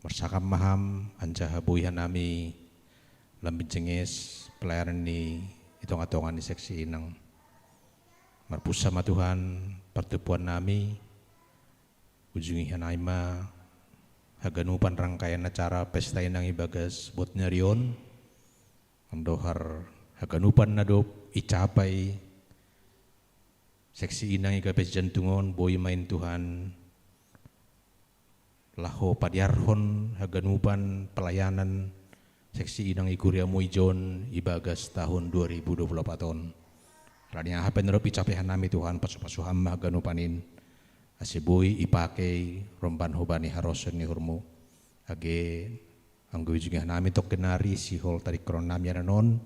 Marsangap ma ham, anjaha boi hanami lambin jenges pelayanan ni i tonga-tonga ni seksi inang. Marpussa ma Tuhan, Partubuan nami, ujungi hanami ma haganupan rangkaian acara pesta inang ibagas botnya rion, andohar haganupan na dob icapai seksi inang i Gapes Jantungon, boi ma in Tuhan laho padiarhon haganupan pelayanan seksi inang i Kuria Muijon ibagas tahun dua ribu dua puluh empat on. Alani aha pe na dob icapai hanami Tuhan, pasu-pasu Ham ma haganupan in, ase boi ipakei romban hobani harosuh ni uhurMu. Age anggo ujungi hanami tongkin nari sihol tadingkonon nami ananon,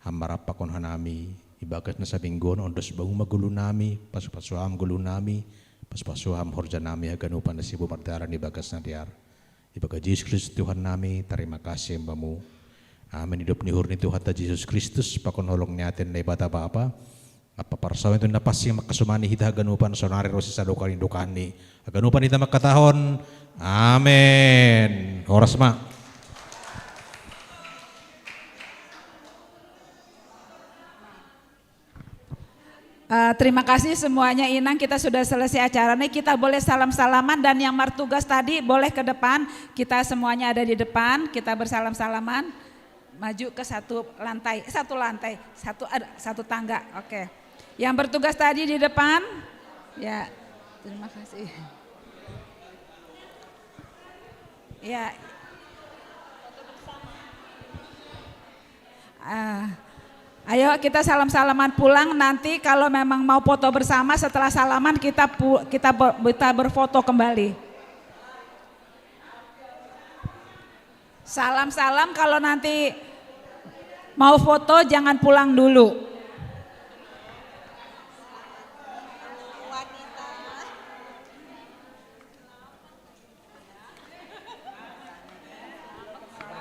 Ham ma rap pakon hanami ibagas na saminggu on, ondos bamu ma golu nami, pasu-pasu Ham golu nami, pasu-pasu Ham horja nami haganupan na sibu mardalan ibagas na dear. Ibagas Jesus Kristus Tuhan nami, tarima kasih Bamu. Amin. Idop ni uhur ni Tuhanta Jesus Kristus, pakon holong ni atei ni Naibata Bapa, ampa parsaoran ni Tondi Napansing mangkasomani hita haganupan sonari ronsi sadokah ni dokahni. Haganupan hita mangkatahon, amin. Horas ma. Uh, terima kasih semuanya Inang, kita sudah selesai acara nih, kita boleh salam-salaman dan yang martugas tadi boleh ke depan, kita semuanya ada di depan, kita bersalam-salaman, maju ke satu lantai, satu lantai, satu ada satu tangga, oke. Yang bertugas tadi di depan, ya terima kasih. Ya. Uh, ayo kita salam-salaman pulang, nanti kalau memang mau foto bersama setelah salaman kita kita kita berfoto kembali. Salam-salam, kalau nanti mau foto jangan pulang dulu.